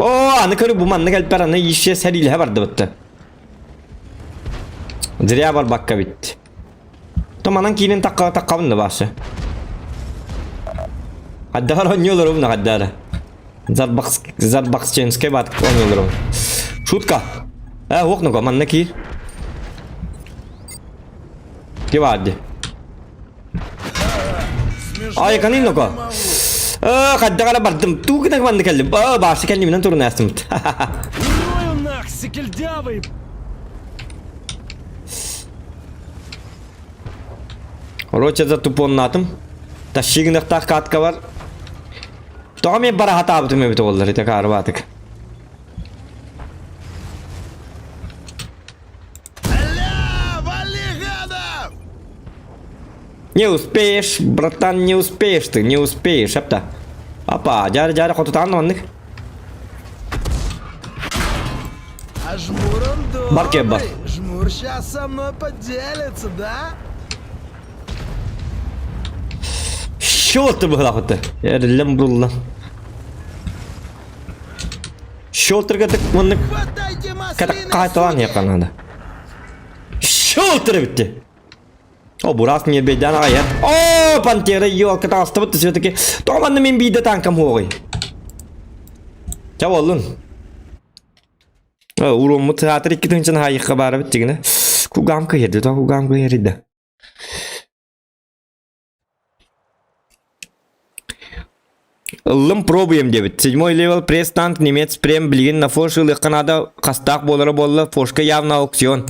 Оо, аны көрү бу маннык элбэр аны ишше сэриилэһэ бардыбытты. Зря барбакка бит. То манан киирин такка таккабын да баасы. Хаддахар онньуолорум на хаддара. Зарбакс Зарбаксченскай бат онньуолорум. Шутка. Э, уох манна киир. Ки баарды. Смешно Ай, канин не ноко. могу. Э, хаддахара бардым. Туу гына манна кэллим. Э, баасы кэннибинэн турун астымыт. Урою нах, сикельдявый! Короче, за тупоннатым. Тащигынахтаах катка бар. Тоҕо мен бара хатаабытым эбит оллар ите каарбаатык. Ля, вали гадов! Не успеешь, братан, не успеешь ты, не успеешь, апта. Апа, жары-жары хотутаан оннык. А жмур он добрый. Бар кеп бар. Жмур сейчас со мной поделится, да? Шелтер быһылаахыты. Эриллэн булла. Шелтерге тык маннык Хватайте маслины, кайталан суки! якка надо. Шелтер битти. О, бурас не бедян аяр. О, пантера елка таастыбыт все-таки. Тоҕо мен биирдэ танкам хуоҕуй. Ча боллун. Уруммут театр икки тыһынчан хайыкка баарабыт дигинэ. Кугам кыйырды, то кугам кыйырды. Ыллым пробуем дебит. Седьмой левел пресс танк немец прем билигин на фош ылыахха наада хастаах буолара буолла фошка явно аукцион.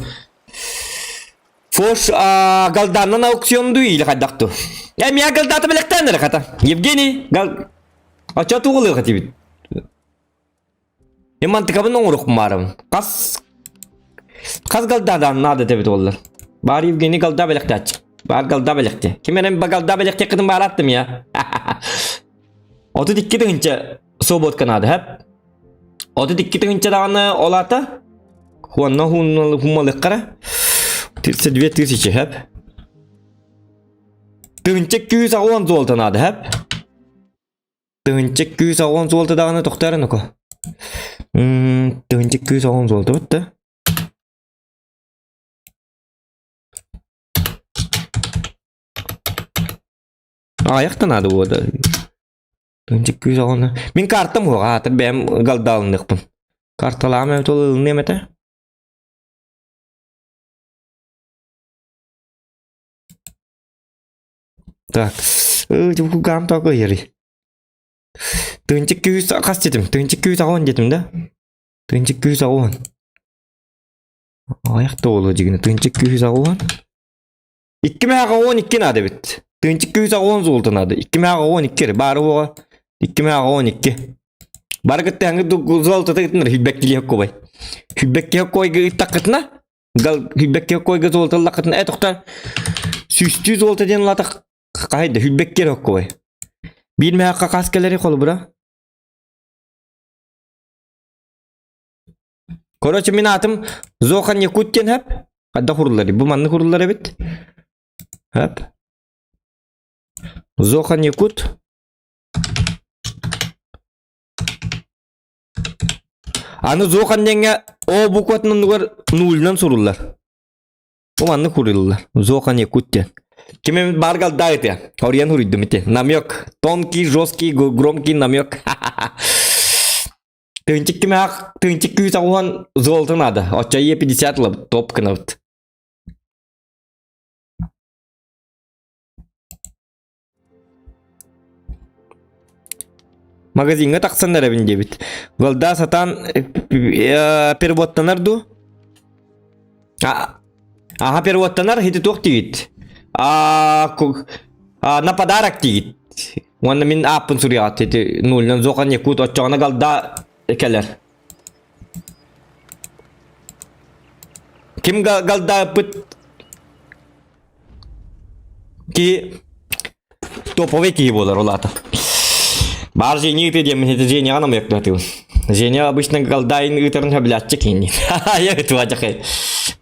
Фош галданнан аукцион дуу или хайдах дуу. Э мия галдата билэхтээн эрэ хата. Евгений гал Очо тугулыха тибит. Мен мантыкабын оҥоруохпун баарабын. Хас хас галдадан наада тэбит уоллар. Баар Евгений галда бэлэхтээччи. Баар галда бэлэхте. Ким эрэ галда бэлэхтиэххитин баараттым я. 32 тыһыынча свободка наада хэп. 32 тыһыынча даҕаны ол аата хуанна хуммалыххара 32 тысячи хэп. Тыһыынча күүс аҕуон золото наада хэп. Тыһыынча күүс аҕуон золото даҕаны тохтоорун око. Тыһыынча күүс аҕуон золото бутта. Аҕыйах да наада буода. Тыһыынча күүс аҕуон. Мин картам суох аатыр бэйэм галдаалыныахпын. Карталаам эбит ол ылыныам этэ. Так. Кугаам тоҕо ыйарый? Тыһыынча күүс хас диэтим? Тыһыынча күүс аҕуон диэтим да? Тыһыынча күүс аҕуон. Аҕыйах да буолуо дьигинэ. Тыһыынча күүс аҕуон. Икки мээх аҕуон икки наада эбит. Тыһыынча күүс аҕуон золото наада. Икки мээх аҕуон икки эрэ. Баары буоҕа. Икки мээх аҕуон икки. Бары кытта аҥы золото кытынар хүлбэккилиэх кубай. Хүлбэккиэх койга ыттаххытына гал хүлбэккиэх койга золото ыллаххытына э тохтон сүүстүү золото диэн улаатах хаһайда хүлбэккиэр хоккубай. Биир мэхэ хас кэлэри холобура. Короче, мин аатым Зохан Якут диэн хэп. Хадда хуруллар. Бу маннык хуруллар эбит. Хэп. Зохан Якут. Аны Зохан диэҥҥэ О букватын оннугар нулынан суруллар. Бу маннык хуруллар. Зохан Якут диэн. Ким эмит баар галдаа ытыа. Оруйан хуруйдум ити. Намек. Тонкий, жесткий, громкий намек. Тыынчык кимээх, тыынчык күүс аҕуһан золото надо. Оччо Е50 ылабыт, топ гынабыт. Магазиҥҥа тахсан эрэбин диэбит. Валда сатаан переводтанар дуу? Аха переводтанар ити туох диигит? А, на подарок диигит. Уонна мин ааппын суруйаҕыт ити нулынан зохан якут оччоҕуна галда кэлэр. Ким галдааппыт Киһи топовый киһи буолар ол аата. Баар Женя ыытыы диэммин ити Женяҕа намыйахтатыбын. Женя обычно галдайын ыытарын сөбүлээччи киһини. Ыытыбатахай.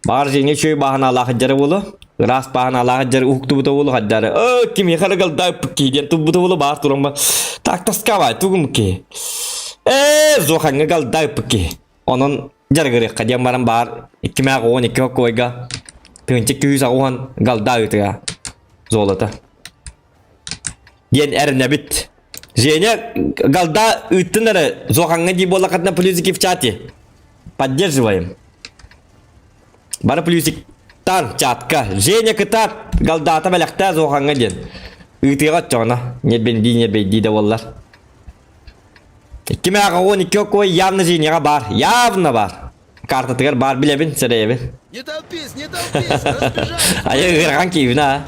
Баар Женя үчүгэй бааһынаалаах дьара буолуо. Ыраас бааһынаалаах дьара уһуктубута буолуо хаддары. Өө кимиэхэ эрэ галдай киһи диэн турбута буолуо баар туран ба. Так тасковай тугум киһи. Ээ, Зохаҥҥа галда ыппыт киһи. Онон дьарыгырыахха диэн баран баар 212 хоккойга 1280 галда ыытыга золото. Диэн эрэнэбит. Женя галда ыыттын эрэ Зохаҥҥа дии буоллаххытына плюсики в чате. Поддерживаем. Бары плюсиктан чатка. Женя кытаат галдаата бэлэхтээ Зохаҥҥа диэн. Ыытыаҕа оччоҕуна. Ньэрбэндии ньэрбэйдии да буоллар. Кимээҕэ 12 окуой явно Женяҕа баар. Явно баар. Картатыгар баар билэбин, сэрэйэбин. Не толпись, не толпись, разбежались. Айа ыарахан киибин аа.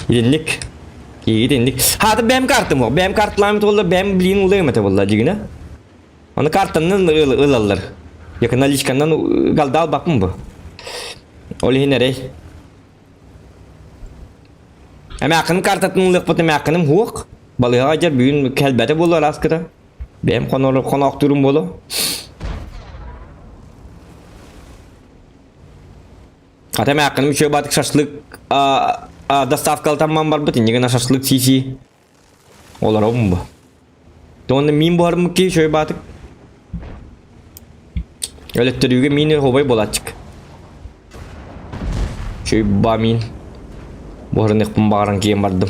Итинник. Киигит инник. Хаата бэм картым ол. Бэм карталаамыт буолла, бэм блин улыым этэ буолла дигинэ. Оны картаннан ылаллар. Якы наличканнан галдаал баппын бу. Ол иһин эрэй. Эмээххиним картатын ылыахпыт эмээххиним суох. Балыыһаҕа дьэ бүгүн кэлбэтэ буолуо араскыта. Бэйэм хонор хоноохтуурум буолуо. Хата эмээххиним үчүгэй баатык шашлык доставкалатамман барбыт инньэ гына шашлык сии-сии олоробун бу. Уонна миин буһарыммыт киһи үчүгэй баатык. Өлөттөрүүгэ миин оһуобай буолааччык. Үчүгэй ба миин. Буһарыныахпын баҕаран киирэн бардым.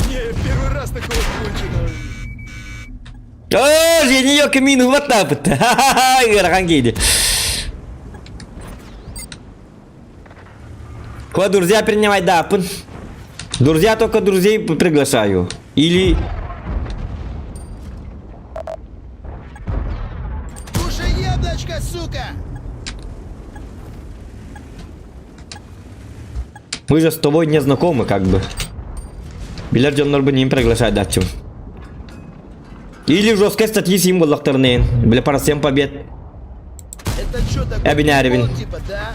Не, первый раз такого конченого. Оо, Женя ёки миин уһубаттаабыт. Ыарахан кииди. Куда друзья принимать дааппын. Друзья только друзей приглашаю. Или Кушай яблочко, сука! Мы же с тобой не знакомы, как бы. Билэр дьоннорбун им приглашать датчым. Или жесткой статьи символлахтарынын. Бля, парасем побед. Это что такое? Эбинээрибин. Прикол, типа, да?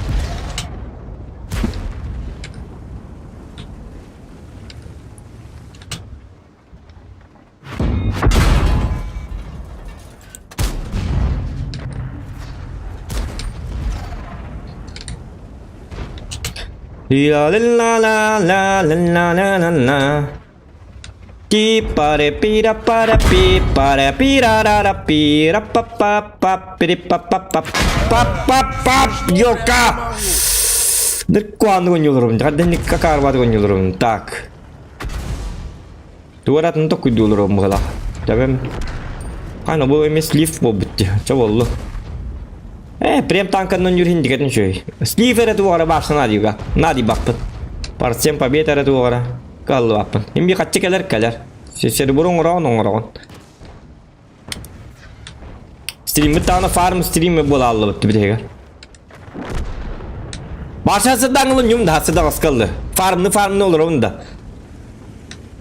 La la la la la la la la Ти паре пира пара пи паре пира ра ра пира па па па пири па па па па па па ёка Дыркуаны гонюлорум, хадденник какарбат гонюлорум. Так. Туоратын токуйдууларым быһылаах. Төбөм Хана бу эмиэ слив буолбут дии. Чэ буоллу. Ээ, прем танканнан юрин дигэтин үчүгэй. Слив эрэ туоҕара баарса наадыйга. Наадыйбаппын. Парсем победа эрэ туоҕара. Кыаллыбаппын. Имби хаччы кэлэр кэлэр. Серебро оҥороҕун оҥороҕун. Стриммит даҕаны фарм стримме буолааллыбыт бүтэһигэр. Баша сыдаҥылын ньум да сыдаҕаска ыллы. Фармны фармны олоробун да.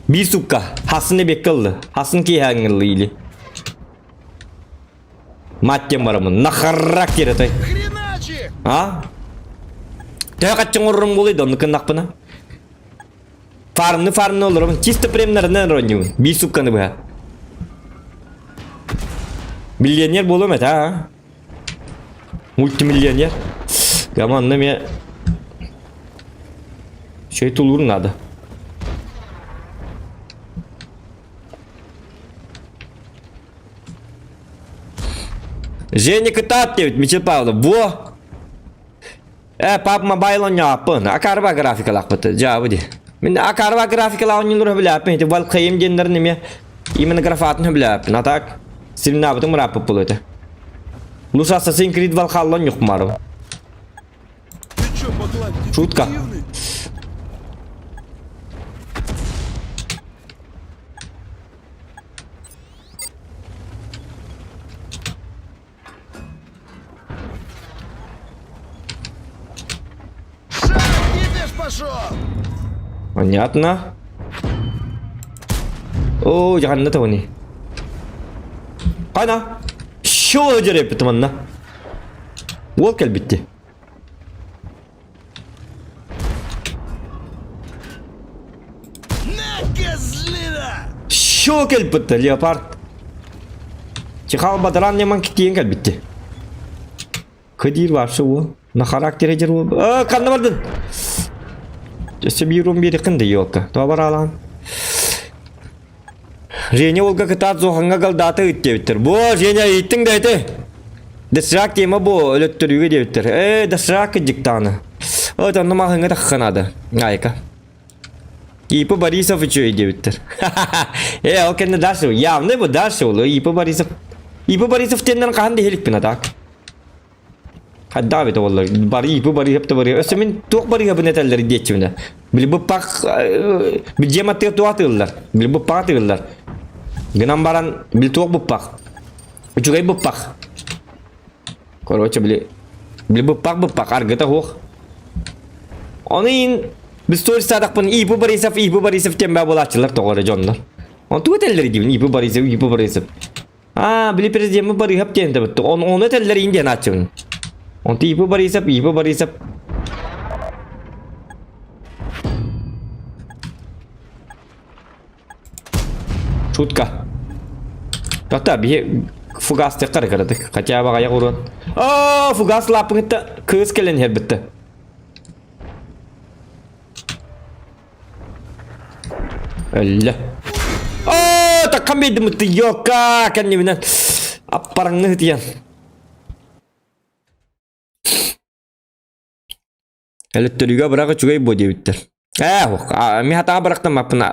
Биир сукка хасын эбиэккэ ыллы. Хасын киэһээҥҥэ ыллы или. Мать диэн барамын. На характер этой. Хреначи! А? Төһө хаччы оҥорорум буолуй да оннук гыннахпына. Фармны фармны олоробун. Чисто премнарынан оонньуубун. Биир сукканы быһа. Миллионер буолуом этэ, а? Мультимиллионер. Команда мне... Еще и тулур надо. Женя кытаат диэбит Мичил Павлов. Во! Э, пап мобайл оонньооппун. Акарба графикалаахпыт. Дьаабы дии. Мин акарба графикалаах оонньуулары сөбүлээппин. Ити Valheim диэннэрин эмиэ именно графатын сөбүлээппин. А так стримнаабытым ырааппыт буолуо этэ. Лучше Assassin's Creed Valhalla оонньуохпун Ты чё, баклан, Шутка. дефективный? Шаг, кипиш пошел! Понятно. Оо, дьаһанна тоҕуни. Хана. Шо дьэреппит манна. Уол кэлбитти. На, козлина! Шо кэлбитти, леопард. Чихал бадаран ньаман китиэн кэлбитти. Кыдиир вообще уол. На характере дьэр уол. Э, ханна бардын? Өссө биир уон биэриэххин да елка. Тоҕо бараалаан? Женя уолга кытаат Зохаҥҥа галдаата ыыт диэбиттэр. Бу Женя ыйыттыҥ да ити. Доширак тема бу өлөттөрүүгэ диэбиттэр. Ээ доширак кыдьыктааны. Ой, онно маҕаһыыҥҥа тахха наада. Айка. Ипа Борисов үчүгэй диэбиттэр. Ээ, ол кэннэ дальше явно бу дальше ол Ипа Борисов. Ипа Борисов диэннэрин хаһан да иһиликпин а так. Хайдах эбит оҕолор барыйбы барыйап да барыйап. Өссө мин туох барыйабын этэллэр диэччибинэ. Били быппах били дьиэм туох атыыллар. Били быппах атыыллар. Гынан баран били туох быппах. Үчүгэй быппах. Короче, били били быппах быппах аргыта суох. Ону иин бистор саадахпын Ипу Борисов, Ипу Борисов диэн баа буолааччылар тоҕо эрэ дьоннор. Онтугу этэллэр диибин Ипу Борисов, Ипу Борисов. Аа, били президеммит Барыыһап диэн этэбит. Ону этэллэр иин диэн ааччыбын. Онто Ипу Борисов, Ипу Борисов. Шутка. Тоқта, биһи фугастык кырадык. Хотя бы аҕыйах уруон. Оо, фугас лааппыҥытта кыыс кэлэн иһэр битте. Өллө. Оо, таккан биэрдим ытты йока кэннибинэн аппараңны ытыйан. Өлөттөрүүгэ абырах үчүгэй буо диэбиттэр. Ээ, мин хатаҕа абырахтаммаппын.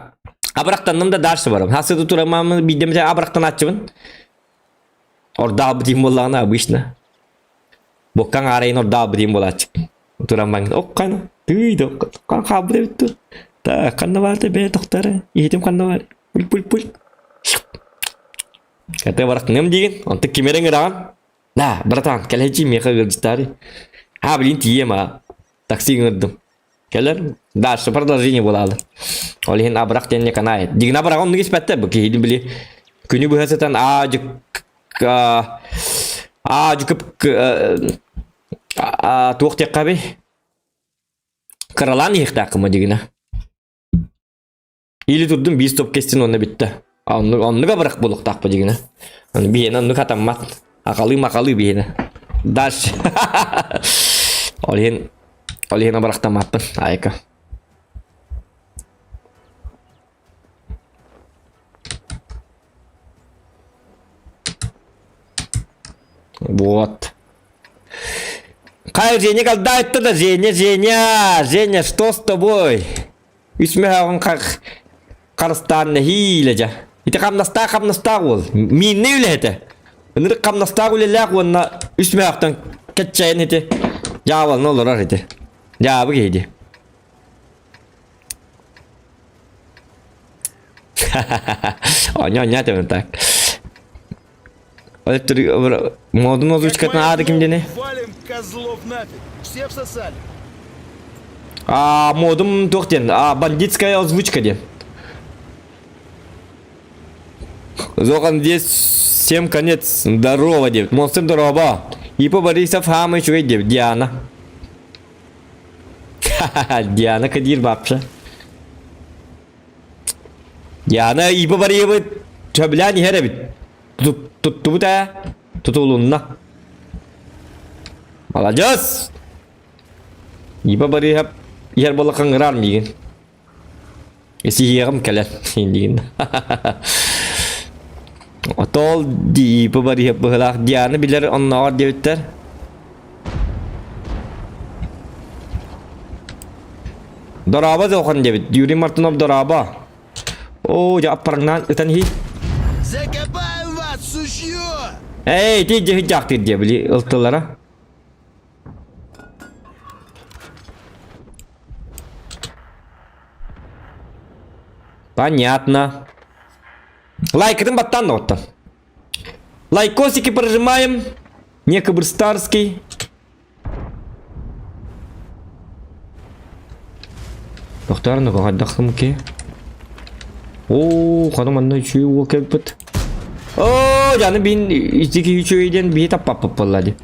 Абырахтанным да дальше барам. Хасыты турамамын биирдэ эмэ абырахтанааччыбын. Ордаабыт диин буоллаҕына обычно. Буккаҥ аарайын ордаабыт диин буолааччы. Туран баҥ оккан тыый да оккан хаалбыт эбит дуу. Та ханна баар да бэйэ тохтары иһитим ханна баар пуль пуль пуль. Ката барахтаныам диигин, онтон ким эрэ ыҥыраҕын. Да, братан, кэлэйдии миэхэ ыалдьыттаары. А, блин, тиийиэм аа. Такси ыҥырдым. Кэлэр, дальше продолжение буолаалы. Ол иһин абырах диэн не канает. Дигин абырах оннук испэттэр бу киһини били күнү быһа сытан аа дьык аа дьыкып туох диэххэ кыралаан иһиэхтээххин дигинэ. Или турдум биир стоп кестин уонна бүттэ. Оннук оннук абырах буолуохтаах дигинэ. Аны биһиэнэ оннук хатаммат. Акалыы макалыы биһиэнэ. Дальше. Ол иһин ол иһин абырахтаммаппын айка. Вот. Хай, Женя колдает да, Женя, Женя, Женя, что с тобой? Үс мөһөөҕүн харыстаан нэһиилэ дьэ. Ити хамнастаах хамнастаах уол. Мииннэй үлэһитэ. Ынырык хамнастаах үлэлээх уонна үс мөһөөхтөн кэччэйэн ити дьаабалана олорор ити. Дьаабы киһи дии. Оонньоо оонньоо так. Модун озвучкатын ааты ким диэни? Валим козлов нафиг. Все всосали. А, модум туох диэн? А, бандитская озвучка диэн. Зохан здесь всем конец. Здорово, диэбит. Монстр здорово. Ипа Борисов хаамай үчүгэй диэбит. Диана. Диана Кадир бапша. Диана Ипа Борисовы сөбүлээн иһэр эбит. Туттубут ээ. Тутулунна. Маладьыас! Ипа Борисов иһэр буолла хаҥыраар миигин. Исиһиэҕим кэлэр диигин. Отол Ипа Борисов быһылаах Диана билэр оннооҕор диэбиттэр. Дорообо Зохан диэбит. Юрий Мартынов дорообо. Оо, дьэ аппарыҥнаан ытан иһий. Закопаем вас, сучье! Эй, ити дьиһи дьаахтыыр диэ били ылтылара. Понятно. Лайкытын баттаан доҕоттор. Лайкосики прожимаем. Некобрстарский. Тохтоор ну хайдах ки. Оо, хана манна үчүгэй уол кэлбит. Оо, дьаны бин ити киһи үчүгэй диэн биһи таппаппыт буолла дии.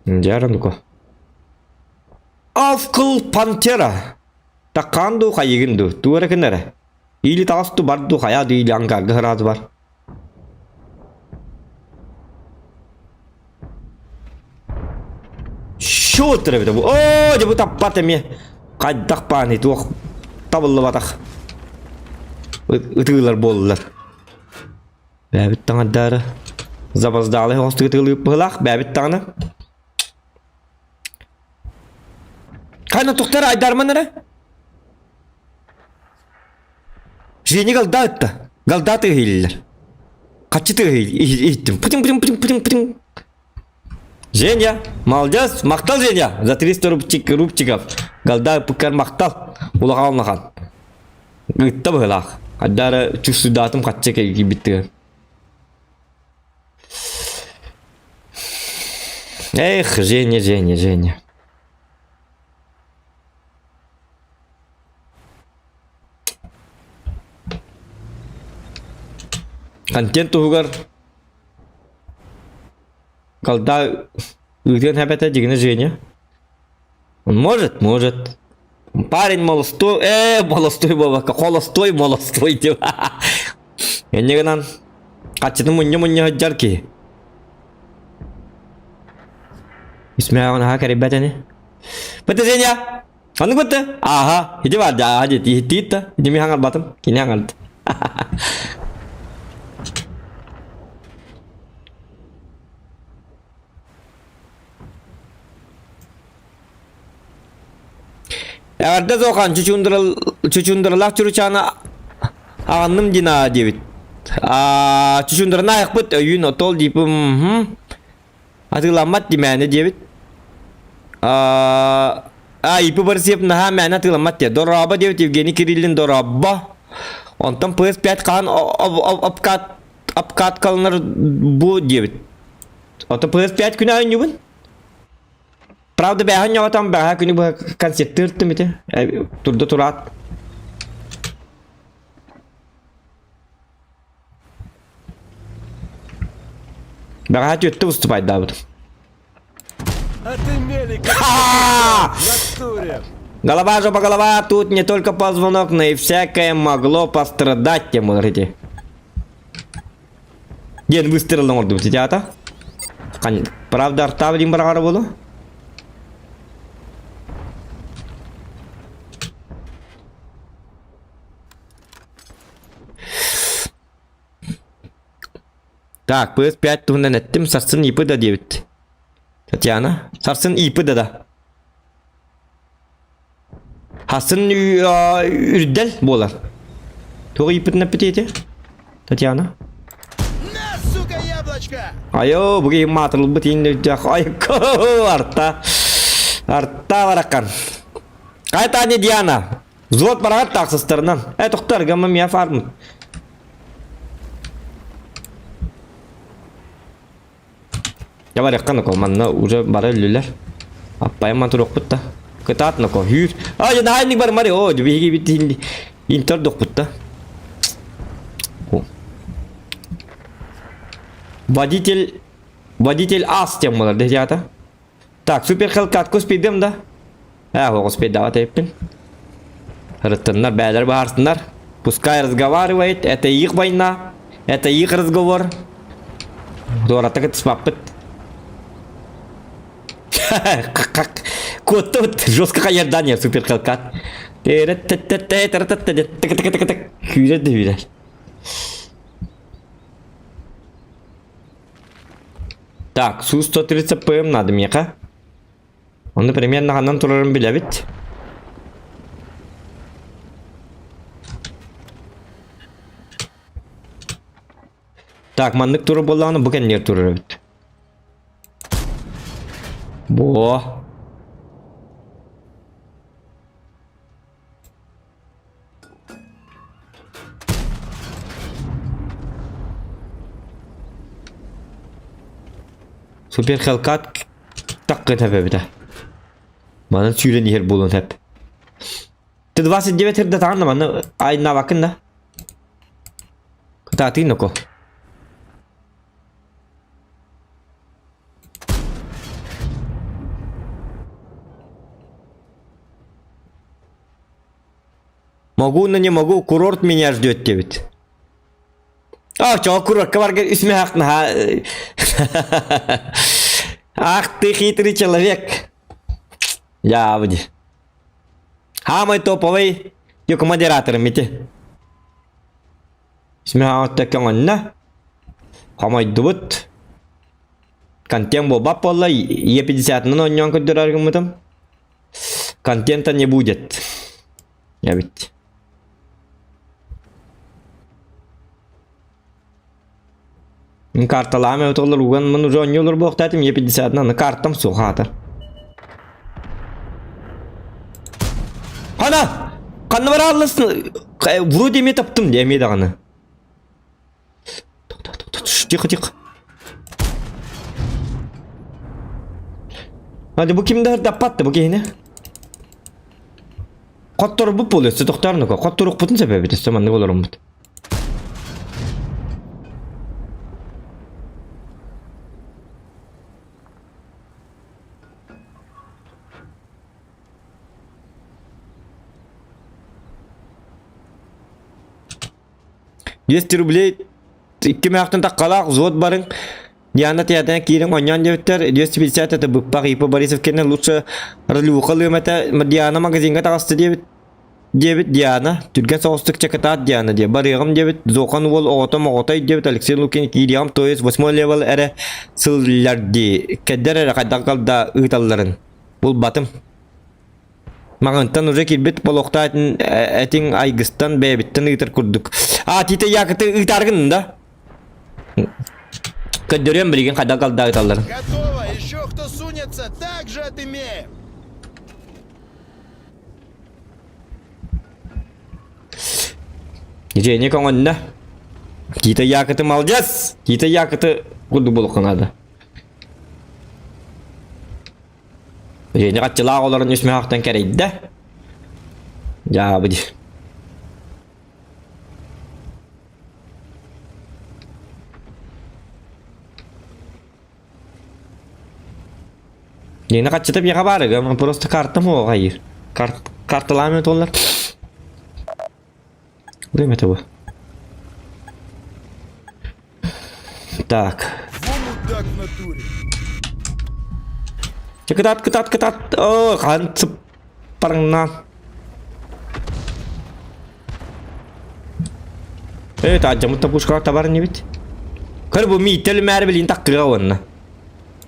Дьаарынука. Авкыл пантера. Таккаан дуу хайыгын дуу, туора кынара. Или таҕас ду бар ду хайа ду или ангарга хырааз бар. Шо эбитэ бу? Оо, дьэ бу таппат эмиэ. Хайдах бааны туох табыллыбатах. Ытыылар буоллулар. Бэбит таҥардаары. Запаздалы оҕостук ытыылыып быһылаах бэбит таҥана. Хайна тухтар айдарман эрэ? Жени голда ытта. Голда тыаһыйлар. Хаччы тыаһый иһиттим. Путин путин путин путин путин. Женя, молодец, махтал Женя за 300 рубчик, рубчиков. Голда пыккар махтал. Улахан улахан. Ытта быһылаах. Аддара чувствуйдаатым хаччы кэлбиттигэр. Эх, Женя, Женя, Женя. Контент туһугар Колда ыытыан эбэтэ дьигинэ Женя. Он может, может. Парень молостой, э, молостой буолбакка, холостой, молостой деп. Энне гынан хаччыны мунньа-мунньа сылдьар киһи. Исмэҕин аһа кэрийбэт ини. Быты Женя! Ханнык бытты? Ааха, ити бар даа диэт иһиттиит да, ити хаҥарбатым, кини хаҥарды. Эҕэрдэ Зохан чучундуралаах чуручаана аҕынным дина диэбит. Чучундураны айахпыт өйүүн отол диипим атыыламмат димээни диэбит. А ИП Борисов наһаа мээнэ атыыламмат диэ. Дорообо диэбит Евгений Кириллин дорообо. Онтон PS5 хаан обкат обкаткаланар бу диэбит. Ото PS5 күнэ оонньуубун. Правда бэҕэһээ ньоҕотон бэҕэһээ күнү быһа концерттыыртым ити. Турда тураат. Бэҕэһээ түөттэ выступайдаабытым. Отымели, как в натуре. Голова жопа голова, тут не только позвонок, но и всякое могло пострадать, тем говорите. Диэн выстрел оҥордубут ити аата. Правда, артаабы диэн быраҕара буолуо. Так, PS5 туһунан эттим, сарсын ИП да диэбит. Татьяна, сарсын ИП да да. Хасын үрдэл буолар. Туох ИП-тин эппитий ити? Татьяна? На, сука, яблочко! Айо, бу киһи маатырылбыт иин өйдөөх. Айко, арта. Арта баракан. Кай Таня Диана? Взвод бараҕат таахсыстарынан. Э, тохтор, гамма мия фарм. Я барыахха ноко, манна уже бара өллүлэр. Аппайым ман туруохпут да. Кытаат ноко, хүүр. А, я наһаа инник бармари, о, биһиги бит интер дохпут да. Водитель, водитель ас тем болар, дехята. Так, супер хелкат куспидым да. Ээ, оҕуспейдаабат эбиппин. Ырыттыннар, бээлэр баһаарсыннар. Пускай разговаривает, это их война, это их разговор. Туората кытыспаппыт. Куоттубут, жестко хайырдан супер хелкат. Күүрэр да үүрэр. Так, Су-130 ПМ надо миэхэ. Ону примерно ханан турарын билэбит. Так, маннык турар буоллаҕына бу кэннигэр турар эбит. Бо. Супер Хелкат такка тэбэбитэ. Манан сүүрэн иһэр буолуон сөп. Т-29 хирдэ таҕанна манна айнаабаккын да. Кытаатыын ноко. Могу, но не могу, курорт меня ждет диэбит. А, чоо курортка барга үс мөһөх наһаа... Ах ты хитрый человек. Дьаабы Хаамай топовый юк модераторым ити. Үс көҥөннө. Хомойдубут. Контент буолбат буолла, Е50-нан оонньоон көрдөрөр гыммытым. Контента не будет. Я ведь. Мин карталаам эбит олор уган мын уже оонньуулар буолуохтаатым Е50-нан картам суох аатар. Хана! Ханна бараалласын? Вроде эмиэ таптым дии эмиэ даҕаны. Тихо, тихо. Hadi bu kimde hırdapattı bu kihini? Хотторбут буолуо өссө тохтоорнука. Хотторукпутун сөбөбүт өссө маннык олоруммут. 200 рублей икки мөөхтөн таххалаах взвод барыҥ Диана театрына киириҥ оонньоон диэбиттэр 250 это быппах Ипа Борисов кэннэ лучше ролевуха ылыам этэ Диана магазиҥҥа таҕыста диэбит диэбит Диана түргэн соҕустук чакытаат Диана диэ барыаҕым диэбит Зохан уол оҕото моҕотой диэбит Алексей Лукин киириэҕим то есть восьмой левел эрэ сыллар дии кэддэр эрэ хайдах да ыыталларын булбатым Маҕантан уже киирбит болохтаа этиҥ айгыстан бэйэбиттэн ыытар курдук. А тиитэ якыты ыытааргын да? Көрдөрүөм билигин хайдах галда ыыталларын. Готово! Еще кто сунется, так же отымеем! Женя көҥөннө. Тиитэ якыты молодец! Тиитэ якыты курдук буолуохха наада. Женя хаччылаах олорон үс мөһөөхтөн кэрэйдэ. Дьаабы дии. Женя хаччыта биэхэ баарыга, просто картам оҕайыр. Карт карталаам этоллар. Время того. Так. Во мудак в натуре! Чэ, кытаат, кытаат, кытаат. Оо, хаан сыппарыҥнаан. Ээ, таадьаммыт да пушкаҕа табар инибит. Көр бу миитэл мээр билин таккыга уонна.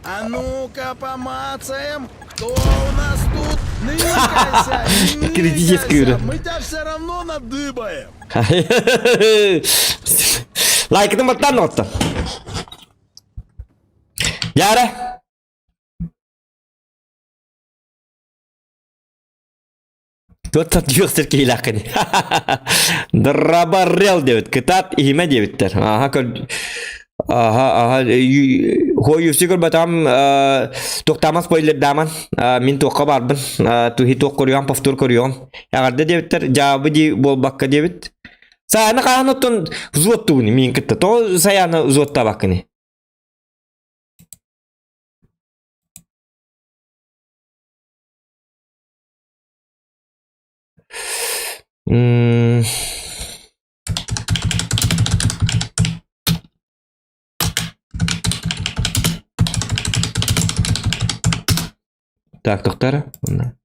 А ну-ка помацаем, кто у нас тут? Ныкайся, Критический ныкайся, уровень. мы тебя все равно надыбаем. Лайкытын баттан оттон. Яра. Туоттан түөхсэр киһилээххин. Драбарел диэбит, кытаат иһимэ диэбиттэр. Аха көр Аха, аха, хуойуси көрбөтөҕүм, туохтааман спойлердааман, мин туохха баарбын, туһи туох көрүөҕүм, повтор көрүөҕүм. Эҕэрдэ диэбиттэр, дьаабы дии буолбакка диэбит. Сааны хаһан оттон взводтуугун миин кытта, тоҕо Саяны взводтаабаккыный? М, Так, тоқтар. Онна.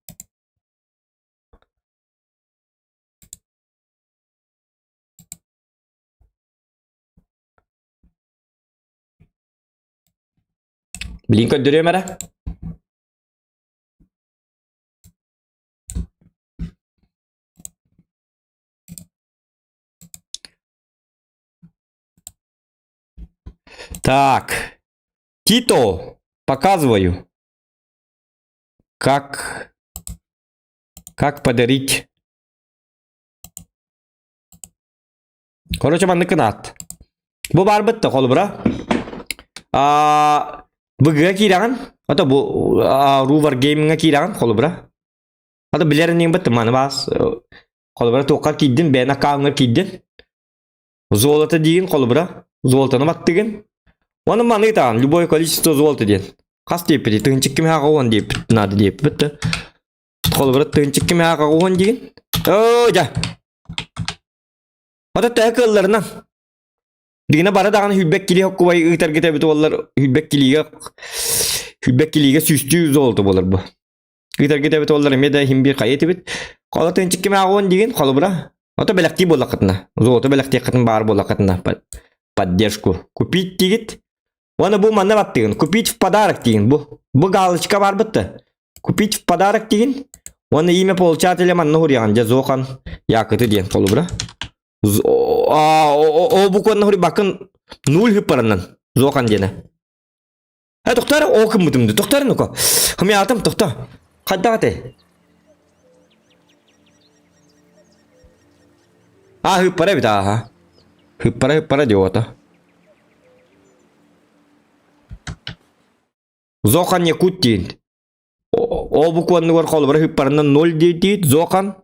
Билин көрдөрүөм эрэ. Так. Тито, показываю. Как как подарить. Короче, маннык гынаат. Бу баарбыт да холобура. А БГ киирэҕин. Ото бу Рувар Гейминга киирэҕин холобура. Ото билэр инниҥ быттым маны баас. Холобура туохха киирдин, бэйэн аккаунҥар киирдин. Золото диигин холобура. Золотону баттыгын. Оны маны таҕан любое количество золота диэн. Хас диэппитий? Тыһынчык кимиэхэ уон диэппит надо диэппит да. Холобура тыһынчык кимиэхэ уон диигин. Оо, дьэ. Ото төһө кыалларынан. Дигинэ бары даҕаны хүлбэк килии хоккубай ыытаргыт эбит буоллар хүлбэк килиигэ хүлбэк килиигэ сүүстүү золото буолар бу. Ыытаргыт эбит буоллар эмиэ да иһин биир хайа этибит. Холо тыынчык ким ааҕуон дигин холобура. Ото бэлэхтии буоллаххытына. Золото бэлэхтиэххитин баар буоллаххытына поддержку. Купить дигит. Уонна бу манна баттыгын. Купить в подарок дигин бу. Бу галочка бар бытты. Купить в подарок дигин. Уонна имя получателя манна хуруйаҕын. Дьэ Зохан Якыты диэн холобура. О букванна хуруйбаккын нуль хыппараннан. Зохан диэне. Э тохтор о кыммытым тохтор ну-ка. Хымяатым тохто. Хайдах этэй? А хыппара эбит ааха. Хыппара хыппара диота. Зохан Якут диэн. Ол букванныгар холобура хыппарынан 0 диэтиит Зохан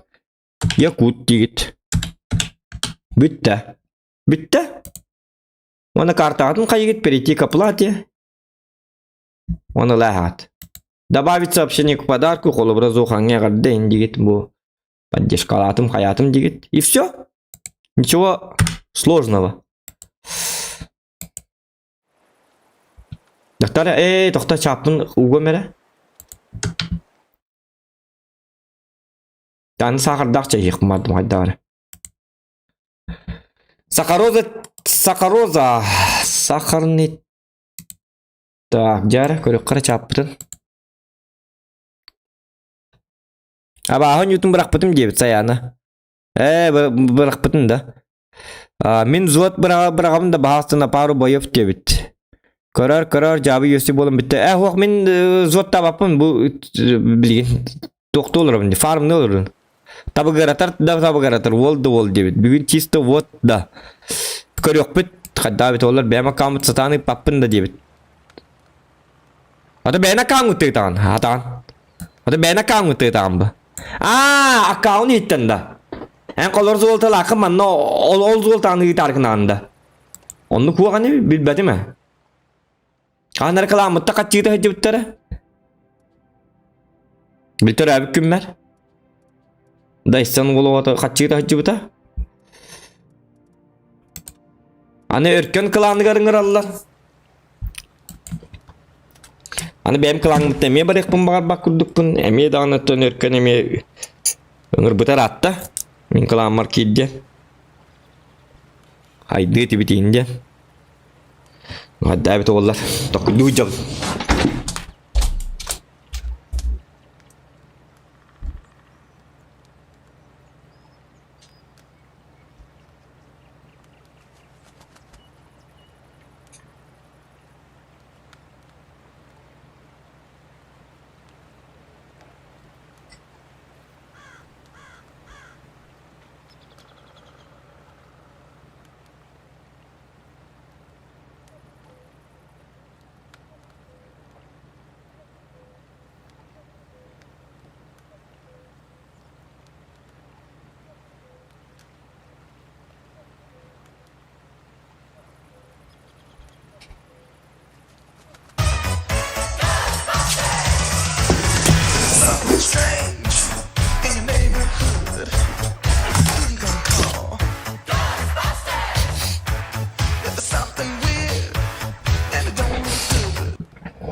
Якут диигит. Бүттэ. Бүттэ. Уонна картаҕытын хайыгыт перейти к оплате. Уонна лааһаат. Добавить сообщение к подарку холобура Зохаҥҥа эҕэрдэ ин диигит бу поддержкалаатым хайаатым диигит. И все. Ничего сложного. Дактар, ээ, тохто чааппын угуом эрэ. Аны саахардаах чайыахпын бардым хайдах эрэ. Сахароза, сахароза, сахарный... Так, дьэ көрүөххэ эрэ чааппытын. Абааһы ньуутун бырахпытым диэбит Сайаана. Ээ, бырахпытын да. Мин взвод быраҕабын да баһаастына пару боев диэбит. Көрөр, көрөр, дьаабы үөсү буолан бүттэ. Ээ, суох мин взводтаабаппын бу билигин туохтуу олоробун дии, фармныы олорун. Табыгыратар да табыгыратар, уол да уол диэбит. Бүгүн чисто вот да. Көрүөхпүт, хайдаа эбит олор бэйэм аккаунт сатаан ыыппаппын да диэбит. Ата бэйэн аккаунт тыытаҕын, атаҕын. Ата бэйэн аккаунт тыытаҕын ба. Аа, аккаунт иһиттэн да. Эн колор золоталааххын манна ол ол золотаны ыытааргынаан да. Оннук уоҕаны билбэтим ээ. Хаан рекламытта хаччыыта сылдьыбыттара. Билтер әбік күммэр. Дайсан уолугата хаччыыта сылдьыбыта. Аны өркөн кылааныгар ыҥыраллар. Аны бэйэм кылааҥмыттан эмиэ барыахпын баҕарбат курдукпун. Эмиэ даҕаны оттон өркөн эмиэ ыҥырбыта ыраатта. Мин кылааммар киирдэ. Хайдыы тибитиин диэн. Хайдаа эбит уоллар. Токуйдуу дьон.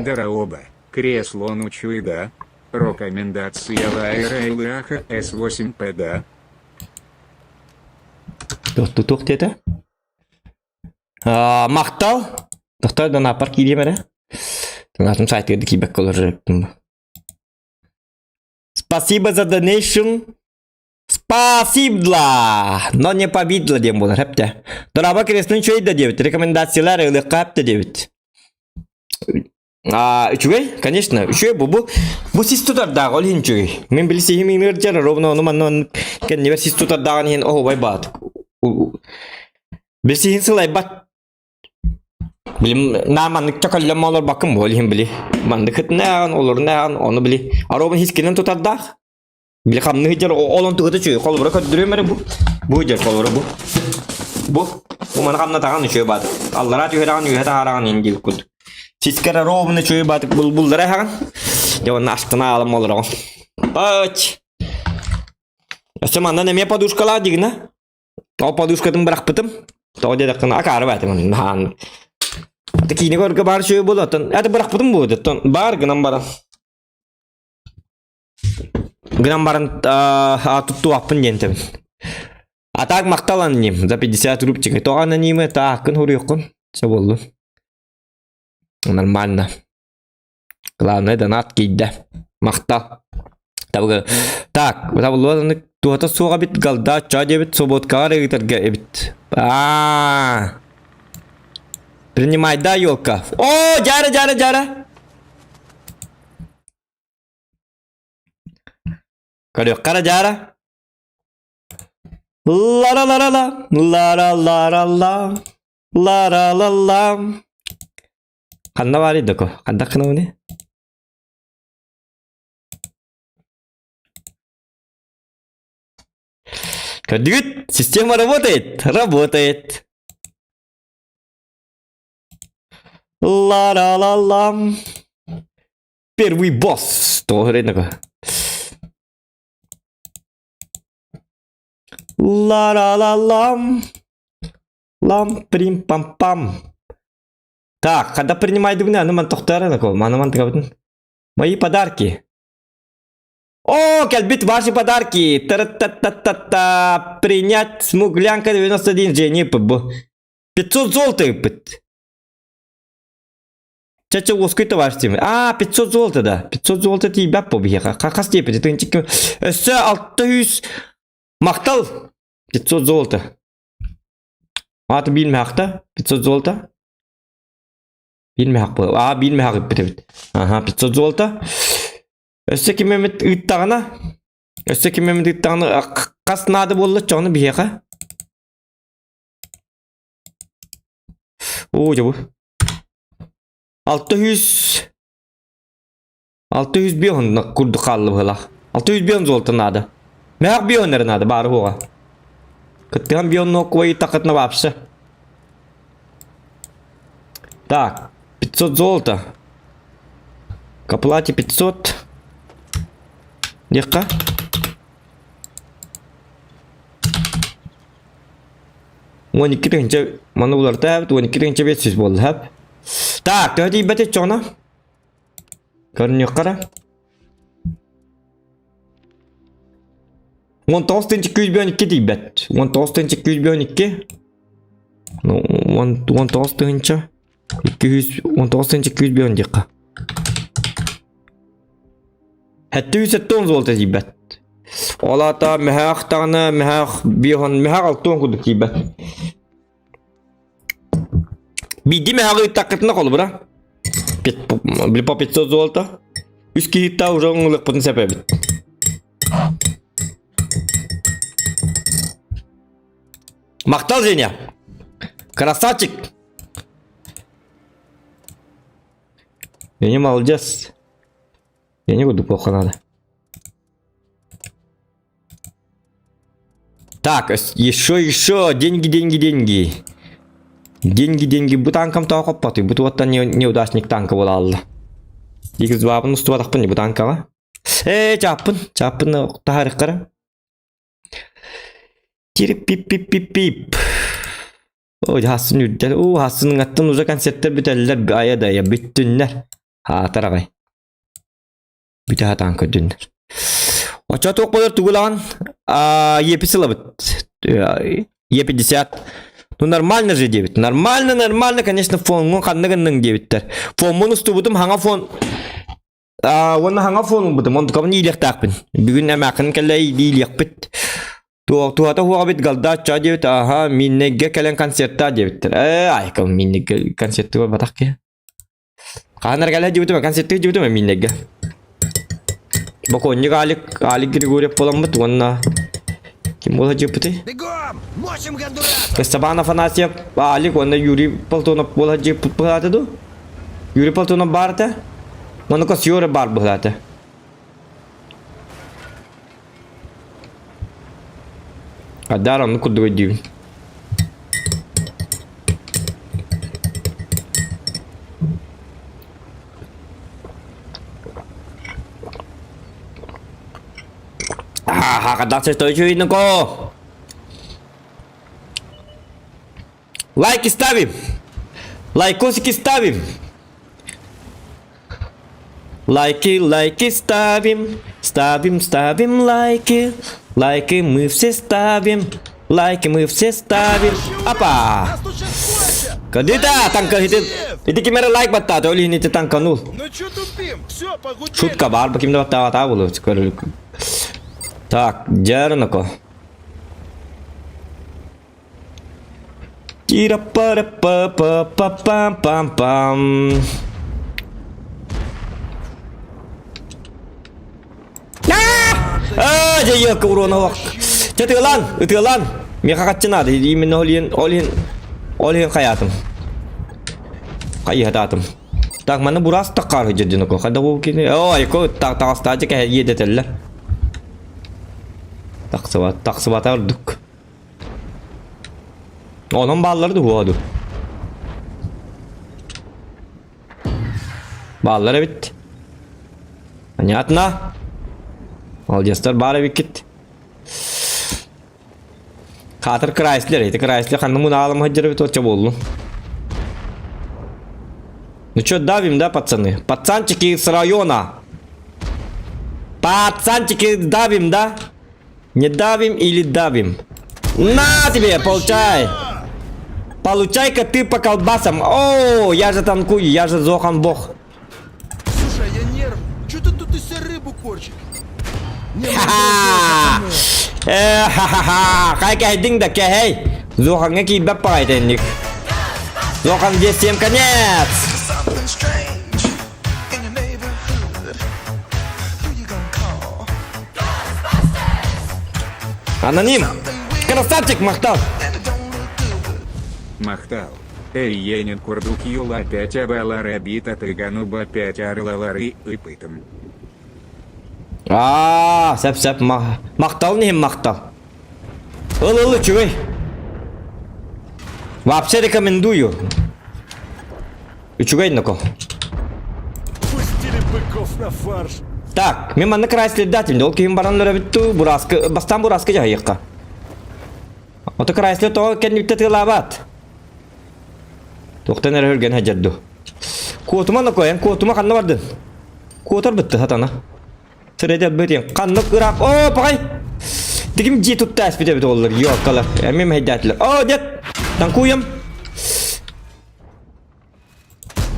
Дороба, кресло нучуй да. Рекомендация Лайрейлаха С8П да. Туох диэтэ? Махтал. Тохтоо да нааппар киириэм эрэ. Тыҥаатын сайтыгар да киирбэккэ олорор эбиппин. Спасибо за donation. Спасибо! Но не победила диэн буолар хэптэ. Дораба креслын үчүгэй да диэбит. Рекомендациялар ылыахха хэптэ диэбит. А, үчүгэй, конечно, үчүгэй бу бу бу сис тутардаах ол иһин үчүгэй. Мин били сиһим иҥнэр ровно ону манна оннук кэннибэр сис тутардааҕын иһин оһуобай баат. Билсиһин сылайбат. Билим наа маннык чөкөллөм олорбаккын бу ол иһин били маннык хытынааҕын олорунааҕын ону били аробын хискинэн тутардаах. Били хамныы дьэр ол онтугата үчүгэй холобура көрдөрүөм эрэ бу. Бу дьэр холобура бу. Бу бу маны хамнатаҕын үчүгэй баатык. Аллараа түһэрэҕин үөһэ таһаараҕын иһин диэбит курдук. Сискэр ровно үчүгэй баатык бул буллара эһэҕин. Дьэ уонна астына аалым олороҕун. Ач. Өссө манан эмиэ подушкалаах дигинэ. Ол подушкатын бырахпытым. Тоҕо диэтэххинэ акаары баатым наһаан. Аты киинэ көргө баар үчүгэй буолуо, оттон это бырахпытым буолуо, оттон баар гынан баран. Гынан баран туттуаппын диэн этэбин. А так махтал аноним за 50 рубчик. Тоҕо анонимы тааккын хуруйуккун. Все буоллун. Нормально. Главное донат киирдэ. Махтал. Табыгы. Так, табыллыбат туһата суох эбит голда чаа диэбит свободкаҕа эрэ ыытарга эбит. Аа. Принимай да, елка. О, дьара, дьара, дьара. Көрүөххэ эрэ дьара. Лара-лара-ла, лара-лара-ла, лара-ла-ла. Ханна баарый доко? Ханна гынабыный? Көрдүгүт? Система работает? Работает. Ла-ла-ла-лам. Первый босс. Тоҕо рынок. Ла-ла-ла-лам. Лам прим пам пам. Так, когда принимай дубны, аны ман тохтаран ако, маны ман тыгабытын. Мои подарки. О, кэлбит ваши подарки. Та-та-та-та-та. Принять смуглянка 91 Жене бу. 500 золота ыппыт. Чача уоскуй товарищ тиме. А, 500 золота да. 500 золота тиийбэт бу биһиэхэ. Хас тиэппит? Тыынчык өссө 600 махтал. 500 золота. Ааты биир мөһөхтө 500 золото. Биир мөһөх буолар. Аа, биир мөһөх ыппыт эбит. Аха, 500 золото. Өссө ким эмит ыыттаҕына, өссө ким эмит ыыттаҕына хас наада буолла чоҕуну биһиэхэ? Оо, дьэ бу. 600 605 курдук хаалла быһыылаах. 605 золото наада. Мөһөх бион эрэ наада баары буоҕа. Кыттыһан бион нуоккубай такытна вообще. Так, 500 золота. К оплате 500. Диэххэ. 12 тыһыынча маны булартаабыт 12 тыһыынча 500 буолла. Так, төһө тиийбэт чоҕуна? Көрүнүөххэ эрэ. 19 тыһыынча 212 тиийбэт. 19 тыһыынча 212. Ну, 19 тыһыынча 219 тыһыынча 210 диэххэ. 770 золото тиийбэт. Ол аата мөһөөх даҕаны мөһөөх биоһон мөһөөх алтуон курдук тиийбэт. Биирдии мөһөҕү ыыттаххытына холобура по 500 золото. Үс киһиттэ уже оҥылыахпытын сөп эбит. Махтал, Женя! Красавчик! Женя молодец. Я не буду плохо надо. Так, еще, еще, деньги, деньги, деньги. Деньги, деньги. Бу танкам тоҕо хоппотуй. Бу туоттан неудачник танка буолалла. Икс-2-бын устубатахпын бу танкаҕа. Ээ, чааппын, чааппын таһаарыххара. Тирип-пип-пип-пип-пип. Ой, хасын үрдэл. Уу, хасын уже концерттер бүтэллэр, айа да бүттүннэр. Хаатар аҕай. Бүтэ сатаан көрдүннэр. Оччо туох буолар тугу ылаҕын? Е5 ылабыт. Е50. Ну нормально же диэбит. Нормально, нормально, конечно, фоҥҥун ханна гынныҥ диэбиттэр. Фоммун устубутум хаҥа фон уонна хаҥа фон ылбытым. Онтукабын иилиэхтээхпин. Бүгүн эмээххин кэллэ иилиэхпит. Туһата хуоҕа бит галдаачча диэбит. Аха, Миннеге кэлэн концерттаа диэбиттэр. Ээ, айкал Миннеге концерты барбатах киһи. Хаһан эрэ кэлэ дьибитим, концертыы дьибитим мииннэргэ. Бокуонньук Алик, Алик Григорьев буоламмыт уонна ким буола дьиэппитий? Бегом! Мочим гондурасов! Степан Афанасьев, Алик уонна Юрий Платонов буола дьиэппит быһаата дуу? Юрий Платонов баар этэ. Уонна Косьора баар быһаата. Адар оннук курдук өйдүүбүн. Ха-ха, когда ты что Лайки ставим! Лайкосики ставим! Лайки, лайки ставим, ставим, ставим лайки. Лайки мы все ставим, лайки мы все ставим. Апа! Нас тут сейчас кончат! Кадыта танка ити ити ким эрэ лайк баттаата, ол иһин ити танканул. Ну чё тупим? Все, погудели. Шутка баар, бу ким да баттаабатаа буолуо. Так, дьэ Тира-па-ра-па-па-па-пам-пам-пам. Аа, дьэ елка урона ох. Дьэ ытыалаан, ытыалаан. Миэхэ хаччы наада, именно ол иһин, ол иһин, ол иһин хайаатым. Хайыһатаатым. Так, манна бураас таххаар сылдьар дьон хайда бу кини. Оо, айко таҕастаачы кэһэ иэдэтэллэр. Тахсыбат, тахсыбата ордук. Онон бааллар дуо ду? Бааллар эбит. Понятно. Молодецтар баар эбиккит. Хаатыр Крайслер, ити Крайслер ханна мунаалым сылдьар эбит оччо буоллун. Ну чё, давим, да, пацаны? Пацанчики с района. Пацанчики, давим, да? Не давим или давим? На тебе, получай! Получай-ка ты по колбасам. О, я же танкую, я же Зохан Бог. Слушай, я нерв. Чё ты тут из себя рыбу корчишь? Не, ну, Ха-ха! пацаны. Э, ха-ха-ха! Хай кэһэйдиҥ да кэһэй! Зохаҥҥа киирбэт баҕайытынник. Зохан здесь всем конец! Something strange in your neighborhood. Who you gonna call? Аноним! Красавчик, махтал! And it don't look good. Махтал. Эй енин курдук юла 5 абалары бита тыгануба 5 арлалары и пытым. Аа, сөп сөп махтал иһин махтал. Ыл ыл үчүгэй. Вообще рекомендую. Үчүгэй ноко. Пустили быков на фарш. Так, мен манна Крайслердатим, ол киһим баран өрөбүтту, бураскы, бастаан бураскы дьаһайыахха. Ото Крайслер тоҕо кэнниттэ тыалаабат. Туохтан эрэ өргөн сылдьар Куотума ноко, эн куотума ханна бардын? Куотар бытты сатана. Сырэдэ бытын ханнык ыраах. О, паҕай! Тигим дьиэ тутта эспит эбит оллар, ёккалар. Эмиэ мэһэйдээтилэр. О, дед! Танкуем!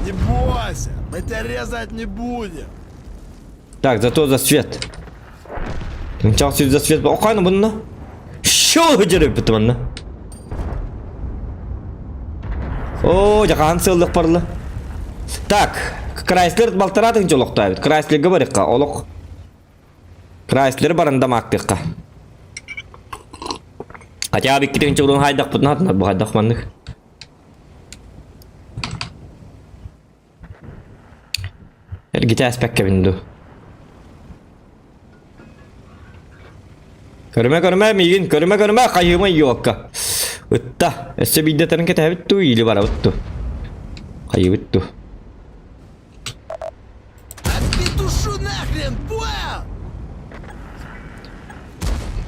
Не бойся, мы тебя резать не будем. Так, зато за свет. Мчался за свет. Охайна bununla. Шо hıcırı bitti manna. О, жакаан сыллык барлы. Так, Крайслер балтаратың жолоқтайбыт. Крайслерге барыққа, олық. Крайслер барында мактыққа. Хотя бы китин чурун хайдақ бұтын атына бұл хайдақ маннык. Эргите әспәккә бинду. Көрүмэ көрүмэ миигин, көрүмэ көрүмэ хайыма йуокка. Ытта, өссө биирдэ тарын кэтэһэбит дуу, или барабыт дуу. Хайыбыт дуу. Отпетушу нахрен, понял?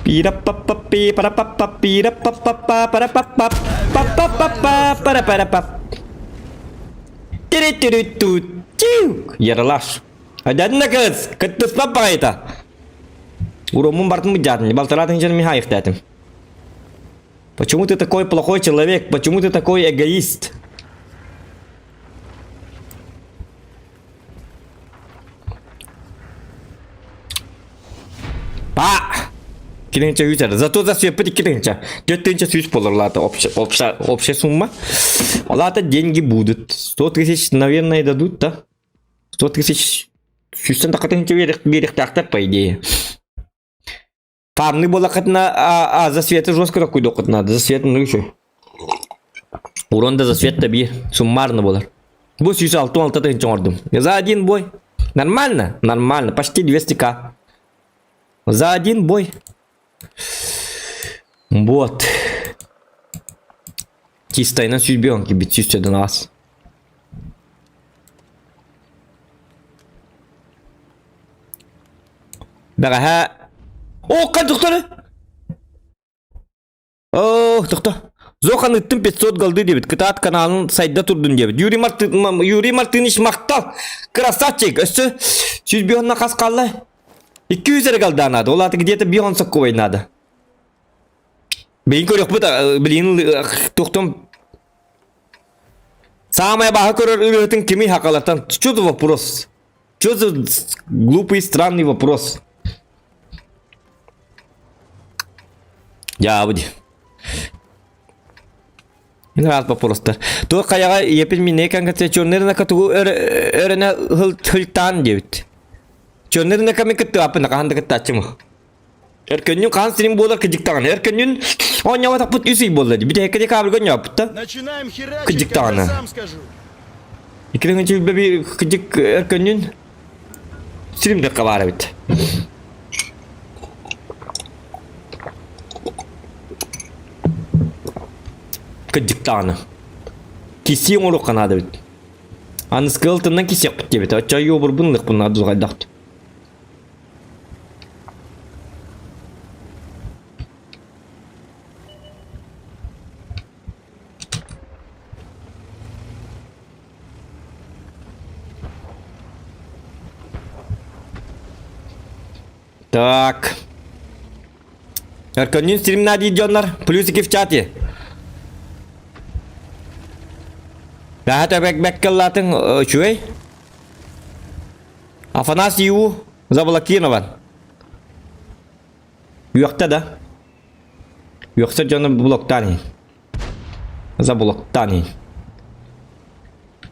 Пира-па-па-пи, пара-па-па, пира-па-па-па, пара-па-па, па-па-па-па, пара-пара-па. Тири-тири-ту, тиу. Ералаш. Айдадына кыз, кыттыспап баҕайыта. Уромун бартын быдьаатын, балтараатын дьон Михаевтаатым. Почему ты такой плохой человек? Почему ты такой эгоист? Па! Киринче үс Зато за свет киринче. Төрт сүүс буолар общая, общая, общая сумма. Олата деньги будут. 100 тысяч, наверное, дадут, да? 100 тысяч. Сүүстэн тахса биэриэхтээхтэр, по идее. Фармный буоллаххытына, а, а, за светы жестко такой доход надо. За свет, ну еще. Урон да за свет биир. Суммарно буолар. Бу 106 тыһыынча оҥордум. За один бой. Нормально? Нормально. Почти 200к. За один бой. Вот. Чистайна сүрбүөн кибит сүүсчэден аас. Бэҕэһээ О, кай тохтор! О, тохто. Зохан ыттым 500 голды диэбит. Кытаат каналын сайда турдун диэбит. Юрий, Марты... Юрий Мартынович махтал! Красавчик! Өссө 105 хас қалла? 200 эрэ голда надо. Ол аты где-то бион сокковай надо. Бейін көрөкпүт, билин тухтум Самое баха көрөр ырыатын кими хакалартан? Что за вопрос? Что за глупый странный вопрос? Дьаабы Раз вопростар. Туох хайаҕа ийэпин мине каҥкатыа черный рынокка тугу өрөнө хылтаан диэбит. Черный рынокка мин кыттыаппын хаһан да кыттааччым. Өркөннүн хаан сирин буолар кыдьыктаҕына. Өркөннүн оонньообатахпыт үс ый буолла дии. Бүтэһиккэ декабрьга оонньообуппут да. Начинаем херачить, Кыдьыктаҕына. когда сам скажу. Икки тыһыынча биир кыдьык өркөннүн сирим да баар эбит. Кыдьыктаҕына. Кисии оҥоруохха наада эбит. Аны скылтынан кисиэхпит диэбит. Оччо юобурбун ылыахпын наада духайдахт. Так. Өркөннүүн стримна диир дьоннор, плюсики в чате. Бэһэ бэк бэккэ ыллаатыҥ, үчүгэй. Афанасий У заблокирован. Үөхтэ да. Үөхсэр дьону блоктаан иһин. Заблоктаан иһин.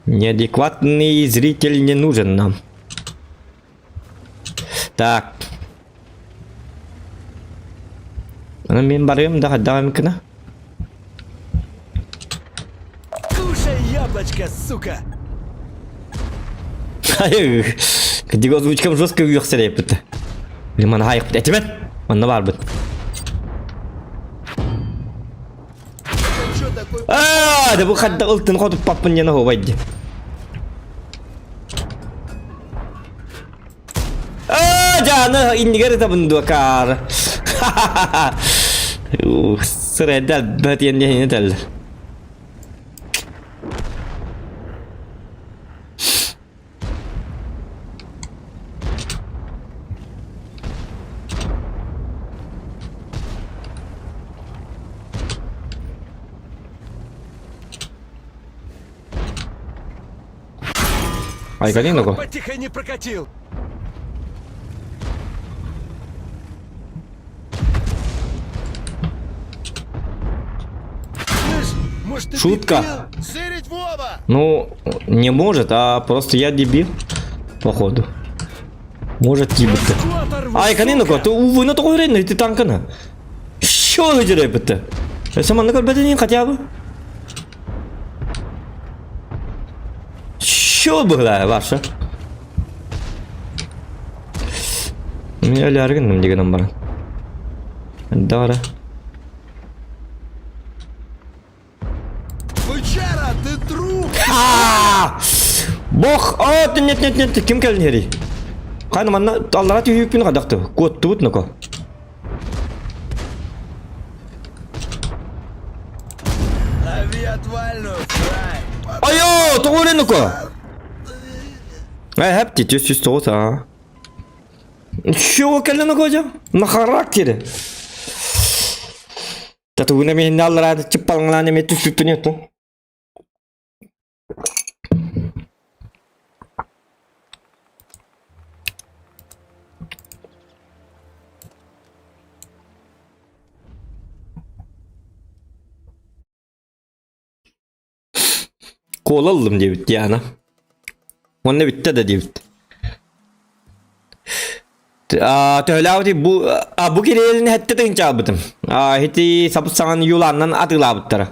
Неадекватный зритель не нужен нам. Так. Аны мин барыам да хайдах эмиккина. Кушай яблочко, сука! Кдиги озвучкам жестко үөхсэр эппит. Блин, маны хайыппыт. Этимет! Манна баарбыт. Что такой? Аа, да бу хадда ылтын хотуппаппын диэн оһуобай дии. Аа, дьааны иннигэр ытабын дуо каар. Ух, сырэдэл бэтиэн диэн этэллэр. Айгалин ого. Потихо не прокатил. Слышь, может, ты Шутка. дебил? Сырить Вова! Ну, не может, а просто я дебил, походу. Может, тибетті. Башку оторву, Айканин сука! ого, ты увы на такой ты танкана. Что это? Сама на хотя бы. Что было ваша? Мен өлі гынным дегенім бар. Дара. Бычара, ты труп! А! Бог! О, нет, нет, нет, ким кэлин хери? Қаны манна аллара түйүкпүн қадақты. Куоттубут ноко. Лови отвальную, Фрай! Айо, тоҕо ноко? Ай, хэпти, түс түс тоҕус а. Чего кэллэ ноко дьэ? На характере. Татуына миһиннэ аллараа чыппалаҥалаан эмиэ түспүппүн эту. Кола ыллым диэбит Диана. Уонна бүттэ да диэбит. Төһөлөөбүт бу а бу кириэлин хэттэ тыһынчаабытым. Ити сабыс саҥан юлааннан атыылаабыттара.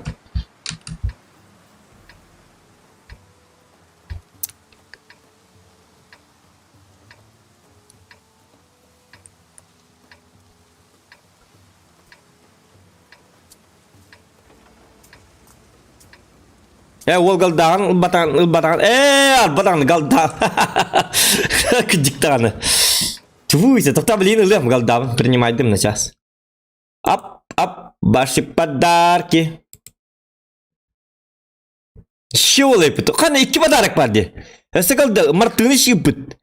Э, уол галдааҕын ылбатаҕын ылбатаҕын ээ албатаҕын галдаан кырдьыктаҕаны Твуйся, тоқта блин ылыам галдаабын принимайдым на час. Ап, ап, ваши подарки. Щеол ыйпыт. Хана икки подарок бар дии. Өссө калда Мартыны шыыппыт.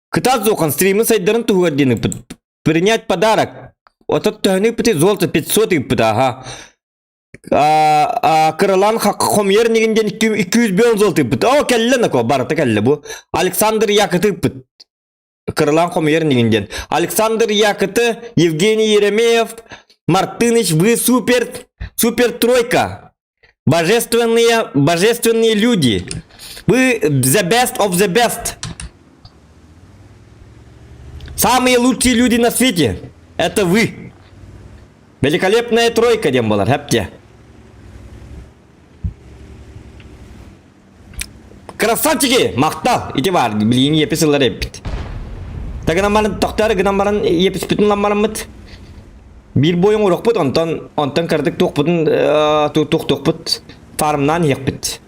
Кытаат Зохан стримин сайдарын туһугар диэн ыппыт. Принять подарок. Отот төһөнү ыппыты золото 500 ыппыт аха. Кыралаан хомуйар нигин диэн 200 золото ыппыт. О кэллэ нако барыта кэллэ бу. Александр Якыты ыппыт. Кыралаан хомуйар нигин диэн. Александр Якыты, Евгений Еремеев, Мартыныч, вы супер, супер тройка. Божественные, божественные люди. Вы the best of the best. Самые лучшие люди на свете. Это вы. Великолепная тройка диэн буолар, хэпте. Красавчики! Махтал! Ити бар, билигин епис ылар эппит. Тагынан баран, тохтар гынан баран еписпитин ылан бараммыт. Биир бойун урукпут, онтон онтон кырдык туохпутун туох-туохпут фармнаан иһиэхпит.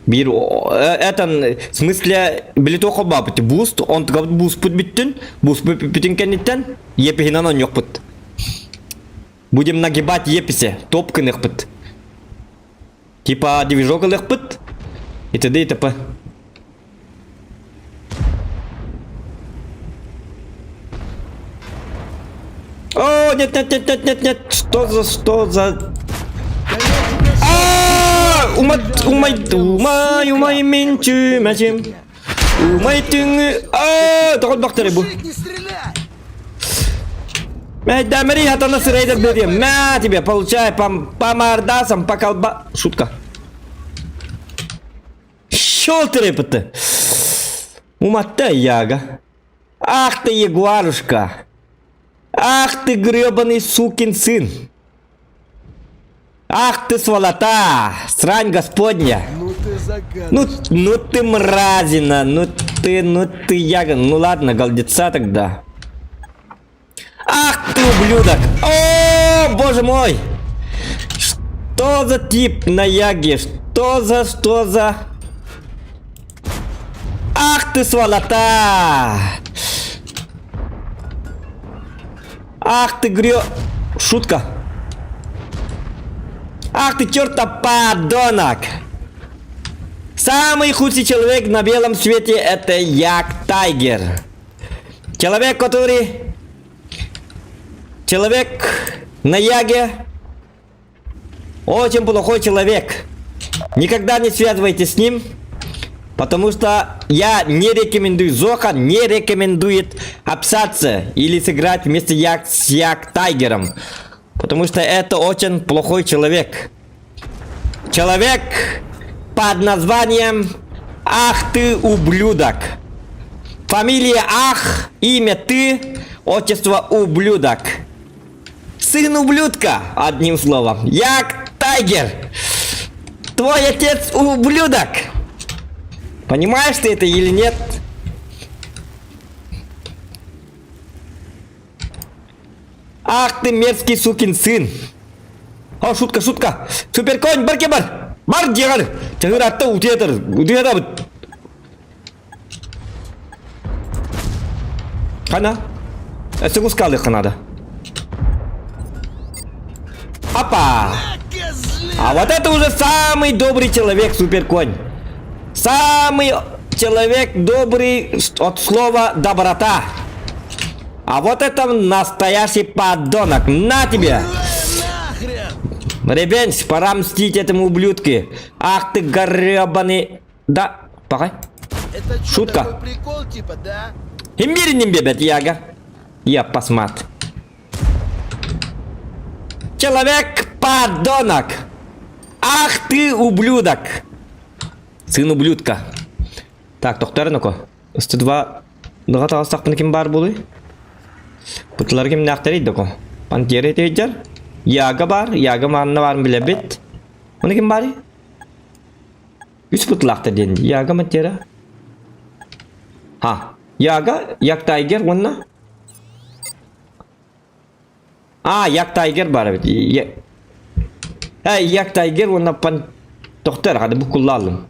Биир этан в смысле били туох холбооппут буст, онтугабыт буспут бүттүн, буспут бүтүн кэнниттэн епиһинэн онньуохпут. Будем нагибать еписе, топ гыныахпыт. Типа движок ылыахпыт и т.д. и т.п. О, нет, нет, нет, нет, нет, нет, что за, что за... А, умай, умай, умай, умай, мен чүмәчим. Умай түңү, а, тоҕо бахтары бу. Мужик, не стреляй! Эй, да, Мария, а то рейдер бери. На тебе, получай по, по мордасам, по колба... Шутка. Щелтерепты. Уматта яга. Ах ты, ягуарушка. Ах ты, гребаный сукин сын. Ах ты, сволота! Срань господня! Ну ты загадочный. Ну, ну ты мразина, ну ты, ну ты яга. Ну ладно, голдеца тогда. Ах ты ублюдок! О, боже мой! Что за тип на яге? Что за, что за... Ах ты сволота! Ах ты грё... Шутка. Ах ты черта подонок! Самый худший человек на белом свете это Як Тайгер. Человек, который... Человек на Яге очень плохой человек. Никогда не связывайтесь с ним, потому что я не рекомендую, Зоха не рекомендует общаться или сыграть вместе Як, с Як Тайгером. Потому что это очень плохой человек. Человек под названием Ах ты ублюдок. Фамилия Ах, имя ты, отчество ублюдок. Сын ублюдка, одним словом. Як Тайгер. Твой отец ублюдок. Понимаешь ты это или нет? Ах ты мерзкий сукин сын. О, шутка, шутка. Суперконь, бар бар. Бар дьиэҕэр. Чаһыыр атта утуйатар. Утуйатабыт. Хана. Өссө кускалыахха надо. Опа! А вот это уже самый добрый человек, суперконь. Самый человек добрый от слова доброта. А вот это настоящий подонок. На тебе! Ребенч, пора мстить этому ублюдке. Ах ты гребаный... Да, пока. Это чё, Шутка. такой прикол, типа, да? Имбирин бебет, яга. Я посмат. Человек подонок. Ах ты ублюдок. Сын ублюдка. Так, тохтор ну-ка. 102 Дыға таҕыстахпына ким баар буолуй? Бутылар кимнээхтэрий доко? Пантера этейдер. Яга бар, Яга манна баарын билэбит. Оны ким баарый? Үс бутылаахтар диэн Яга Мантера. Ха, Яга, Як Тайгер уонна А, Як Тайгер баар эбит. Эй, Як Тайгер уонна Пан Тохтор, хады буккуллаалым.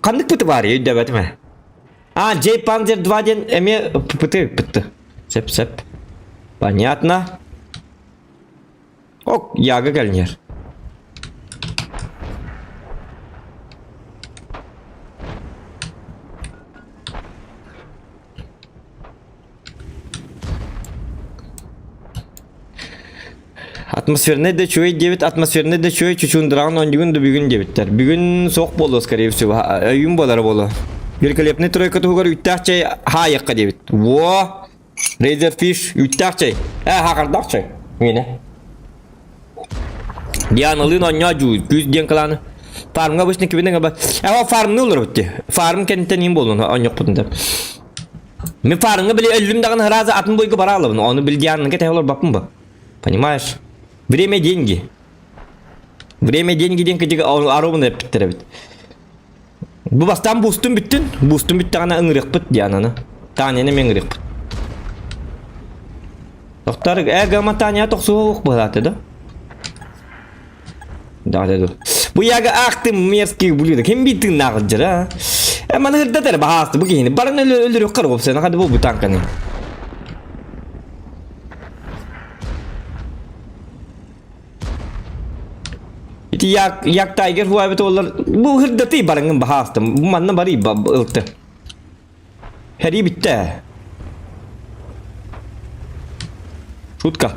Ханнык пыты баар өйдөбөтүм ээ. А, J Panzer 2 диэн эмиэ пыты ыппытты. Сөп сөп. Понятно. Ок, Яга кэлниэр. Атмосфернай да үчүгэй диэбит, атмосфернай да үчүгэй чучундураҕын оонньугун да бүгүн диэбиттэр. Бүгүн суох буолуо, скорее всего, өйүүн буолара буолуо. Великолепный тройка туһугар үүттээх чэй хаайыахха диэбит. Во! Razorfish үүттээх чэй. Ээ, хаахардаах чэй. Миэнэ. Дианалыын оонньоо дьуу, күүс диэн кылааны. Фармҥа обычно кибинэн гыба. Ээ, фармны олоробут дии. Фарм кэнниттэн иин буолуон оонньохпутун да. Мин фармҥа били өллүм даҕаны сразу атын бойго бара алабын. Ону били Диананы кэтэһэ олорбаппын бу. Понимаешь? Время деньги. Время деньги диэн кыдьык аруубун эппиттэр эбит. Бу бастаан буустун бүттүн. Буустун бүттэҕинэ ыҥырыахпыт Диананы. Таняны эмиэ ыҥырыахпыт. Тохтор, э, гама Таня тохсуһуох быһааты да? Да, да, да. Бу яга аахтым мерзкий блюдо. Ким бит тыыннаах сылдьар, а? Э, маны ырдатар баһаасты бу киһини. Баран өлөрүөххэ уопсайна хады бу танканы. Ити як як тайгер хуабит олар бу хырдатый барыңын баһаастым. Бу манна барый ылты. Хәри битте. Шутка.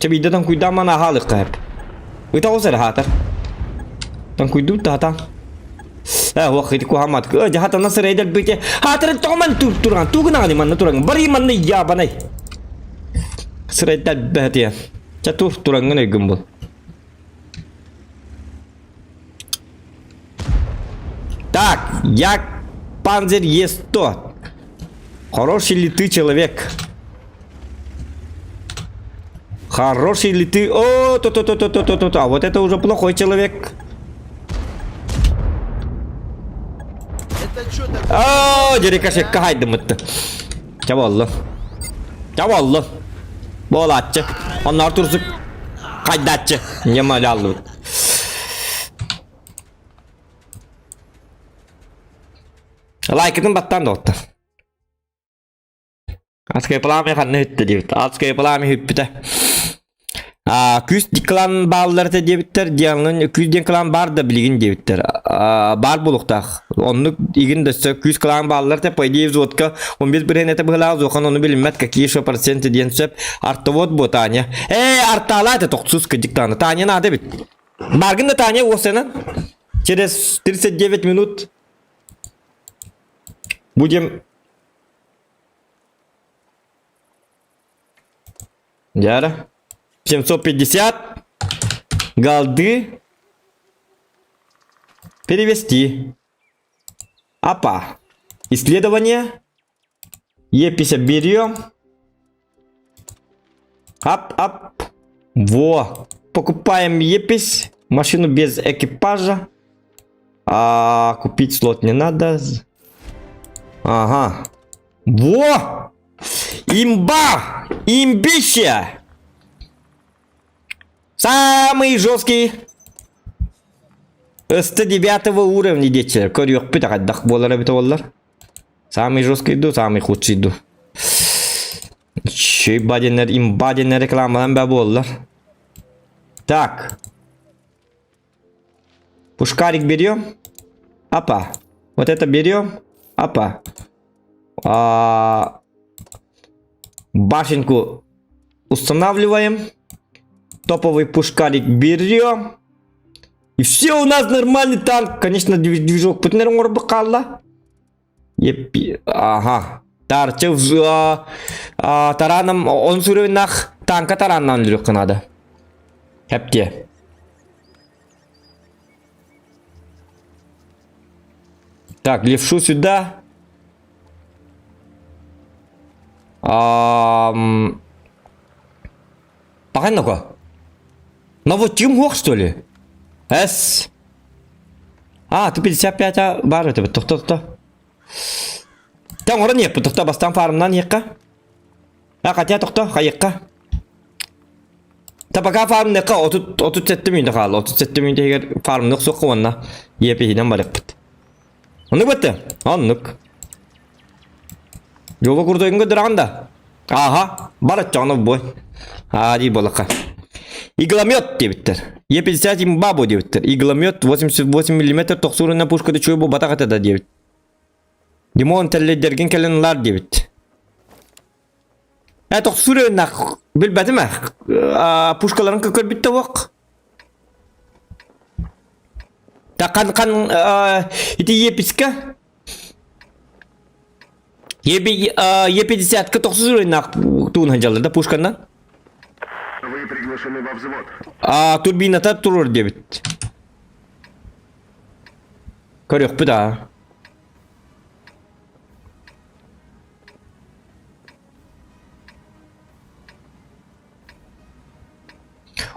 Чэ биирдэ тоҥкуйдаан маны аһаалыахха сөп. Ыта оҕус эрэ аһаатар. Тоҥкуйдуур да хатаан. Ээ уох ити куһааммат. Э дьэ хатана сырайдар бите. Хаатырын тоҕо ман тур туран тугунаҕыный манна тураҥ. Барый манна ябанай. Сырайдар бэһэтиэ. Чэ тур тураҥҥын өйгүн бул. Так, я Панзер Е100. Хороший ли ты человек? Хороший ли ты? О, то то то то то то то то. А вот это уже плохой человек. Это что такое? О, дерекашекка хайдымытты. Ча боллу. Ча боллу. Буолааччы. Онноор турсук хайдааччы. Ньама аллыбыт. Лайкытын баттаан доҕоттор. Адское пламя ханна бүттэ диэбит. Адское пламя бүппүтэ. А, күүс клан бааллар этэ диэбиттэр, дианын күүс диэн клан баар да билигин диэбиттэр. А, баар буолуохтаах. Оннук игин да өссө күүс клан бааллар этэ, по идее взводка 15 бырыһыан этэ быһылаах, Зохан ону билиммэт, какие еще проценты диэн сөп. Артовод буо Таня. Ээ, артаалаа этэ тохсус кыдьык даҕаны. Таня наада эбит. Баргын да Таня уосанан. Через 39 минут будем Яра. 750 голды перевести. Апа. Исследование. Е50 берем. Ап, ап. Во. Покупаем епись. Машину без экипажа. А, купить слот не надо. Ага. Во! Имба! Имбище! Самый жесткий СТ-9 уровня диэччилэр. Көрүөхпүт хайдах буолар эбитэ буоллар. Самый жесткий ду, самый худший ду. Чөй диэннэр, имба диэннэр рекламалан баа буоллар. Так. Пушкарик берем. Апа. Вот это берем. Апа. А, башенку устанавливаем. Топовый пушкарик берем. И все у нас нормальный танк. Конечно, движок путнер хаалла. Ага. Тарчы тараном он сүрүннах танка тараннан өлүөх надо. Хепте. Так, левшу сюда. Пахан ну-ка. Ну вот Тимох, что ли? С. А, ты 55 а бар это тохто тохто. Там орон еппит, тохто бастан фармнан екка. А хотя тохто, хайыкка. Та пока фармныкка 37 мүнөтэ хаалла. 37 мүнөтэ фармнык суох уонна епиһинэн барыппыт. Оннук бытты. Оннук. Жолу курдуйгун көрдөрөҕүн да? Ааха, бар оччоҕуна бой. Аа дии буоллахха. Игломет диэбиттэр. Е50 имбабу диэбиттэр. Игломет 88 мм тохсуурунан пушкада чуй бу батах этэ да диэбит. Димон тэллэйдэргин кэлэн ылаар диэбит. Э тохсур өйнах билбэтим э. Пушкаларын көрбүттэ уох. Тақан қан ити еписка Е50-ка тохсус уровеннаах туун сылдьаллар да пушканнан. Вы приглашены во взвод. А турбината турur диэбит. Көрүөхпүт аа.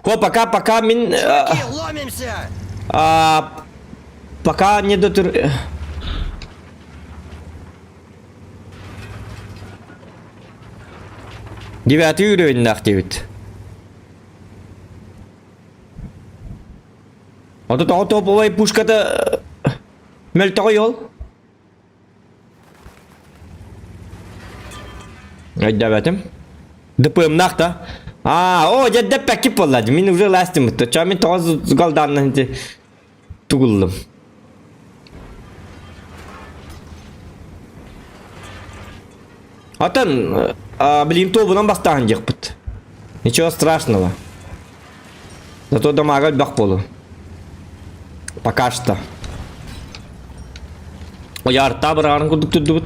О, пока, пока мин... Ломимся! А, пока не дотур... Девятый уровень диэбит. Ото тоҕо топовай пушката мөлтөҕөй ол? Өйдөөбөтүм. ДПМнаах да. Аа, о, дьэ дэппэккип буолла. Мин уже ластым. Ча мин тоҕо галдааннан тугуллум. Атын, билим тобунан бастаан диэхпит. Ничего страшного. Зато дамага элбэх буолу. Пока что. Уйаартаа быраҕарын курдук турдубут.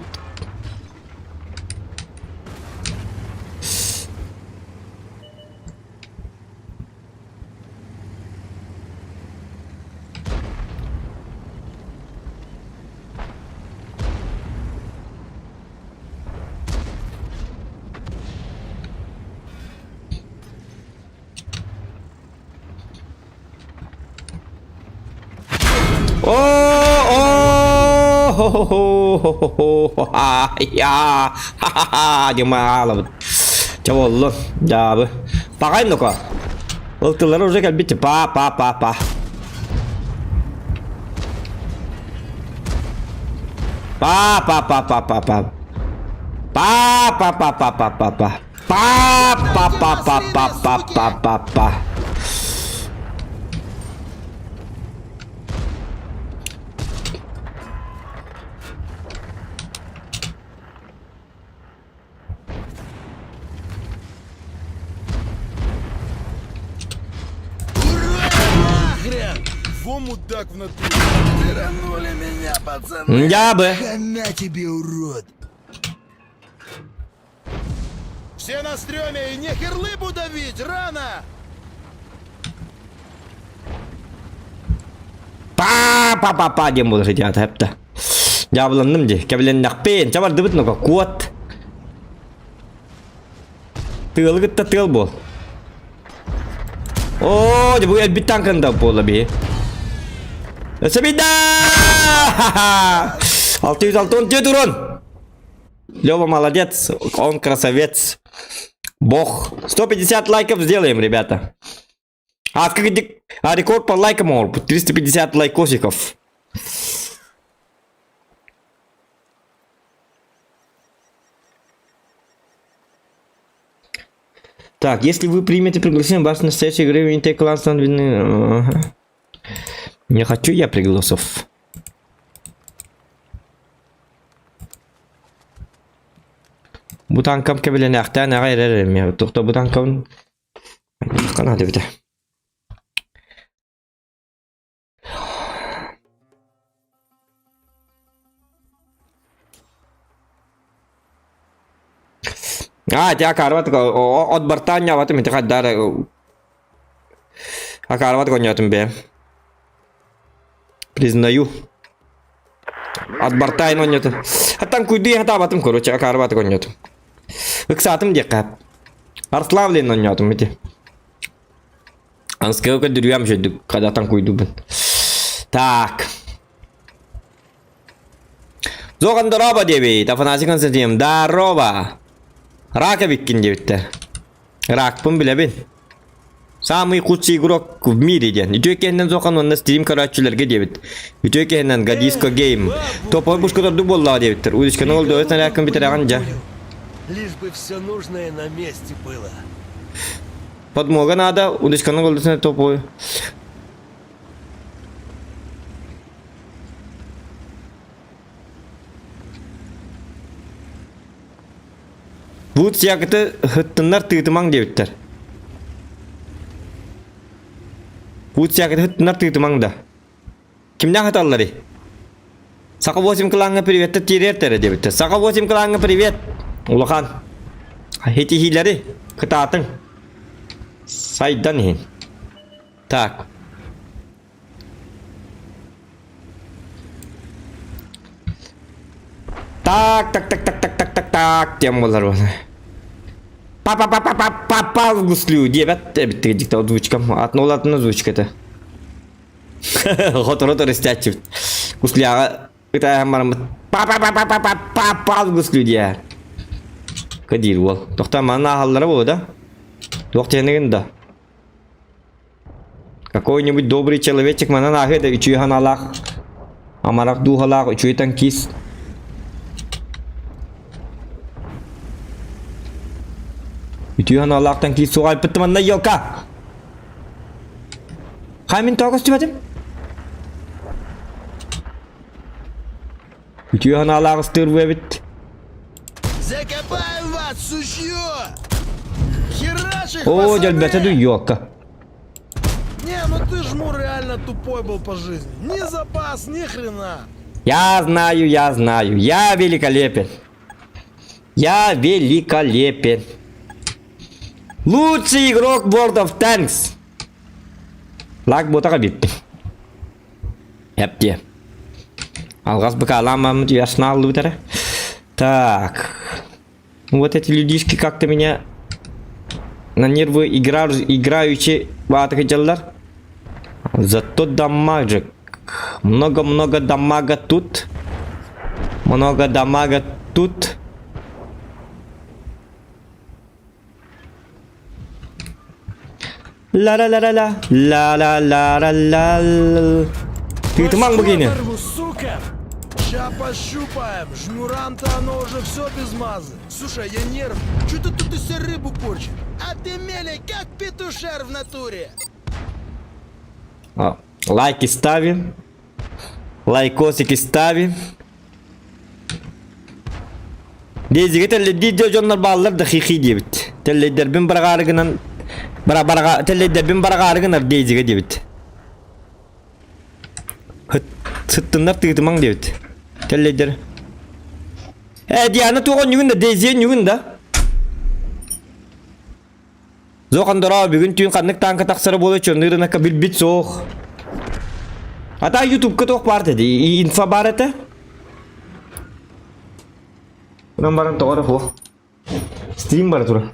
О-о-о-хо-хо-хо-ха-я-ха-ха-ха, Чэ буоллун, дьаабы. Паҕай ну-ка. Ылтылары уже кэлбит па-па-па-па. Па-па-па-па-па-па. Па-па-па-па-па-па-па. Па-па-па-па-па-па-па-па. Нахрен! Во мудак в натуре! Тиранули меня, пацаны! Дьаабы. Хана тебе, урод! Все на стреме и нехер лыбу давить! Рано! Па-па-па-па диэн буолар ити аата эптэ. Дьаабыланным дии. Кэбилэннэхпин. Чэ бардыбыт ну-ка, куот. Тыалы кытта тыал буол. Оо, дьэ бу элбит танканда буолла биһи. Өссө биирдэ! 664 урон! Лева молодец, он красавец. Бог. 150 лайков сделаем, ребята. А, как, а рекорд по лайкам он 350 лайкосиков. Так, если вы примете приглашение, ваш настоящий игры в клан станет видны. Ага. Не хочу я пригласов. Бу танкам кэбилэнээхтээн аҕай эрэр эмиэ. Тухта бу танкам ханаата эбитэ. Аа, ити акаарбат от бартаанньаабатым ити хайдаар акаарбат гонньоотум бэйэм. Признаю. От бартаайн онньотум. Хаттан куйдуй хатаабатым короче акаарбат гонньоотум. Ыксаатым диэххэ. Арславлин онньоотум ити. Анскыга көрдүрүөм үчүгдүк хадатан куйдубун. Так. Зохан здорово диэбит, Афанасий Константинович, здорово. Рак эбиккин диэбиттэр. Ракпын билэбин. Самый худший игрок в мире диэн. Үтүө киһинэн Зохан уонна стрим көрөөччүлэргэ диэбит. Үтүө киһинэн Гадиско Гейм. Топовой пушка торду буоллаҕа диэбиттэр. Удочканы ол дөйө снарядкын бүтэрэҕин дьэ. Лишь бы все нужное на месте было. Подмога надо, удочканы голдусuna топовой. Бут якыты хыттыннар тыытымаҥ диэбиттэр. Бут якыты хыттыннар тыытымаҥ да. Кимнээх ыталларый? Саха 8 клаҥҥа приветтэр тириэртэрэ диэбиттэр. Саха 8 клаҥҥа привет! Улахан. Хитиһиилэри кытаатыҥ. Сайдан иһин. Так. Так, так, так, так, так, так, так, так, диэн буолар буолар. Па па па па па па па гуслю диэбэт эбит дикта озвучкам. Атын ол атын озвучката. Хоторо истээччибит. Гусляҕа ытааһан бараммыт. Па па па па па па па па гуслю диэ. Кадир уол. Тохтоо манна ааһаллара буолуо да? Туох диэнигин да? Какой-нибудь добрый человечек манан ааһыа да үчүгэй санаалаах, амарах дууһалаах үчүгэй танкист. Үтүө санаалаах танкист суох айпытты манна елка! Хай мин тоҕо көстүбэтим? Үтүө санаалаах ыстыыр бу эбит. Закопаем вас, сучье! Херашь их, О, дьөлбөтө пацаны! ду елка. Не, ну ты жмур реально тупой был по жизни. Ни запас, ни хрена. Я знаю, я знаю, я великолепен. Я великолепен. Лучший игрок World of Tanks. Лак ботаға биппин. Эп Алғас быкаламамыт ясна алды Так. Вот эти людишки как-то меня на нервы игра, играючи баатыгыдьаллар. Зато дамажик. Много-много дамага тут. Много дамага тут. Ла-ла-ла-ла-ла. Ла-ла-ла-ла-ла. Тыытымаҥ бу киһини. Оторву, сука! Ща пощупаем. Жмурам-то оно уже все без мазы. Слушай, я нерв. Че ты тут из себя рыбу корчишь? А ты мели, как петушар в натуре. А, лайки ставим. Лайкосики ставим. Дейзигэ тэллэйдии дьоннор бааллар да хихи диэбит. Тэллэйдэрбин быраҕаары гынан бара бараҕа тэллэйдэрбин быраҕаары гынар Дейзигэ диэбит. Сыттыннар тыытымаҥ диэбит. Тэллэйдэр. Э, Диана туох онньугун да, Дейзи онньугун да. Зохан дороо бүгүн түүн ханнык тааҥка тахсара буола чонныырынакка билбит суох. Ата ютубка туох баар этэ инфа баар этэ. Онон баран тоҕо эрэ суох. Стрим бара тура.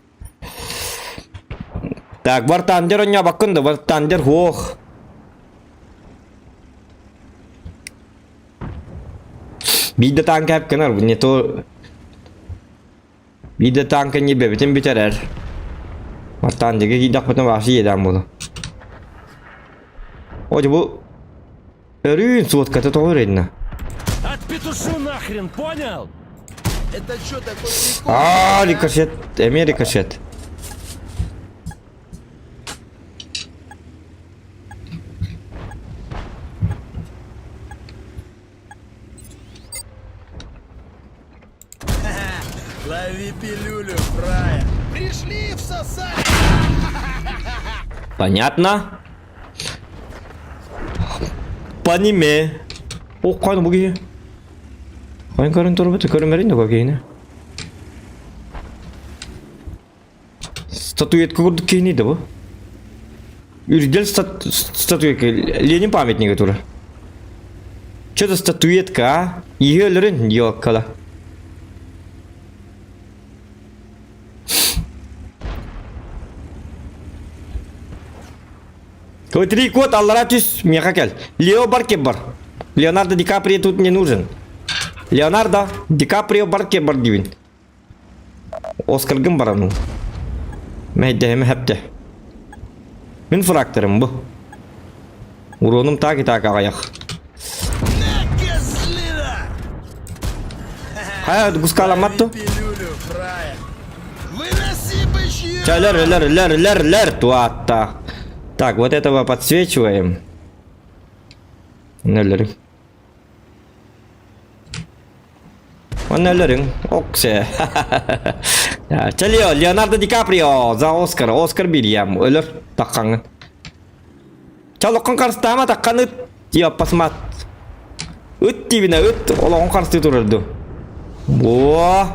Так, War Thunder оонньообоккун да, War Thunder суох. Биирдэ тааҥка эп гынар, не то Биирдэ тааҥка ньиэбэбитин бүтэрэр. Мартаан диэки киирдэхпитинэ вообще иэдээн буолуо. О, дьэ бу өрүүн суотката тоҕо үрэйдинэ? Отпетушу нахрен, понял? Это что такой прикол? Аа, рикошет, эмиэ рикошет. Лови пилюлю, фрая. Пришли, всосали. Понятно? Пониме. О, хайа бу киһи? Хайын көрөн турбут, көрүмэрин да киһини. Статуэтка курдук киһини да бу. Үрдэл статуэтка, Ленин памятнига тура. Что за статуэтка, а? Ее өлөрүн, ёккала. Три код аллара түс, миэхэ кэл. Лео бар бар. Леонардо Ди Каприо тут не нужен. Леонардо Ди Каприо бар бар диибин. Оскаргын баран Мэйдэһимэ хэптэ. Мин фракторым бу. Уронум так и так аҕыйах. На, козлина! Хайа гускаламмат Лови пилюлю, фрая. Выноси бычье! Ча, лер, лер, лер, лер, лер, туатта. Так, вот этого подсвечиваем. Нөллөрүҥ. Онно өлөрүҥ. Оксе. Чэ, Лео, Леонардо Ди Каприо за Оскар. Оскар бириям. Өлөр таххаҥын. Чэ, олоххун харыстаама таххан ыт. Тиоппасмат. Ыт тибинэ ыт. Олоҕун харыстыы турар ду. Во!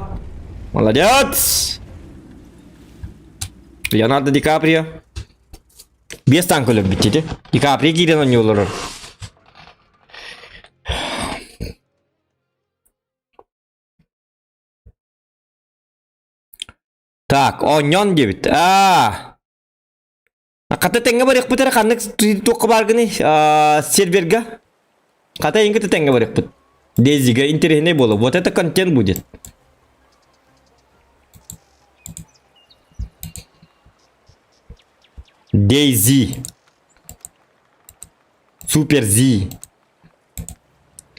Молодец! Леонардо Ди Каприо. Биэс танк өлөрбүт ити. Ди Каприо киирэн оонньуу олорор. Так, оонньоон диэбит. Аа. Хата тэҥҥэ барыахпыт эрэ ханнык туохха бааргыный? Аа, серверга. Хата эйиҥ кытта тэҥҥэ барыахпыт. Дейзига интэриэһинэй буолуо. Вот это контент будет. Дейзи. Супер Зи.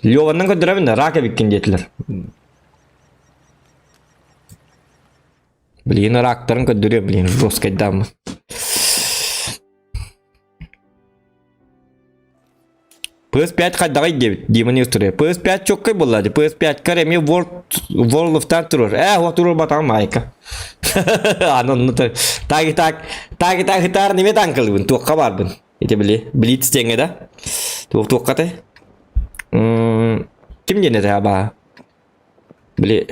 Леваннан көрдөрөбүн да, рак эбиккин диэтилэр. Блин, рактарын көрдөрүө, блин, жесткайдааммын. PS5 хайдаҕай диэбит, Дима не устуруйа. PS5 чоккай буолла дии. PS5-кар эмиэ World, World of Tanks турар. Ээ, вот турар батаҕым маайка. Аны онну так так так так ытаар неме танкалыбын, туохха баарбын. Ити били, Блиц диэҥҥэ да. Туох туоххатай? Ким диэн этэ абаа? Били,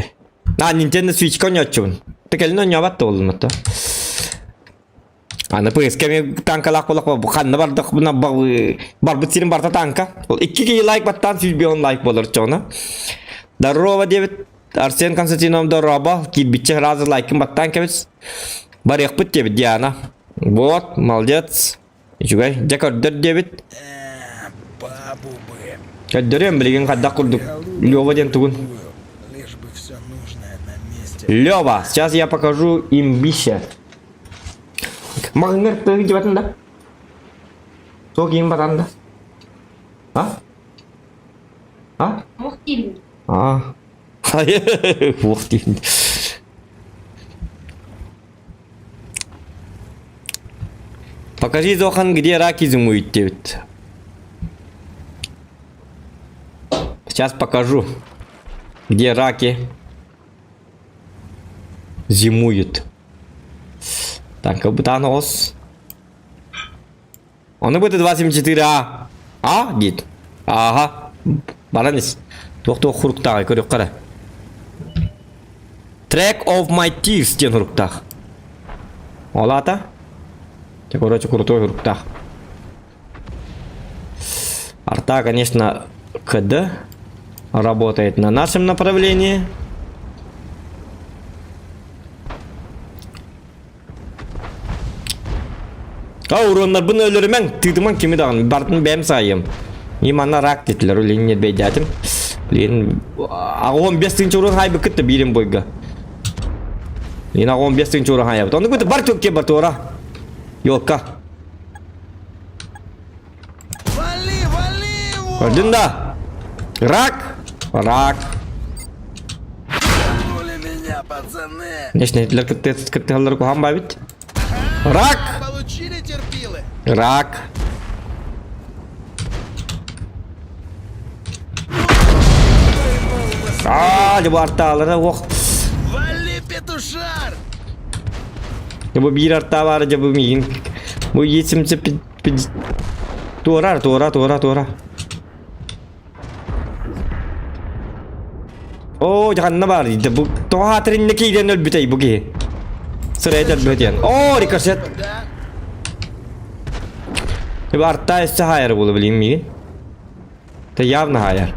а, Nintendo Switch-ка оонньооччубун. Ты кэлин оонньообот да буоллум отто. Аны PS-ка эмиэ танкалаах буоллахпа ханна бардахпына барбыт сирим барта танка. Ол икки киһи лайк баттаан 105 лайк болор чоҕуна. Здорово диэбит Арсен Константинов здорово. Киирбиччэ сразу лайкын баттаан кэбис. Барыахпыт диэбит Диана. Вот, молодец. Үчүгэй. Дьэ көрдөр диэбит. Бабу бы. Көрдөрүөм билигин хайдах курдук. Лева диэн тугун. Лишь бы все нужное на месте. Лева, сейчас я покажу имбище. Маҕаҥҥар тыһы дьыбатын да? Туох иин батан да? А? А? Ух диибин. А. Уох диибин. Покажи, Зохан, где раки зимуют диэбит. Сейчас покажу, где раки зимуют. Так, бытаан оҕус. Ону быты 274А. А диит. Ааха. Баран ис. Туох-туох хуруктааҕый көрүөххэ эрэ. Track of my tears диэн хуруктаах. Ол аата? Дьэ, короче, крутой хуруктаах. Арта, конечно, КД работает на нашем направлении. А уроннарбын өлөрүмэҥ, тыытымаҥ кими даҕаны, бартын бэйэм саайыам. И манна рак диэтилэр, блин, не бэйдээтим. Блин, аҕа 15 тыынча урун хаайбыккыт да биирим бойга. Блин, аҕа 15 тыынча урун хаайабыт. Оннук быты бар төкке бар туора. Ёлка. Вали, вали его! Көрдүн да? Рак! Рак! Вернули меня, пацаны! Конечно, этилер кыттыһаллар куһаҕан баабит. Рак! Получили терпилы? Рак! Аа, дьэ бу артаалара ох. Вали, петушар! Дьэ бу биир артаа баара дьэ бу миигин. Бу есимсе Туора, туора, туора, туора. Оо, дьэ ханна баар дии. Бу тоҕо аатыр иннэ киирэн өлбүтэй бу киһи. Сырайа өлбүт диэн. Оо, рикошет. Да? Бу артаа өссө хаайар буолу билигин миигин. Это явно хаайар.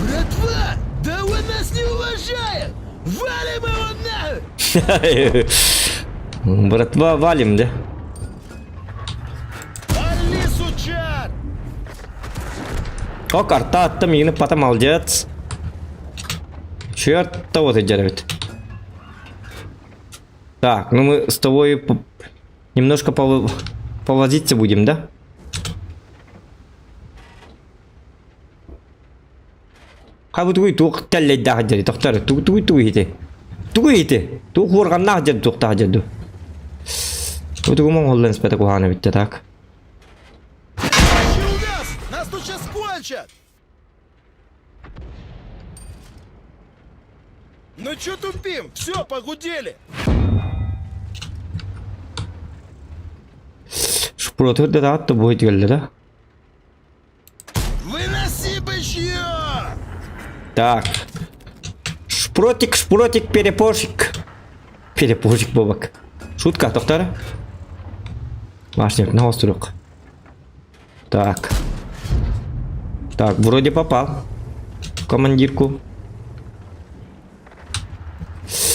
Братва! Да он нас не уважает! Валим его нахуй! Братва, валим, да? Вали, сучар! О, карта атта миигин пата молодец. Черт того ты деревит. Так, ну мы с тобой немножко повозиться будем, да? Хабы тугуй туох тэллэйдээх дьэри тохтор тугу тугуй тугуй ити тугуй ити туох уорганнаах дьэр туохтаах дьэр ду Бу тугу моҥоллон испэтэ куһаҕана бүттэ так Тащи увяз! Нас тут сейчас кончат! Ну чё тупим? Все, погудели. Шпротер да таатта бу да. Выноси бычье! Так. Шпротик, шпротик, перепошик. Перепошик бобок. Шутка, тоқтар. Машник, на острук. Так. Так, вроде попал. Командирку.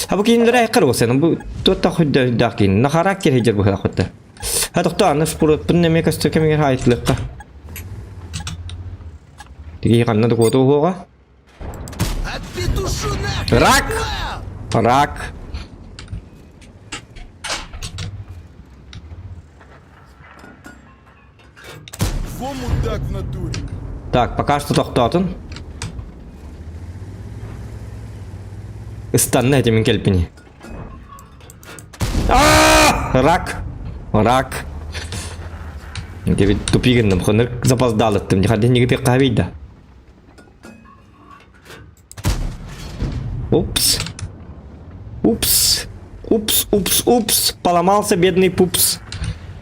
А бу кинилэр айкар болсаны бу туотта худда кин на характер хеджер бу худда. Ha тохто аны шпуротпун неме көстө кемигер хайтлыкка. Тиги ханна да куоту хуога. Отпетушу нахрен! Рак! Рак. Во мудак в натуре. Так, пока что тохтоотун. Ыстанна этимин кэлпини. А! Рак! Рак! Дебит тупигинным, хоныр запоздалыттым. Хадин неге пек да. Упс. Упс. Упс, упс, упс. Поломался бедный пупс.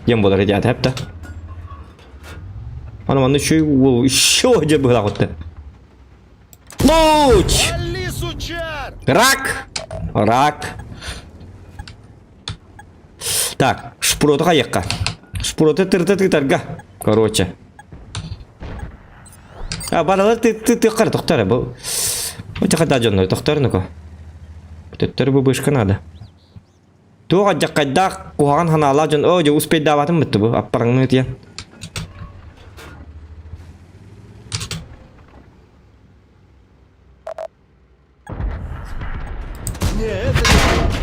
Диэн буолар идеята хепта. Аны манна еще уол еще дьэ быһылаах Луч! Вали, сучар! Рак! Рак! Так, шпроты хайыққа. Шпроты тырты тытарга. Короче. А, баралар ты ты ты қар тоқтар бұл. Өте қайда дьоннор тоқтар ну-ка. Төттөр бу бышка надо. Туох алдьархайдаах куһаҕан санаалаах дьон оо дьэ успейдаабатым бытты бу аппараҥныы тиийэн Не, это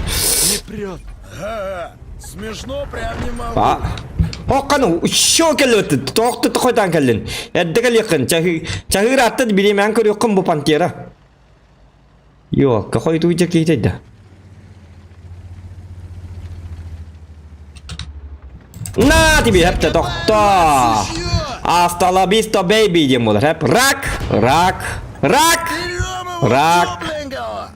не, не прет. Ага, смешно прям не могу. А Хокканы еще кэллэбит тоохту тохойтаан кэллин эрдэ кэлиэххин чаһыыр аттан бириэмэҕин көрүөххүн бу пантера Ёлка хойутуу киһитэй да На тебе хэптэ тохтоо Hasta la vista baby диэн буолар хэп рак рак рак Берем его Рак. тепленького!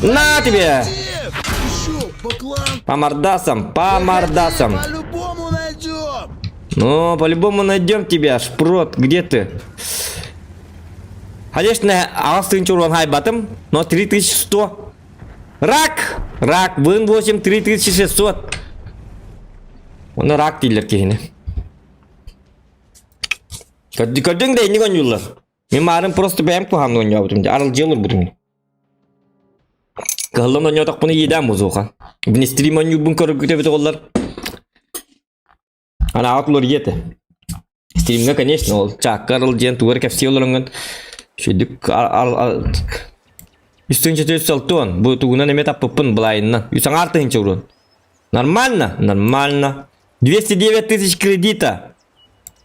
На тебе Еще, баклан! по мордасам по мордасам По-любому найдем! Ну, по-любому найдем тебя, шпрот, где ты? Конечно, аҕыс тыһыынча уран хайбатым, но 3100. Рак! Рак, вын 8, 3600. Оны рак дииллэр киһини. Көрдүҥ да инник оонньууллар. Мин маарым просто бэйэм куһаҕан оонньообутум дии, аралдьыйа олорбутум. Кыһаллан оонньоотохпуна иэдээн бузуоха. Внестрим оонньуурбун көрөргүт эбит оҕолор. Анаҕа уларыйыа этэ. Стримҥэ, конечно, ол чаакка арылдьыйан тугу эрэ кэпсии олороҥҥун сүдүк үс тыһыынча түөрт салтыан бу тугунан эмиэ таппыппын былайынан үс аҥаар тыһыынча уруон нормально нормально 209 тысяч кредита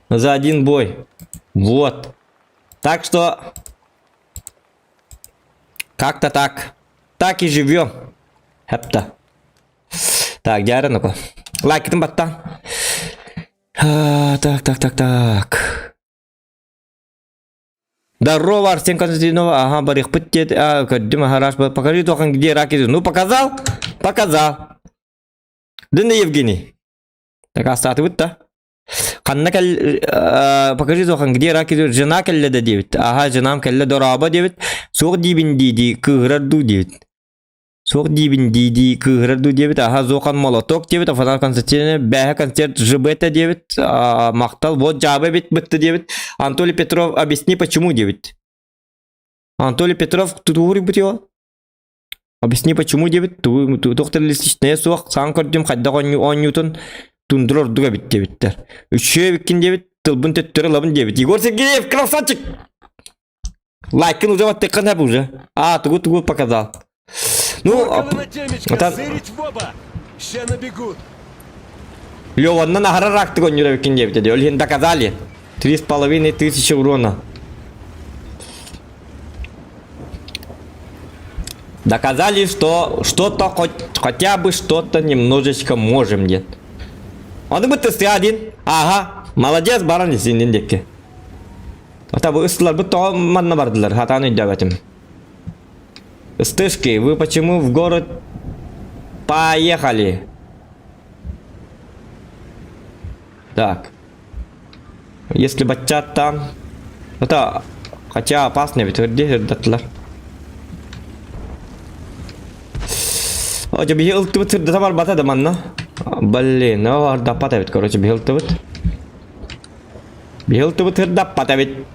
за один бой вот так что как-то так так и живем хепта Так, дьэ ну-ка. Лайкытын баттаан. Так, так, так, так. Здорово, Арсен Константинова. Ага, барыхпыт дед. А, көрдүм, ага, раш. Покажи только, где раки. Ну, показал? Показал. Дында Евгений. Так, астаатыбыт да. Ханна кэл... Покажи тохан, где раки. Жена кэллэ да диэбит. Ага, женам кэллэ дорообо диэбит. Суох диибин дии-дии, кыыһырар дуу диэбит. Суох диибин дии-дии кыыһырар дуу диэбит, аһа Зохан молоток диэбит, Афанас Константиновна бээһэ концерт ЖБ-тэ диэбит, махтал, вот дьаабы эбит бытты диэбит, Анатолий Петров объясни почему диэбит. Анатолий Петров тутууруйбут его? Объясни почему диэбит, туох листичнэйэ суох, саҥа көрдүм хайдах оонньуутун тундура ордук эбит диэбиттэр. Үчүгэй эбиккин диэбит, тылбын төттөрү ылабын диэбит. Егор Сергеев, красавчик! Лайкын уже баттыххын хэп уже. А, тугу-тугу показал. Ну, Органы на темечко, это- зырить в оба! Ща набегут! Леваннан аһара рактык онньура эбиккин диэбитэ дии. Ол иһин доказали. 3,5 тысячи урона. Доказали, что что-то хоть, хотя бы что-то немножечко можем, дед. Оны бытты один. Ага, молодец, баран синин декке. Ата бу ыстыларбыт тоҕо манна бардылар, хатаан өйдөөбөтүм. Стышки, вы почему в город поехали? Так. Если баччат там... Это... Хотя опасно ведь, где ырдатлар. О, биһи ылтыбыт сырдата барбата да манна. Блин, о, ардаппат эбит, короче, биһи ылтыбыт. Биһи ылтыбыт ырдаппат эбит.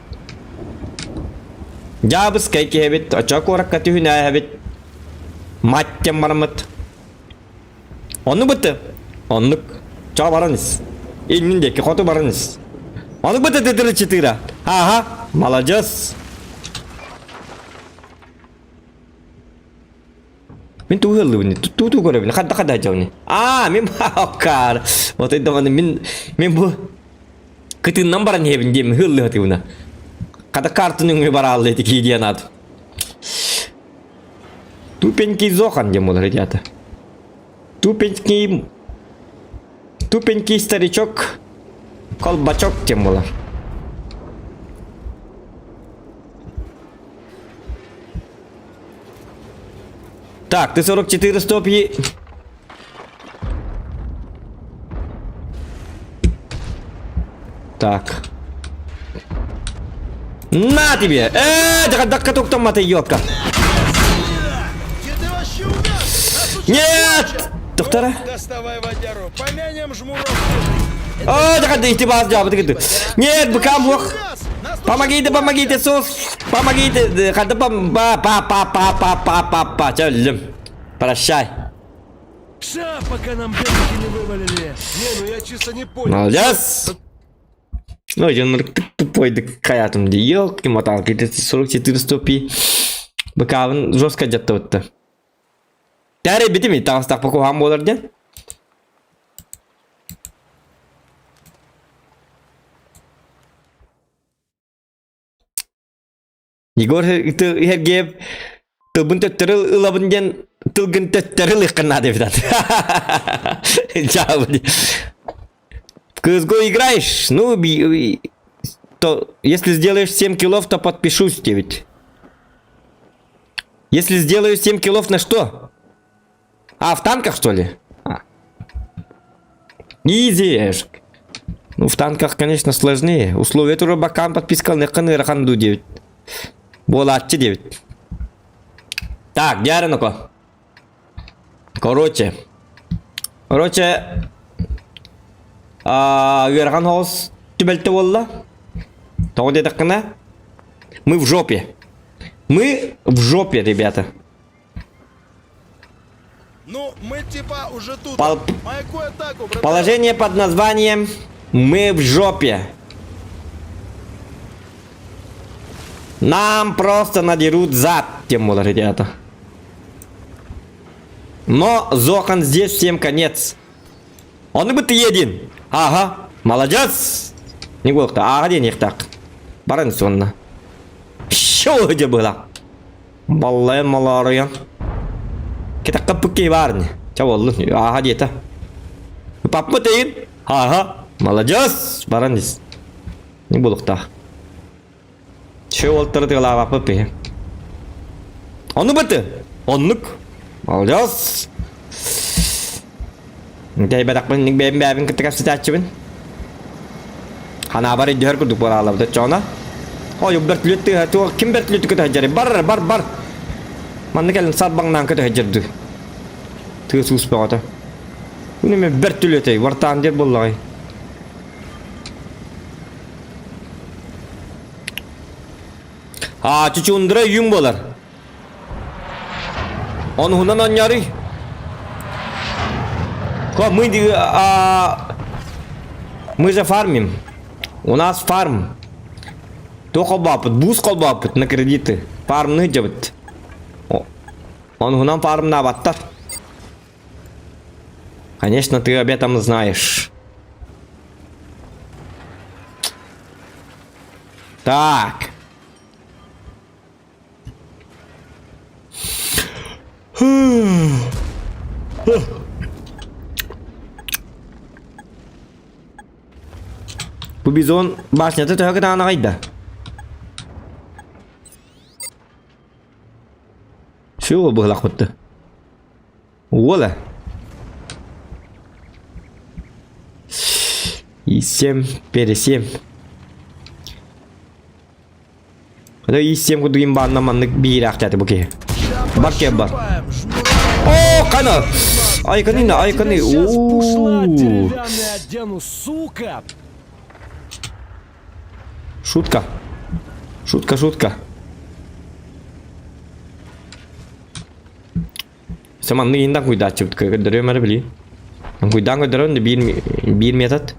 Дьаабыскай киһи эбит, очо куоракка түһүнэ эбит. Мать тем бараммыт. Оннук бытты. Оннук. Чоо баран ис. Иннин диэки хоту баран ис. Оннук бытты тытыры чытыра. Ага, молодец. Мин тугу ыаллыбын туу туу көрөбүн хадда хадда дьони. Аа, мин бааккар. Вот это мин мин бу кытыннан баран иһэбин диэм ыаллыһатыбына. Хата картын өҥү барааллы ити кии диэн аат. Тупенький Зохан диэн буолар ребята. Тупенький... Тупенький старичок колбачок диэн буолар. Так, ты 44 стоп е... Так. На тебе! Э, да катук маты, ёпка. Нет! Доктора? Доставай водяру, помянем жмуров. О, да ты бас Нет, быка мох. Помогите, помогите, сос. Помогите. Хада па па па па па па па па. Чөллүм. Прощай. Ша, пока нам белки не вывалили. Не, ну я чисто не понял. Молодец. Ну, я тупой хайатым дии. Елки-моталки, 44 стопи. Быкабын жестко дьаттыбытты. Тәрі битими таҕыстахпа куһаҕан буолар диэн. Егор Сергеев тылбын төттөрү ылабын диэн тылгын төттөрү ылыаххын наада эбит В CSGO играешь? Ну, то, если сделаешь 7 киллов, то подпишусь тебе ведь. Если сделаю 7 киллов на что? А, в танках, что ли? А. Изи. Ну, в танках, конечно, сложнее. Условия тура бакан подписка ныкын ырахан ду 9. Буолааччы 9. Так, дьаарыноко. Короче. Короче, ыарахан соҕус түбэлтэ буолла. Тоҕо диэтэххинэ, мы в жопе. Мы в жопе, ребята. Ну, мы типа уже тут. Пол... Маякуй атаку, братан. Положение под названием «Мы в жопе». Нам просто надерут зад, тем более, ребята. Но Зохан здесь всем конец. Он бы ты един. Ага, молодец. Не буолта, ага диэн так. Баран сонна. Шо где было? Баллайын малаарыйан. Кэтэххэ киһи баар ини. Чэ буоллун. Ааһа диэтэ. Паппыт эйин. Ааһа. Маладьыас. Баран ис. Не буолуохтаах. Чэ уолтары тыалаабаппыт биһи. Ону быты. Оннук. Маладьыас. Тэйбэтэхпин бэйэм бэйэбин кытта кэпсэтээччибин. Ханаабар өйдөһөр курдук буолаалабыт оччоҕуна. Ой, бөртүлүт тыаһа туох ким бөртүлүтү көтө сылдьарый? Бар, бар, бар. Манна кэлин сарбаҥнаан көтө сылдьар дуу. Тыас уус бөҕөтө. Бу неме бөртүлүөтэй, вартаан диэр буоллаҕай. Аа, чучундра үйүн буолар. Онуһунан оонньоорый. Ко, мы, а, мы же фармим. У нас фарм. Туох холбооппут? Буус холбооппут на кредиты. Фармны дьабыт. Онуһунан фармнаабаттар. Конечно, ты об этом знаешь. Так. Бу бизон башнята төһө кытаанаҕай да? Все быһылахпытты. Уола. И 7, пересем. Аны и 7 курдук имбаанна маннык биир ахтаты бу киһи. Бар киһи бар. О, кана! Айканы на, айканы. Сейчас пушла О. деревянный одену, сука! Шутка. Шутка, шутка. Саманны индан куйдааччыбыт көрдөрүөм эрэ били. Куйдаан көрдөрөн да биир биир метод.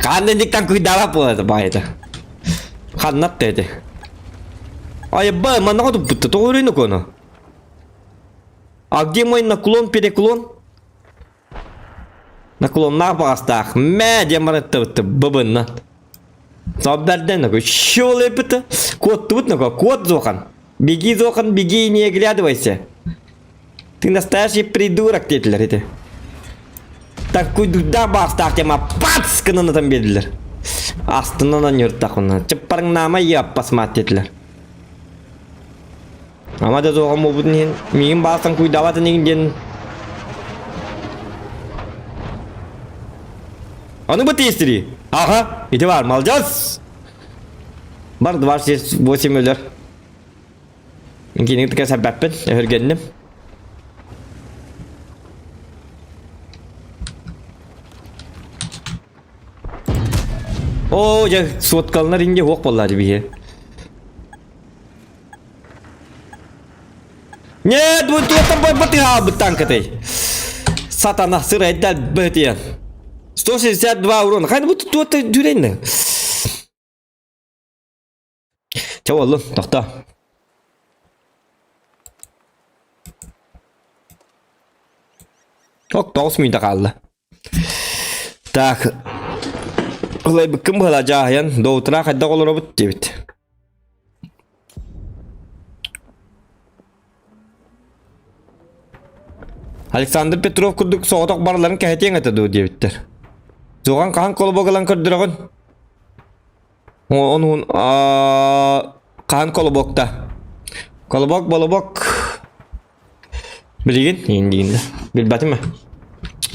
Ханна диктан куйдаабат буолар баайыта. Ханнат деди. Ай ба, манна туппутта тоҕо өрүнү коно. А где мой наклон-переклон? Наклоннаах баҕастаах. Мэ диэн баран ыттыбытты быбынна. Собберден такой, чё лепит? Кот тут такой, кот Зохан. Беги, Зохан, беги и не оглядывайся. Ты настоящий придурок диэтилэр ити. Так куйдуйдаах баҕастаах тема пац гынан ытан биэрдилэр. Астынан ньуртахуна. Чыппарыҥнаама яппасмаат диэтилэр. Ама да суоҕум буолбутун иһин, миигин баастан куйдаабат инигин диэн Аны бу тиэстири. Аха, ити бар, молодец! Бар 28 өлөр. Кинини тыка сэрбэппин, өһүргэнним. Оо, дьэ, суоткаланар инде хуох буоллаары биһи. Нет, вы туохтан бойбатый хаалбыт танкатай. Сатана сырайдал бытыйан. 162 урон. Хайда бу туохта дүренне. Чэ боллун, тохто. Ок, 9 мүнүүтэ хаалла. Так, ылайбыккын быһала дьааһыйан, до утра хайдах олоробут диэбит. Александр Петров курдук соҕотох барыларын кэһэтиэҥ этэ дуо диэбиттэр. Суоҕан хаһан колобок ылан көрдөрөҕүн? Онуһун хаһан колобокта? Колобок, болобок. Билигин, иин да. Билбэтим ээ.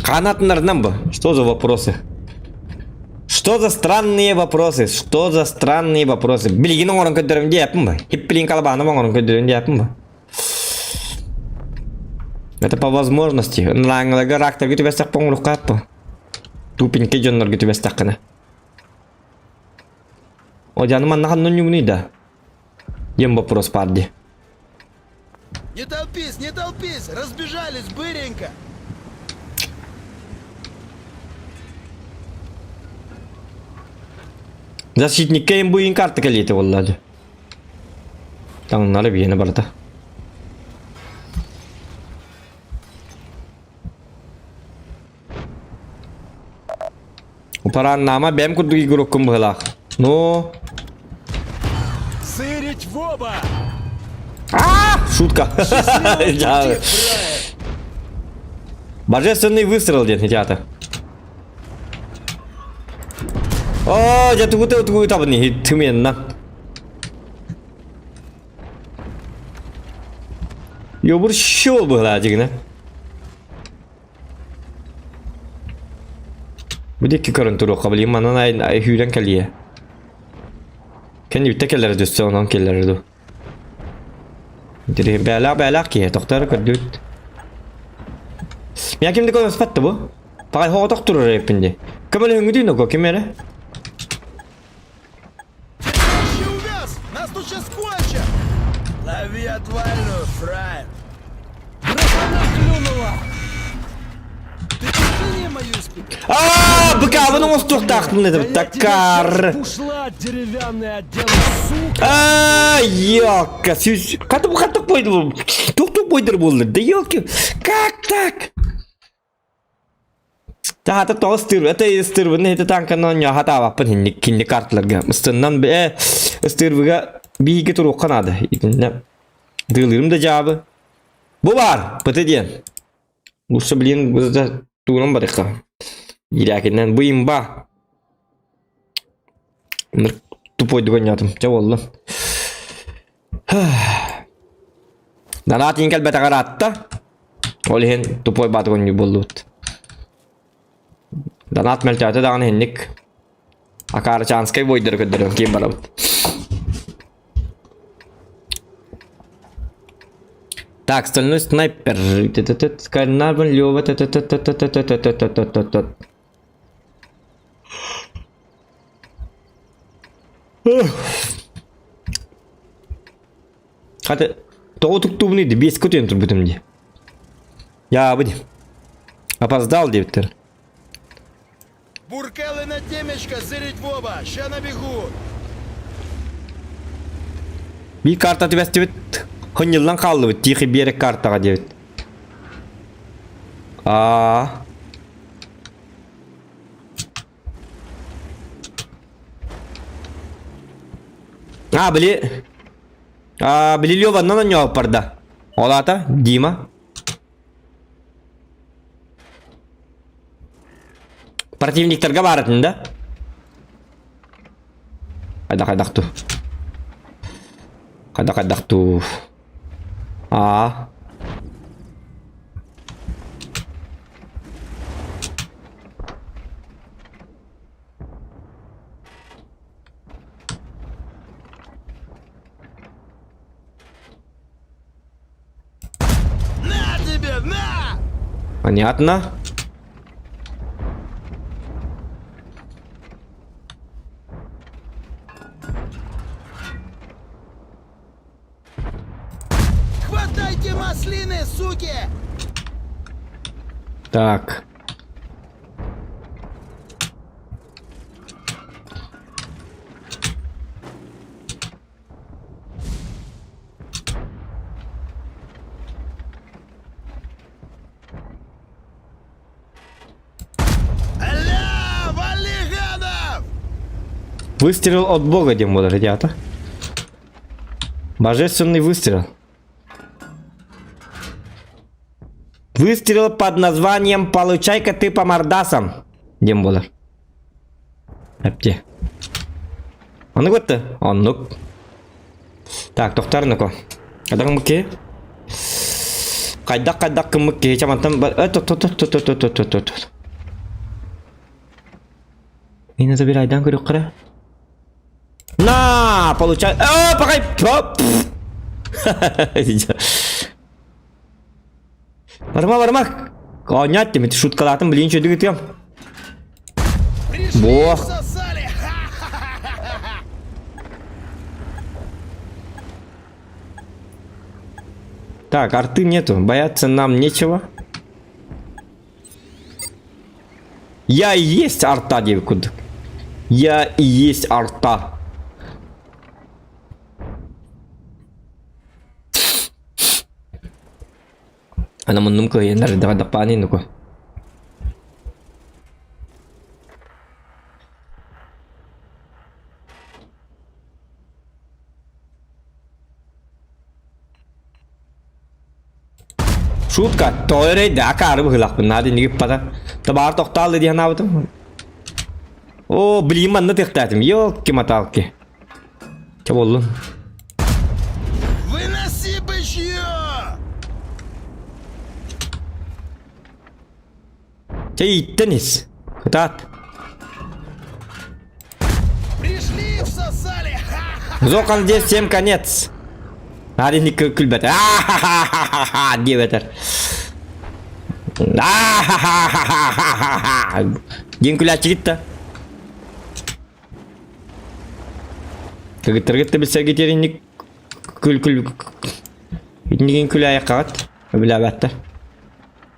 Хаан атыннарынан бу? Что за вопросы? Что за странные вопросы? Что за странные вопросы? Билигин оҥорон көрдөрөм диэппин бу. Хиппилин калабааным оҥорон көрдөрөм диэппин бу. Это по возможности. Ылааҥыларга рактарга түбэстэхпин оҥоруохха бу. Тупенький дьоннорго түбэстэххинэ. О, дьаным манна ханна ньугунуй да? Диэн вопрос баар дии. Не толпись, не толпись! Разбежались быренько! Защитникка им буйын карта кэлиэтэ буолла дьэ. Таҥнары биһиэнэ барыта. Упарааннаама бэйэм курдук игроккун быһылаах. Ну. Сырить в оба! А! Шутка. Божественный выстрел диэн театр. О, дьэ тугу тугу табын түменна. Йобур шел быһылаа дьигинэ. Бу диэки көрөн туруохха билигин манан ай сүүрэн кэлиэ. Кэннибиттэ кэлэрэ түссе онон кэлэрэ дуу. Интириэһин бээлээх бээлээх киһи тохтор көрдүбүт. Миа ким да көмөспөт да бу. Пагай хоҕотох турар эппин дии. Көмөлөһүҥҥүтүй ноко ким эрэ? Ищи увяз! Нас тут сейчас кончат! Лови отвальную, фраер! Дракона клюнула! Ты терпение мое испытал? Аа, быкаабын оҥостуохтаахпын Да этим я тебя такар. щас пушла деревянный отдел, сука! Аа, ёлка, сүүс... Хата хата бойдыр, тух-тух бойдыр буоллар, да ёлки, как так? Таһата тоҕус ыстыыр, это ыстыырбын это танканан хатаабаппын инник кинни карталарга. Ыстыннан бе ыстыырбыга биһиги туруохха наада. Итиннэ дыылыырым да дьаабы. Бу баар, пыты диэн. Лучше, блин, тугунан барыахха. Иирээкинэн бу имба. Тупойдук оонньоотум. Чэ буоллун. Нанаат иин кэлбэтэҕэр аатта. Ол иһин тупой баатык оонньуу буоллубут. Донат мөлтөөтө даҕаны иһинник. Акаарычанскай бойдары көрдөрөн киин барабыт. Так, стальной снайпер. Скальнабын Лёва. Хата тоҕо туктуубунуй дии биэскэ утуйан турбутум дии. Яабы дии. Опоздал диэбиттэр. Буркелы на темечко, зырить в оба, ща набегут. Биир карта түбэстибит. Хынньыллан хааллыбыт Тихий берег картаҕа диэбит. Аа. А, били... А, били Лёва на барда. Ол аата Дима. Противниктарга баарытын да? Хайдах хайдах ту. Хайдах хайдах ту. Аа. На тебе, на! Понятно. Хватайте маслины, суки! Так. Аля, вали гадов! Выстрел от бога, диэн буолар ребята. Божественный выстрел. Выстрел под названием «Получай-ка ты по мордасам» диэн буолар. Эпти. Оннук бытты? Оннук. Так, тохтар нуко. Хайдах гыммыт киһи? Хайдах хайдах гыммыт киһи чамантан э тот тот тот тот тот тот тот тот. Мин забирайдан көрүк На, получай. О, пакай. Барыма, барыма. Оонньоот димит, шуткалаатым, блин, чөдүк ытыам. Пришли Во. и всосали! Так, арты нету, бояться нам нечего. Я и есть арта, девкуд. Я и есть арта. Ана муннум кыайаннар даҕа нуку. Шутка, тоҕо эрэй да акаары быһыылаахпын наада инники пата. Табаар тохтаалла дии санаабытым. О, блин, манна тыахтаатым. Ёлки-моталки. Чэ буоллун. Выноси бычье! Чэ ииттэн ис. Кытаат. Пришли и всосали! Зохан здесь всем конец. Арини күлбэт. А-ха-ха-ха-ха-ха диэбэтэр. А-ха-ха-ха-ха-ха-ха. Диэн күлээччигит да. Кыргыттаргыт да билсэргит инник күл күл иннигин күл айаккаҕыт өбүлээбэттэр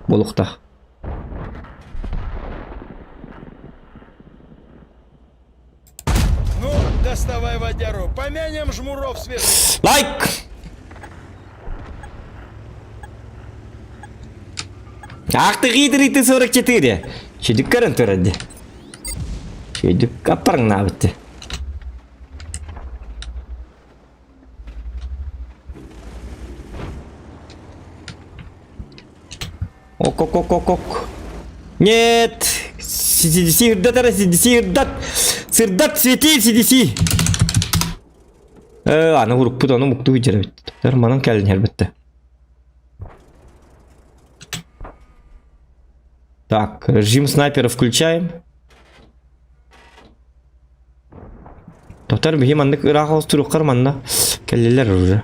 буолуохтаах. Ну, доставай водяру, помянем жмуров свежих. Лайк! Ах ты гидры ты 44! Чүдүк көрөн турар дии. Чүдүк аппарыҥнаабыт. Ок, ок, ок, ок, ок. Нет! CDC ырдат эрэ, CDC ырдат! Сырдат, свети, CDC! Э, аны урукпут ону муктуу дьэрэбит. Манан кэлин хэрбитте. Так, режим снайпера включаем. Тотар биһи маннык ыраах олустуруоххар манна кэллилэр уже.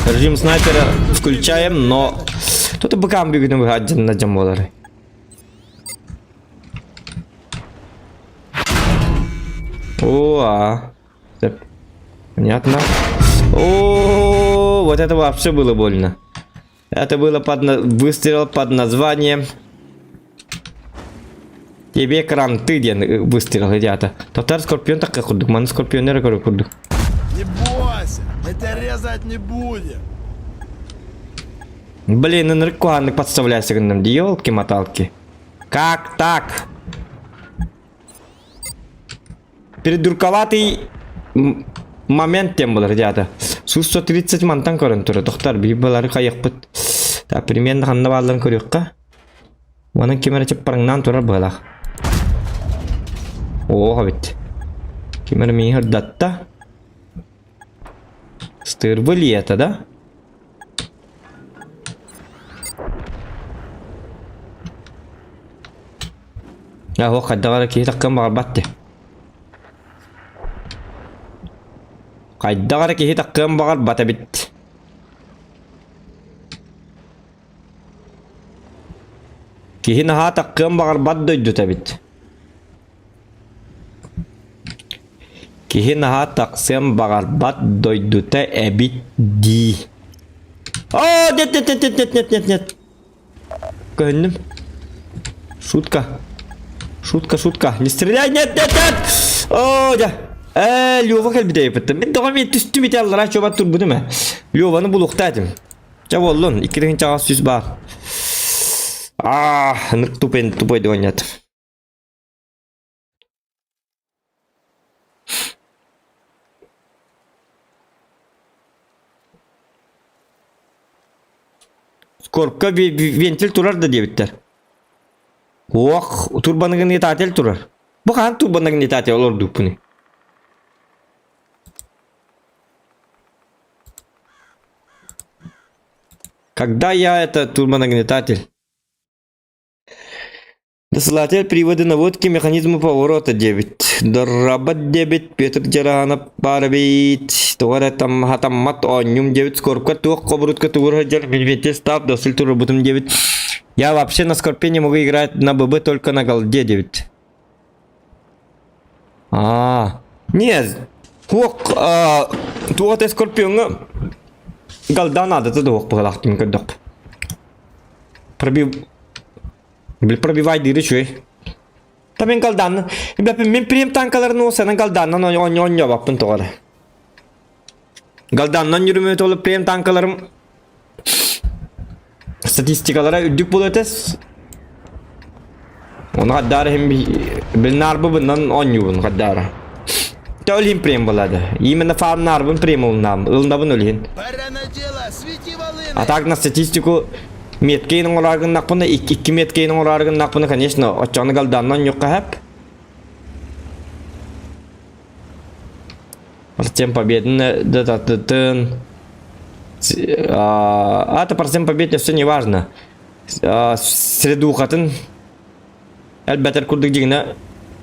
Режим снайпера включаем, но тут быкам бүгүнү быһаадьынна дьон буолар. О, а. Понятно. О, вот это вообще было больно. Это было под выстрел под названием Тебе кранты диэн э, выстрел ребята. Татар Скорпион такка курдук, маны Скорпионнары көрө курдук. Не бойся, мы тебя резать не будем. Блин, ынырык куһааннык подставляйся гынным ди, елки-моталки. Как так? Придурковатый момент тем булар ребята. Су-130 мантан көрөн турар. Тохтар биир балары хайыхпыт. Так, примерно ханна баалларын көрүөххэ. Манан ким эрэ чыппарыҥнаан турар быһалаах. Оо, эбит. Ким эрэ миигин ырдатта. Стырбы ли это, да? Аһо хайдах эрэ киһи таххыан баҕарбат дии. Хайдах эрэ киһи таххыан баҕарбат эбит. Киһи наһаа таххыан баҕарбат дойдута эбит. Киһи наһаа тахсыан баҕарбат дойдута эбит дии. О, нет, нет, нет, нет, нет, нет, нет. Көһүннүм. Шутка. Шутка, шутка. Не стреляй, нет, нет, нет! О, дьэ. Э, Лёва кэлбитэ эппиттим. Мин тоҕо мен түстүм ити аллара чуобат турбутум ээ. Лёваны булуохта этим. Чэ буоллун, 2 800 баар. А, ынырык тупой тупой догонят. Скорка вентиль турар да диэбиттэр. Уох, турбонагнетатель турар. Бу хаһан турбонагнетатель олордуппуный? Когда я это турбонагнетатель? Досылатель приводы наводки механизма поворота 9. Дорабат 9, Петр Дьараанап баар эбит. Тоҕо эрэ хатаммат оонньуум диэбит скорбка туох хобурутка тугур сылдьар винвентель став досыль турбутум диэбит. Я вообще на скорпе не могу играть на ББ только на голде диэбит. А, нет, туох туох этэ скорпиоҥҥа голда наадата да суох быһыылаах көрдөхпүн. Пробив Пробивай дыыры үчүгэй. Та мин голданнан, мин прем танкаларын уосанан голданнан оонньообаппын тоҕо эрэ. Голданнан үрүмүт ол прем танкаларым статистикалара үрдүк буолар этэ. Ону хаддаары иһин билнаарбыбынан оонньуубун хаддаары. Тэ ол иһин прем буолаады. Именно фармнаарбын прем ылыннаам, ылынабын ол иһин. Пора на дело, свети волыны! А так на статистику меткейин оҥороор гыннахпына, икки меткейин оҥороор гыннахпына, конечно, оччоҕуна голданнан ньукка хэп. Процент победны, да да да тын. А, это процент побед все не важно. Средухатын элбэтэр курдук дьиҥинэ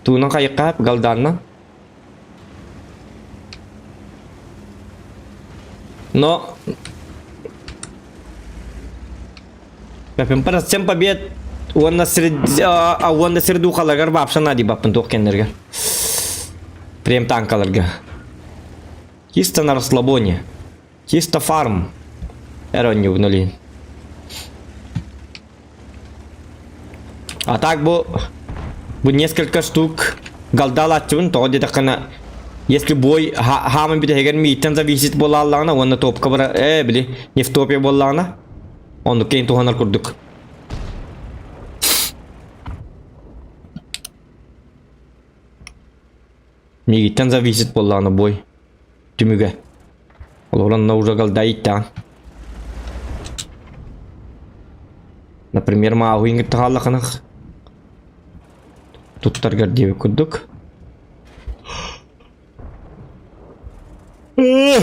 туунан хайыкка хэп голданна. Но Процент побед уонна сред уонна средухаларгар вообще надибаппын туох кэннэргэр. Прем танкаларга. Чисто на расслабоне. Чисто фарм. Эронньубун А так бу бу несколько штук голдалааччыбын тоҕо диэтэххинэ если бой хааман бүтэһигэр мииттэн зависит буолааллаҕына уонна топка бара ээ били не в топе буоллаҕына оннук кэйин туһанар курдук миигиттэн зависит буоллаҕына бой түмүгэ. Олорон уже голда ииттэҕин. Например, мааҕыйын кытта хааллаххына туттаргар диэбит курдук. Мин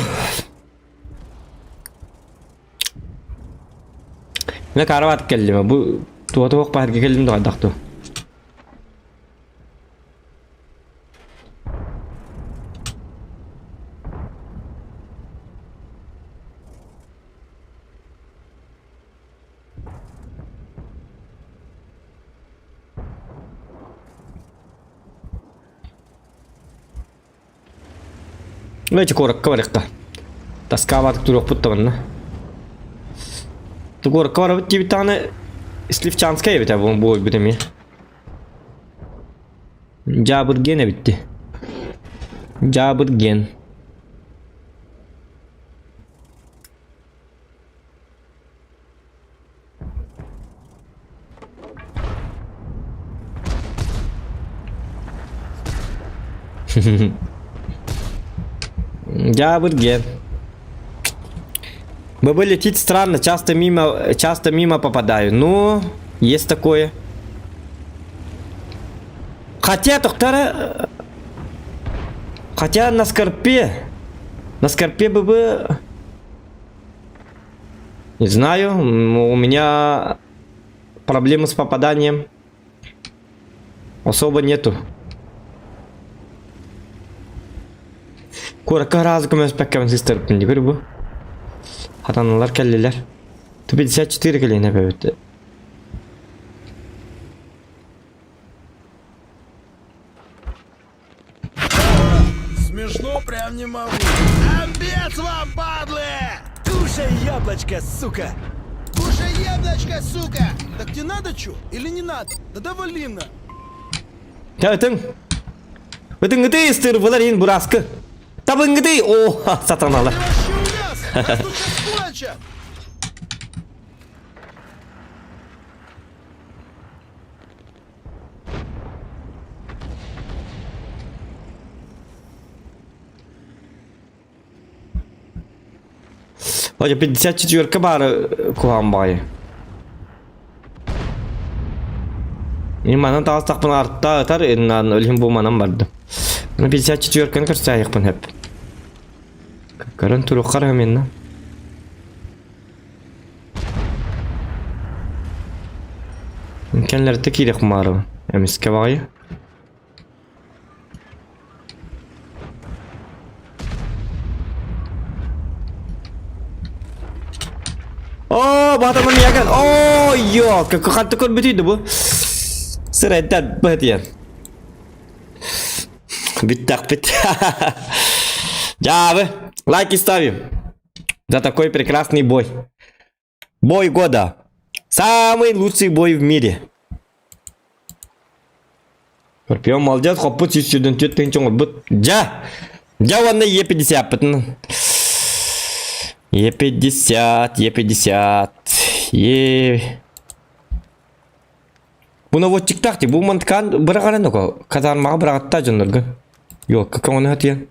карават кэллим. Бу туох баарга кэллим да хайдах ту. Эти куоракка барыахха. Таскаабатык туруохпут да манна. Куоракка барабыт диэбит даҕаны Сливчанскай эбит бу буойбут эмиэ. Дьаабырген эбитти. Дьаабырген. Дьаабырген. ББ летит странно, часто мимо попадаю. Ну, есть такое. Хотя, доктора... Хотя на Скорпе... На Скорпе ББ... Не знаю, у меня проблемы с попаданием особо нету. Куоракка ыраас көмөспөккөбүн сыстарыппын дии бу. Хатаналар кэллилэр. 54 кэлиэн эбэбит. Смешно прям не могу. Амбец вам, падлы! Кушай яблочко, сука! Кушай яблочко, сука! Так тебе надо что? Или не надо? Да давали на! Дьэ ытыҥ. Ытыҥҥытый ыстыырбылар иһин бураскы. Табыҥҥытый о сатаналар. Ты вообще увяз! Нас тут сейчас кончат! Ой, 54 баары куһаҕан баҕайы. Мин манан таҕыстахпына артта ытар, иннан өлүһүн бу манан бардым. 54-каны көрсөөйөхпүн хөп. Көрөн туруоххар минна. Кэннилэртэ киириэх маарыбын. Эмискэ баҕайы. Оо, баатамын яган. Оо, йоо, хатты көрбүтүй бу. Сырайдан бытыйан. Бүттэхпит. Дьаабы, лайки ставим. За такой прекрасный бой. Бой года. Самый лучший бой в мире. Скорпион молодец, хоппут сүүс түөрт тыһыынча оҥорбут. Дьэ! Дьэ уонна Е50-пытын. Е50, Е50, Е... Бу наводчиктаах дии, бу манткаан быраҕарын око, казармаҕа быраҕаттаа дьоннорго. Ёлка көҥөнө сатыйан.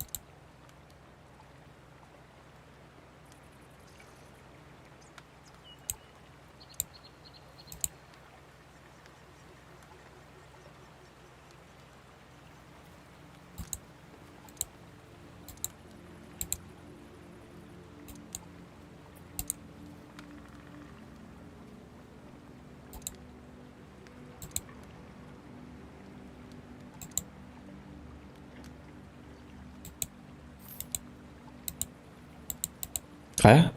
Хайа?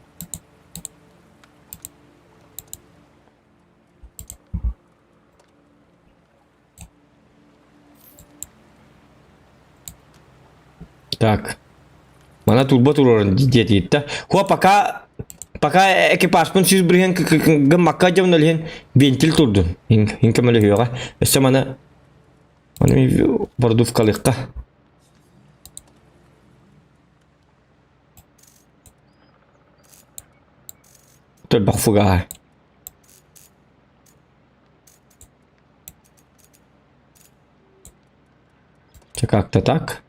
Так. Мана турба турарын диэтиитта. Хуа пока пока экипажпын сүүс бырыһын гыммакка дьон өлүһүн вентиль турдун. Иҥ көмөлөһүөҕэ. Өссө маны маны бордувкалыахха. Төрбөх фугаһа. Чэ как-то так.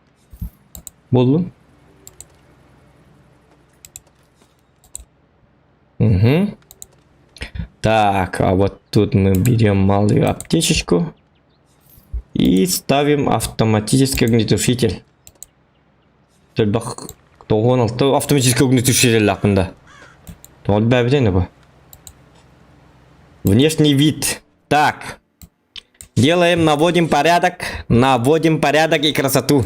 Буоллун. Угу. Так, а вот тут мы берем малую аптечечку и ставим автоматический огнетушитель. Элбэх 96 автоматический огнетушитель лаахпын да. Тоҕо элбээбитин бу. Внешний вид. Так. Делаем, наводим порядок, наводим порядок и красоту.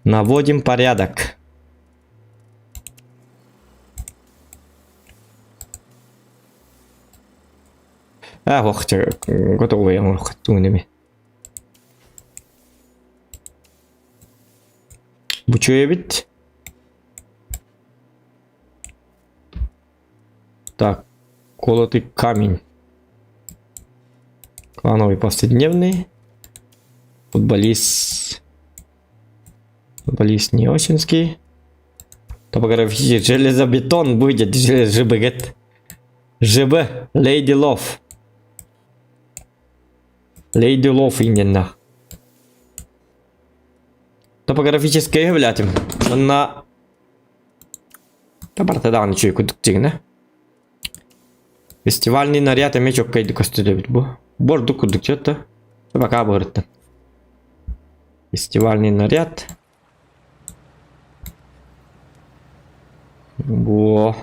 Наводим порядок. А, ох, готовый я Бу эбит. Так, колотый камень. Клановый повседневный. Футболист. Футболист не Осинский. Топографический железобетон будет. ЖБГ. ЖБ. Леди Лов. Леди Лов именно. Топографическая являтим. На Табарта даҕаны үчүгэй курдук дьиҥинэ. Фестивальный наряд эмиэ чоккайдык көстөр эбит бу. Бу ордук курдук чё-то. Пока быһырыттан. Фестивальный наряд. Бу.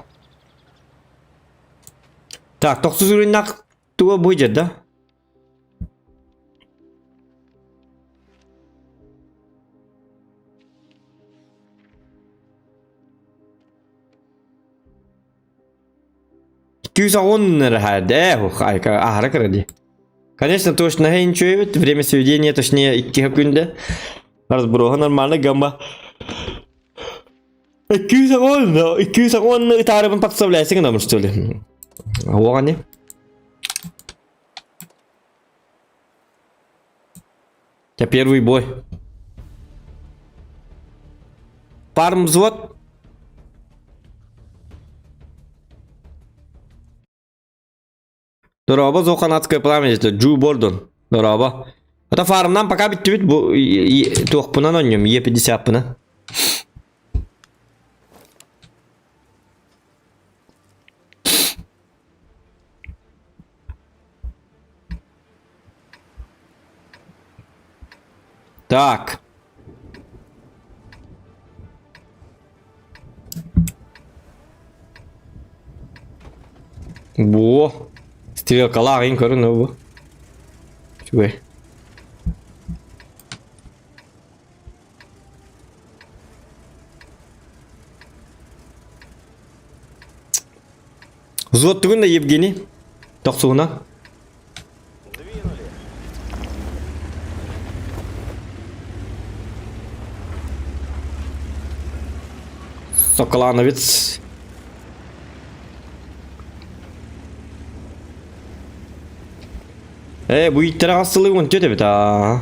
Так, тохсус үрүннэх туга бу да? 210 эрэ аһара кыра дии. Конечно, точно ничего время сведения, точнее, 2 күндэ. Разброһа нормально гамма. 210, 210 ытаарыбын подставляйсың гынамын, что ли? Оған не? У тебя первый бой. Фарм взвод. Дорообо Зоханатское пламя дете Джу Бордон. Дорообо. Это фармнан пока бүттүбүт бу туохпунан онньум Е50-пынан. Так. Бу. Стрелкалаах иҥ көрүн бу. Үчүгэй. Взвод тугун да Евгений? Тохсуһунан. Соколановец. Э, бу иттер аҕассылыы уонча эбит аа.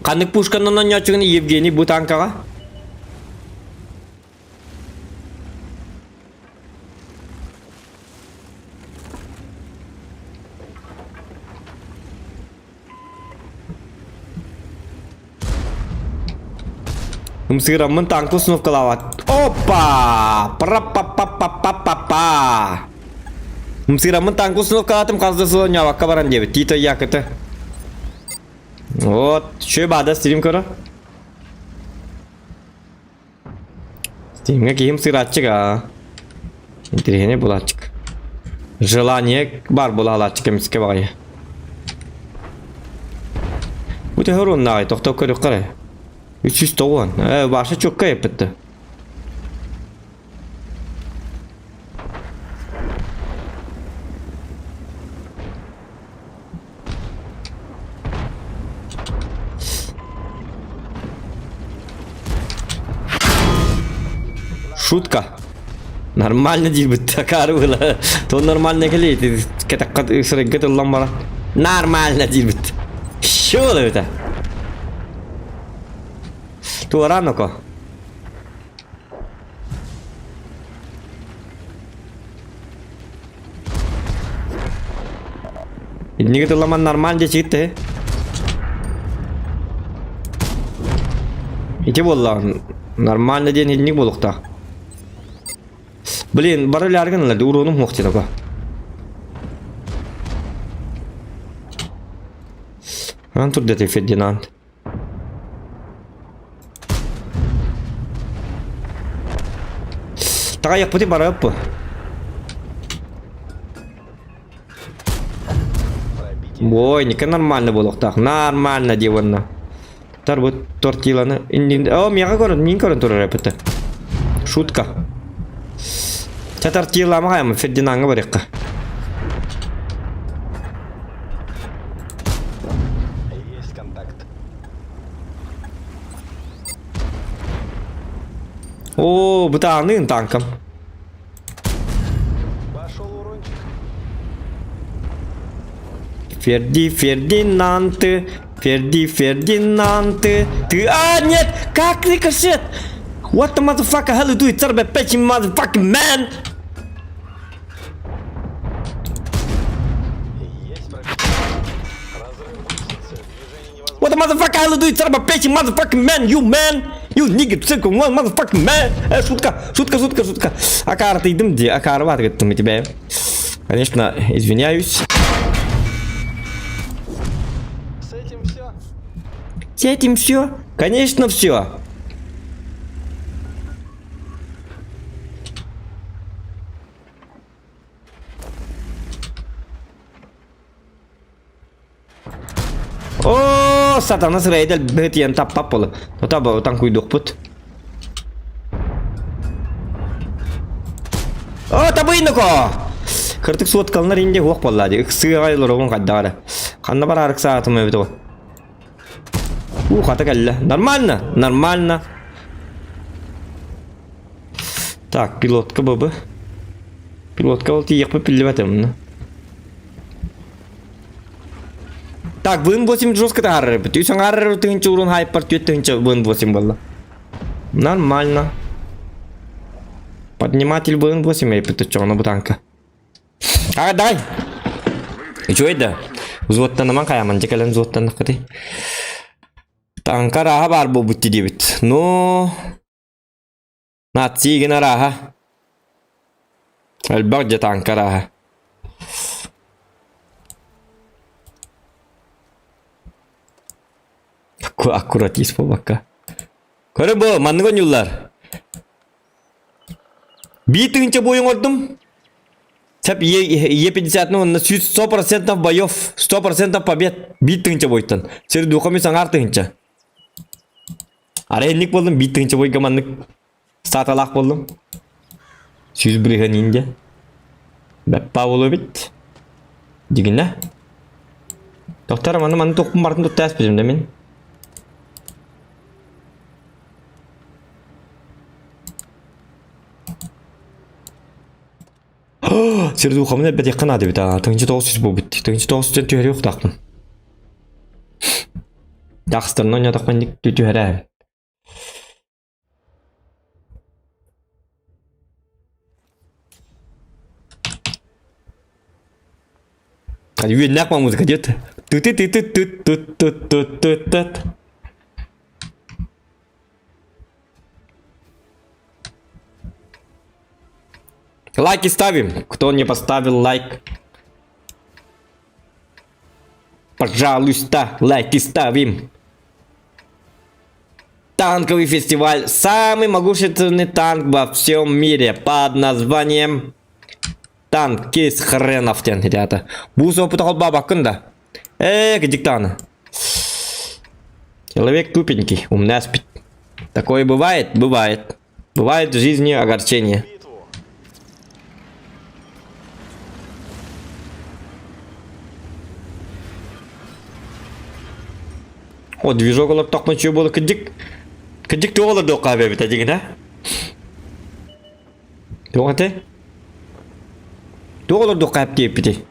Ханнык пушканан оонньооччугун Евгений бу танкаҕа? Ымсыыраммын танка установкалаабат. Опа! Пра-па-па-па-па-па-па! Ымсыыраммын танка установкалаатым хас да сыл оонньообокко баран диэбит. Тиит ыйаакыты. Вот, үчүгэй баада стрим көрө. Стримҥэ киһим сырааччык аа. Интэриэһинэй булааччык. Желание бар буолаалааччык эмискэ баҕайы. Бу төһө урууннааҕый тохтоо көрүөххэ эрэ. 390. Ээ, баша чуокка эппитте. Шутка. Нормально диирбит акаары было. То нормально кэлиэй кэтэххэ сырайга тыллан баран. Нормально диирбит. Что это? Туораан око. Инники тылламан нормально дечигит те. Ити буоллаҕын нормально диэн инник буолуохтаах. Блин, бары ляргын ылар, уруонум суох диэн Ан турда Фердинанд. Таҕайахпыты барыаппы. Ой, ника нормально буолуохтаах. Нормально дии уонна. Тар бу тортиланы О, миэхэ көрөн, мин көрөн турар эппитэ. Шутка. Ча тортилама хайамы Фердинанга барыахха. Есть контакт. О, бытааныын танкам. Пошел урончик. Ферди, Фердинанты, Ферди, Фердинанты. Ты, а, нет, как рикошет? What the motherfucker hell you do? It's a bitch, motherfucking man! Есть пробитие. Разрыв гусеницы. Движение невозможно. What the motherfucker hell you do? It's a bitch, motherfucking man, you man! You nigga, сука, one motherfucking man! Э, шутка, шутка, шутка, шутка. Акара ты идем где? Акара, ват, мы тебя. Конечно, извиняюсь. С этим все. С этим все? Конечно, все. О, сатана сырайдал бытиен таппап болы. Тота бу танкуйдукпут. О, табыйныко! Кыртык суоткалынар инде хуох болла ди. Ыксыга олоробун хайдагара. Ханна бар арыксаатым эбит ол. У, хата кэллэ. Нормально, нормально. Так, пилотка быбы. Пилотка ол тиийэхпит биллибэт Так, вын 8 жестко таарар эбит. Үс аҥаар тыһынча урун хайпар түөрт тыһынча вын 8 буолла. Нормально. Подниматель вын 8 эбит оччоҕуна бу танка. А, давай! Үчүгэй да. Взводтанаман хайаман дьэ кэлэн взводтаннаххытый. Танка арааһа баар буолбут диэбит. Ну, нация арааһа. Элбэх дьэ танка арааһа. Аккуратист буолбакка. Көрө бу, маннык оонньууллар. Биир тыһыынча буойун оҥордум. Сап Е50 уонна 100% боев, 100% побед биир тыһыынча буойтан. Сир духами саҥаар тыһыынча. Арай инник буоллум, биир тыһыынча буойга маннык сааталаах буоллум. Сүүс бырыһыан индия. Бэппа буолуо эбит. Дигинэ. Доктор, маны маны туохпун барытын тутта ааспытым да мин. Сир духамын элбэтиэххэ наада эбит аа. Тыһыынча тоҕус жүз буолбут. Тыһыынча тоҕус жүздэн түһэриэ уохтаахпын. Тахстарына оонньоотохпун инник түһэрээбин. Үөннээх музыка диэт. Ты-ты-ты-ты-ты-ты-ты-ты-ты. Лайки ставим. Кто не поставил лайк, пожалуйста, лайки ставим. Танковый фестиваль. Самый могущественный танк во всем мире под названием Танкист хренов диэн ребята. Бу опыта холбаабаккын да. Э, диктаны. Человек тупенький, умный спит. Такое бывает? Бывает. Бывает в жизни огорчение. Битву. О, движок олортохпун чүө буола кырдьык. Кырдьык туох олордуохха эбит дигин а? Туох этэй? Туох олордуохха эптиэппитий?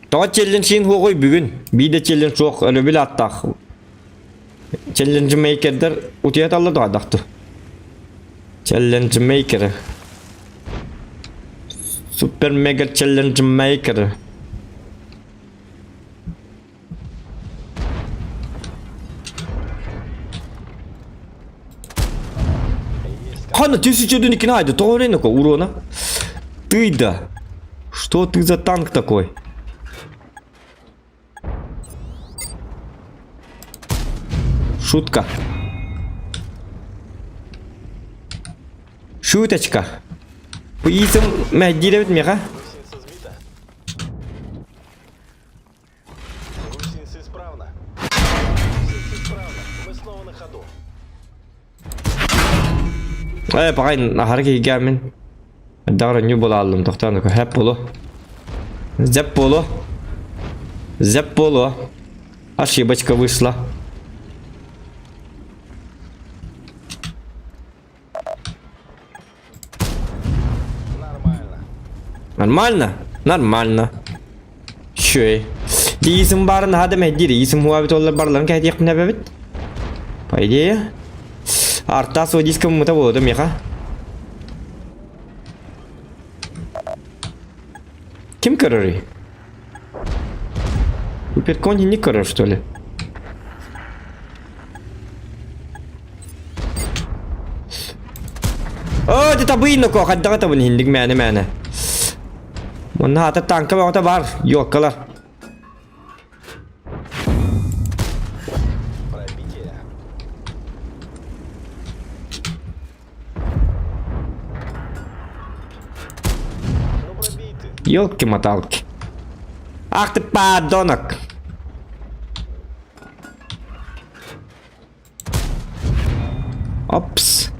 Тоҕо челлендж хуоҕуй бүгүн? Биир да челлендж суох, өрөбүл ааттаах. Челленджмейкердэр утуйа талла дуһардахту. Челленджмейкеры. Супер мега челлендж мейкер. Хана 1002 найды, то время урона. Ты да. Что ты за танк такой? Шутка. Шуточка. Пыйсым мәддирэбит меха. Э, пағай, нахар киһигэммин. Даҕара нью буола аллым, тохтоон хэп буолуо. Зэп буолуо. Зэп буолуо. Ошибочка вышла. Нормально? Нормально. Шөй. Диисим барын хада мәддир. Иисим хуа бит олар барларын кәйтиэхпин эбэбит. По идее. Арта суодиска мута болду меха. Ким көрөрүй? Уперкони не көрөр, что ли? Оо, дьэ табыйын ноко, хайдаҕа табын иһинник мээнэ-мээнэ. Манна ата танка бөҕөтө баар, ёлкалар. Елки-моталки. Ах ты подонок! Опс.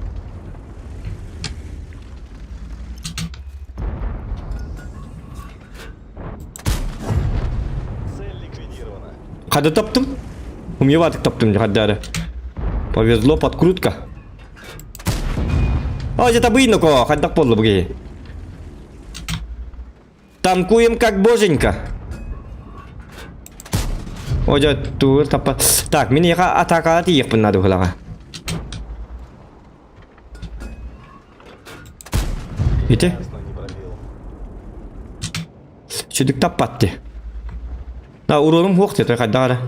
Хада таптым. Умеватык таптым хаддары. Повезло, подкрутка. О, где-то быйнуко, хаддак болду буги. Танкуем как боженька. О, дьэ, тур таппа. Так, мин эйиэхэ атаакаҕа тиийиэхпин наада быһыылааҕа. Ити? Сүдүк таппат дии. Да, уруонум суох дии, хайдах эрэ.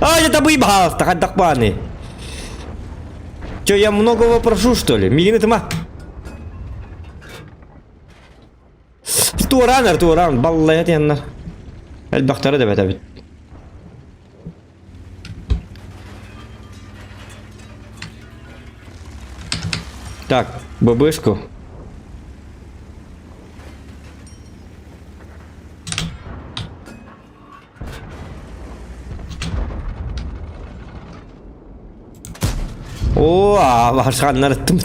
А, это табый баһаалыста, хайдах бааны. Че, я многого прошу, что ли? Мигин ытыма. Туораан туораан, баллайа тиэннэр. Элбэхтэрэ да бэтэбит. Так, ББшку. О, а, башканнар ыттым.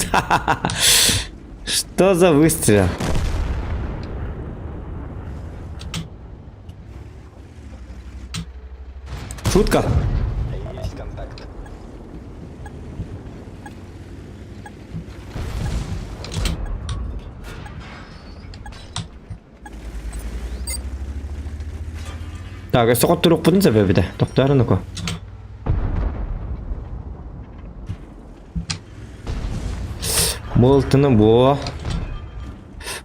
Что за выстрел? Шутка. Так, өссө хотторуохпутун сөп эбитэ. Тохтоор оноко. Буолтуна буо.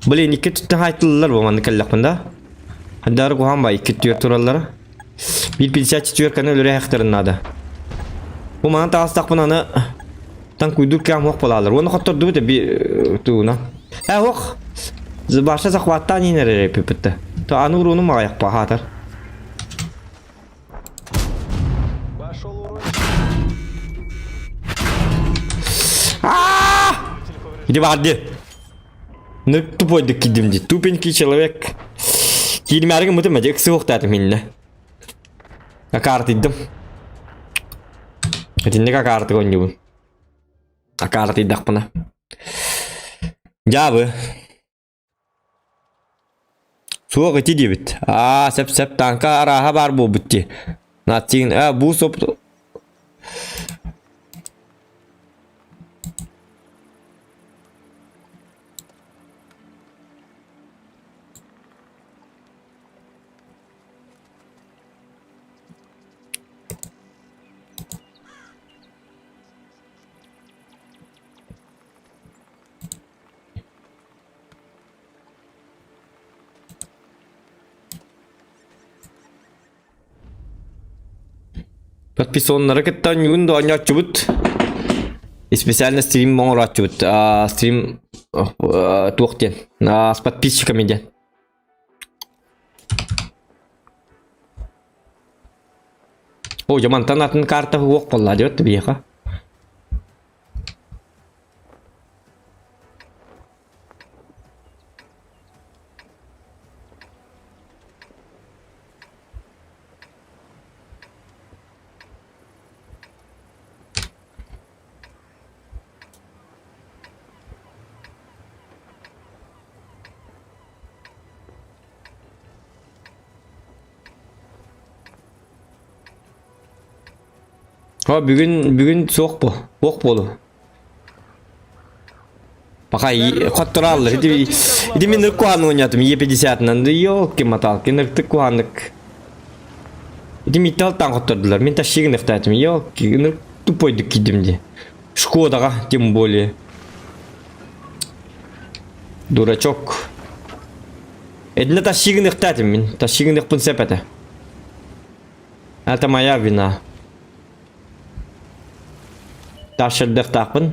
Блин, икки түттэн хайтыллар бу манны кэллэхпин да. Хаддары куһаан ба икки түөр тураллара. Биир 54 каны өлөрө надо. Бу манан таҕыстахпын аны танкуйдуур кэм уох буолаалар. Уонна хоттордубут би тууна. Э уох. Баша захваттаан иһин эрэ пиппитте. То аны урууну маҕайахпа хаатар. Иди барды. Ну тупой кидим ди. Тупенький человек. Киирмээргэ мытым эдик суохтаатым иннэ. Акаартыйдым. Итинник акаартык оонньуубун. Акаартыйдахпына. Дьаабы. Суох ити диэбит. Аа, сөп-сөп тааҥка арааһа баар буолбут дии. Нациин, аа, бу соп... Подписоннары кытта оонньугун да оонньооччубут. Специально стрим оҥорооччубут. Стрим туох диэн? С подписчиками диэн. О, дьамантан атын карта суох буолла диэбит биһиэхэ. О, бүгүн бүгүн суох бу. Суох буолу. Пока хоттораллар. Ити ити мин ырк куһааннык оонньоотум Е50-нан. Ёлки-маталки, ыныртык куһааннык. Ити митталтан хоттордулар. Мин тащигын ыхтаатым. Ёлки, ынырк тупойдук киирдим дии. Шкодаҕа тем более. Дурачок. Эдинэ тащигын ыхтаатым мин. Тащигын ыхпын сөп этэ. Это моя вина. Тащырдыхтаахпын.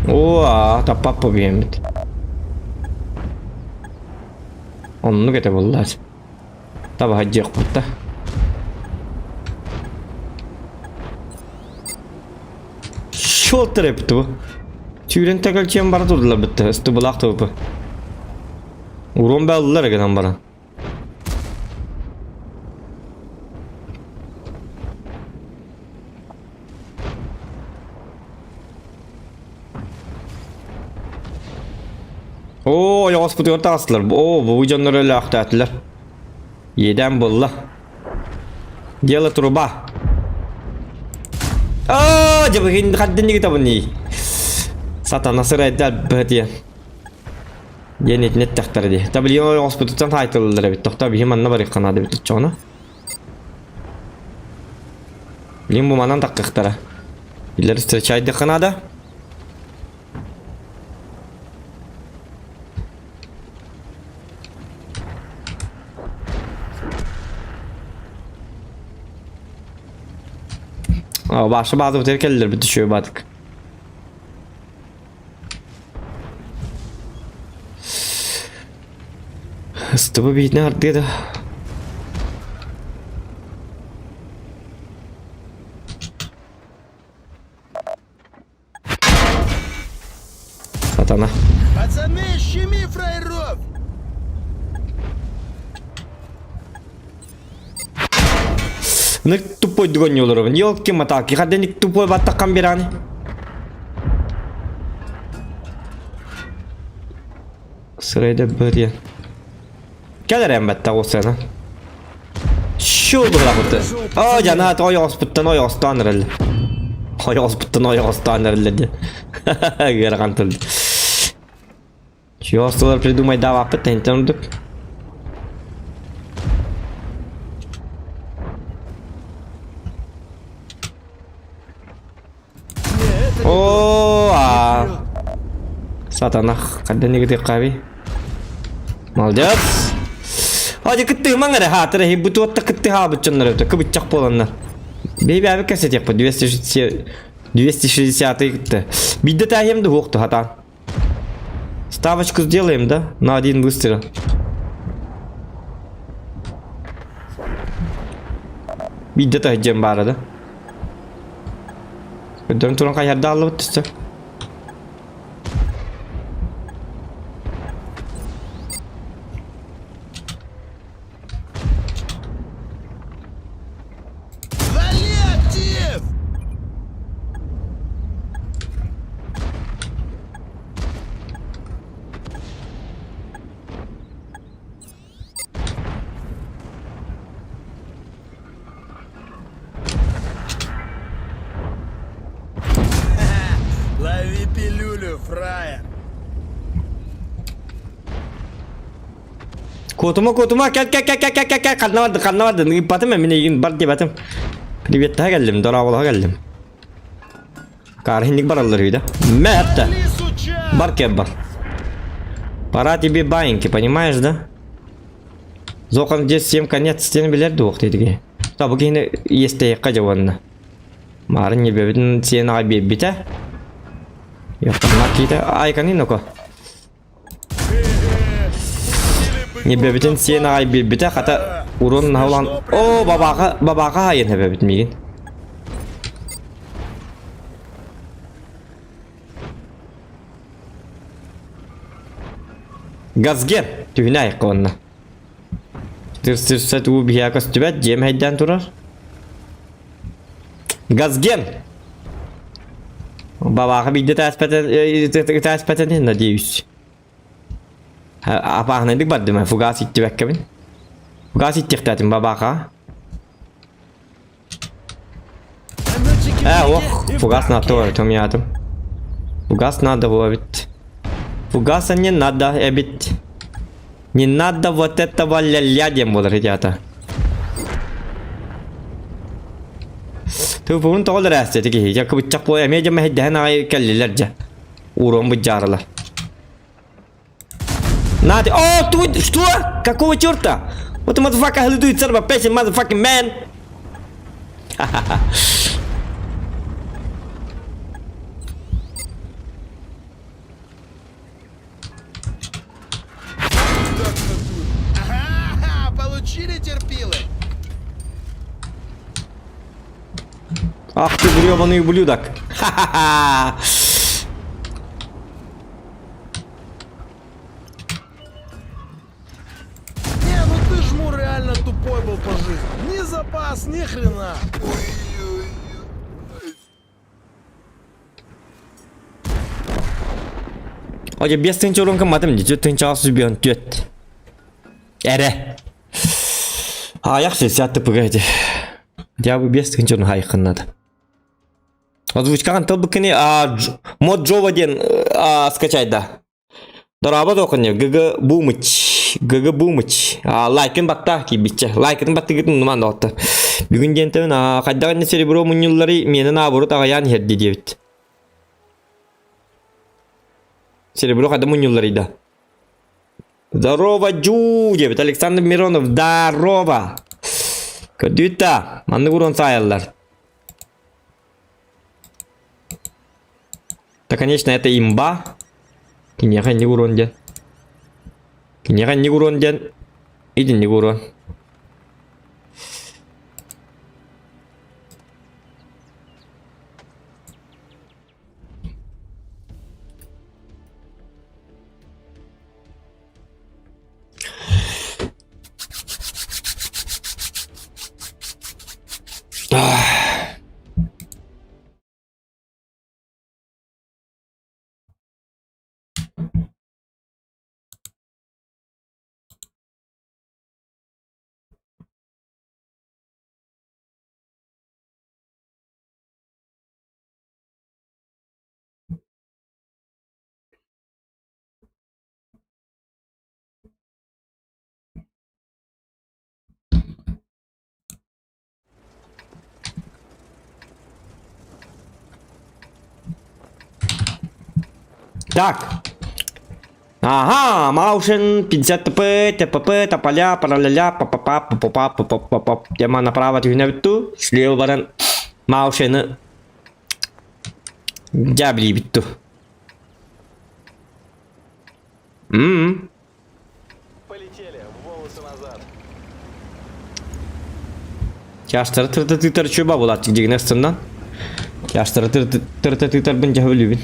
О, таппаппа биэммит. Оннук этэ буоллаас. Табаһа дьиэхпит да. Шолтер эбит бу. Сүүрэн тэгэлчиэн бара турдулар битте. Ыстыбылаах тыбы. Урон бааллар гынан баран. Оо, ойоҕоспутугар таҕыстылар. Оо, бу дьоннор өлөөхтөөтүлэр. Иэдээн буолла. Дело труба. Аа, дьабыгын хаддинниги табыный. Сатана сырайдар быһатыйа. Диэн итинэ эттэхтэрэ дии. Таблион ойоҕоспутуттан хаайтыллар эбит. Тохтоо биһи манна барыахха наада эбит оччоҕуна. Билин бу манан таххыахтара. Биллэр встречайдыхха наада. Баша баазы кэллэр бит үчүгэй баатык. Ыстыбы биитинэ ардыа да. Сатана. Пацаны, щеми фраеров! Нык тупой догонньолоробун. Елки-моталки, хаденик тупой баттаккан бирани. Сырайда бырья. Кэлэрэн батта осана. Шул бырахыты. О, жана ойоҕоспуттан ойоҕостоон эрэллэ. Ойоҕоспуттан ойоҕостоон эрэллэ диэн. Ыарахан тыл. Чуостулар придумайдаабаппыт тэнтэн ордук. О, а. Сатана, хаддан игитиккаби. Молодец. Hadi кыттыһымаҥ эрэ хаатыр эһи бу туотта кыттыһаабыт дьоннор өтө кыбыччах буоланнар. Бэйбээби кэсэтиэхпит 260 260 кытта. Биирдэ тааһыам да уохту хатаан. Ставочку сделаем, да? На один выстрел. Биирдэ таһдьан баара да. Өйдөрөн туран хайарда аллыбыт түсті. Вали актив! Лови пилюлю, фраер! Куотума, куотума, кэл, кэл, кэл, кэл, кэл, кэл, кэл, ханна бардын, ханна бардын, ыыппатым мин эйигин бар диэбэтим. Приветтаһа кэллим, дорооболоһо кэллим. Кархинник бараллар үһү да. Мэ этте. Вали, суча! Бар кэл бар. Пора тебе баиньки, понимаешь, да? Зохан здесь всем конец диэн билэр дуох диэтиги. Та бу киһини иэстэйэххэ дьэ уонна. Маарын ньэбэбитин сиэн аҕай биэрбитэ. Йохтанна киитэ айканын око. Ньэбэбитин сиэн аҕай биэрбитэ хата урун наһылан о бабаха бабаха хайын хэбэбит миигин. Газген түһүнэ айыкка уонна. Тырсырса туу биһиэхэ көстүбэт, дьиэм хэйдээн турар. Газген! Бабааха биирдэ ытааспэтэн, надеюсь. Апааһынайдык бардым, фугас иттибэккэбин. Фугас иттиэхтээтим бабааха. Э, ох, фугас надо, томятым. Фугас надо эбит. Фугаса не надо эбит. Не надо вот этого ля-ля диэн буолар ребята. Тупун тоҕо лэрээсте киһи. Дьэ кыбыччах буой эмиэ дьэ мэһэйдэһэн аҕай кэллилэр дьэ. Уруон быдьаарылар. Надо. О, тут что? Какого черта? Вот motherfucker do it, son of a bitch, motherfucking man. Ага, получили терпилы. Ах ты гребаный ублюдок. Ха-ха-ха. Не, ну ты жмур реально тупой был по жизни. Ни запас, ни хрена. Оже 5 тыһыынча урон кымматым дии, 4 тыһыынчаҕа сүбүөн түөт. Эрэ. Аяқ сетти пыга эти. Я бы 5 тыһыынча урон хайыккыннады. Озвучкаҕын тылбыккыны мод Джова диэн скачайда. Дорообо докуне ГГ Бумыч ГГ Бумыч лайкын батта киирбиччэ лайкын баттыгытын умнуман доҕоттор бүгүн диэн тэбин хайдах инне серебро мунньуллары миэнэ наоборот аҕайаан иһэрди диэбит серебро хайда мунньулларый да Здорово, Дью диэбит Александр Миронов здорово көрдүүт да маннык урон саайаллар Да, конечно, это имба. Киниэхэ инник урон диэн. Киниэхэ инник урон диэн. Итинник урон. Так. Ага, Маушен 50 ТП, ТПП, тополя, параллеля, па-па-па, па-па-па, па-па-па. Тема направо түһүнэ бүттү. Слева баран Маушены дьаблии бүттү. М-м. Полетели, волосы назад. Тяжтары тырта тыытар чуба булааччык дьигинэ ыстыннан. Тяжтары тырта тыытарбын дьэ өлүүбүн.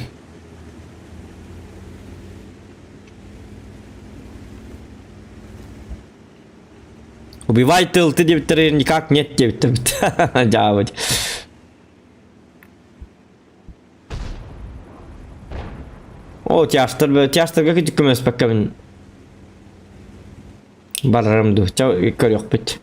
Убивай тыл, ты диэбиттэр никак нет диэбиттэр. Дьаабыт. О, тяжтар, тяжтарга кытык көмөспөккөбүн. Барарым дуу, ча көрүөхпүт.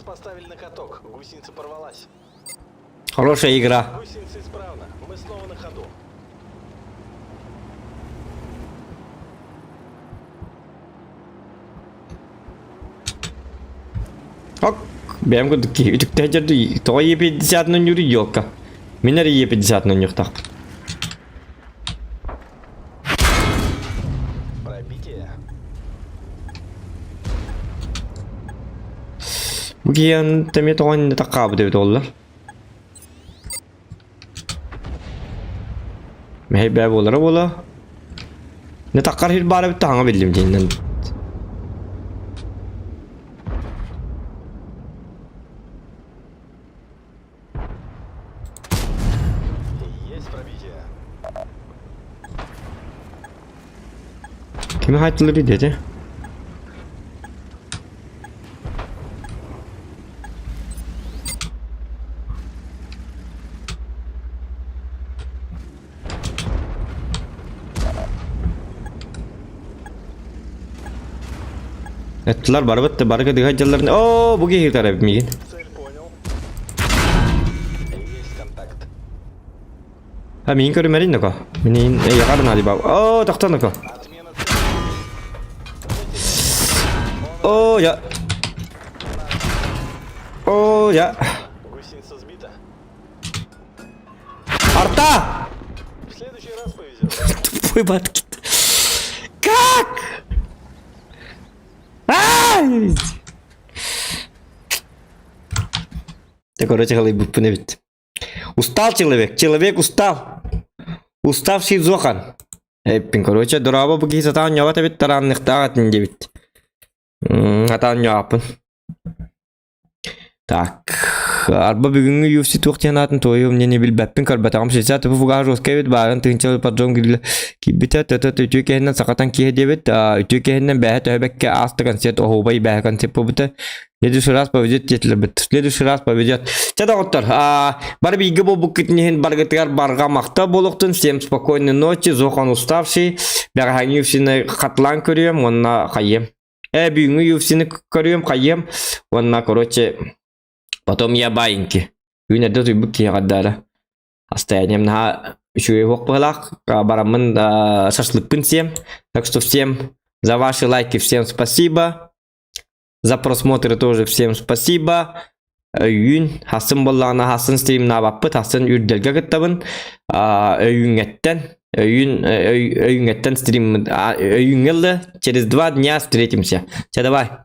Нас поставили на каток, гусеница порвалась. Хорошая игра. Гусеница исправна, мы снова на ходу. Ок, бэйэм курдук киһи үтүктэ сылдьар дуу, тоҕо Е50 оонньууруй елка? Мин эрэ Е50 оонньуохтаахпын. Бу киһи эмиэ тоҕо иннэ таккаабыт эбит буолла. Мэһэй бээ буолара буола. Не таккар хир баара битте хаҥа биллим дииннэн. Кими хайтылыр dedi. Эттилэр барыбыт да барыга дыга дьалларын оо бу киһи тарабит миигин. А миин көрүмэрин нако. Минин эйэҕэр наадыйбаа. Оо тохтон нако. Оо я. Оо я. Арта! Тупой баткит. Как? Ай! Ты, короче, халыйбыппын эбит. Устал человек, человек устал. Уставший Зохан. Эппин, короче, дорообо бу киһи сатаан ньоҕот эбит тараанныхтаах этин диэбит. Сатаан ньоҕоппун. Так, арба бүгүҥҥү UFC туох диэн аатын туойуом диэни билбэппин көрбөтөҕүм. 60 фугас жесткай эбит, баарын тыынча поджон киирбитэ. Төтө үтүө киһинэн сахатан киһи диэбит. Үтүө киһинэн бээһэ төһө бэккэ ааста концерт оһуобай бээһэ концерт буолбута. Следующий раз повезет диэтилэрбит. Следующий раз повезет. Чэ доҕоттор, бары бииргэ буолбуккутун иһин баргытыгар барҕа махтал буолуохтун. Всем спокойной ночи, Зохан уставший. Бэҕэһээҥҥи UFC-ны хатылаан көрүөм уонна хайыам. Э, бүгүҥҥү UFC-ны көрүөм, хайыам. Уонна, короче, потом я баиньки. Бүгүн эрдэ утуйбут киһи эҕэрдээлэ. Состоянием наһаа үчүгэй уох быһыылаах. Бараммын шашлыкпын сиэм. Так что всем за ваши лайки всем спасибо. За просмотры тоже всем спасибо. Өйүүн хасын буоллаҕына хасын стримнаабаппыт, хасын үрдэлгэ кыттабын. Өйүүҥҥэттэн өйүүн өйүүҥҥэттэн стрим өйүүҥҥэ через 2 дня встретимся. Чэ давай.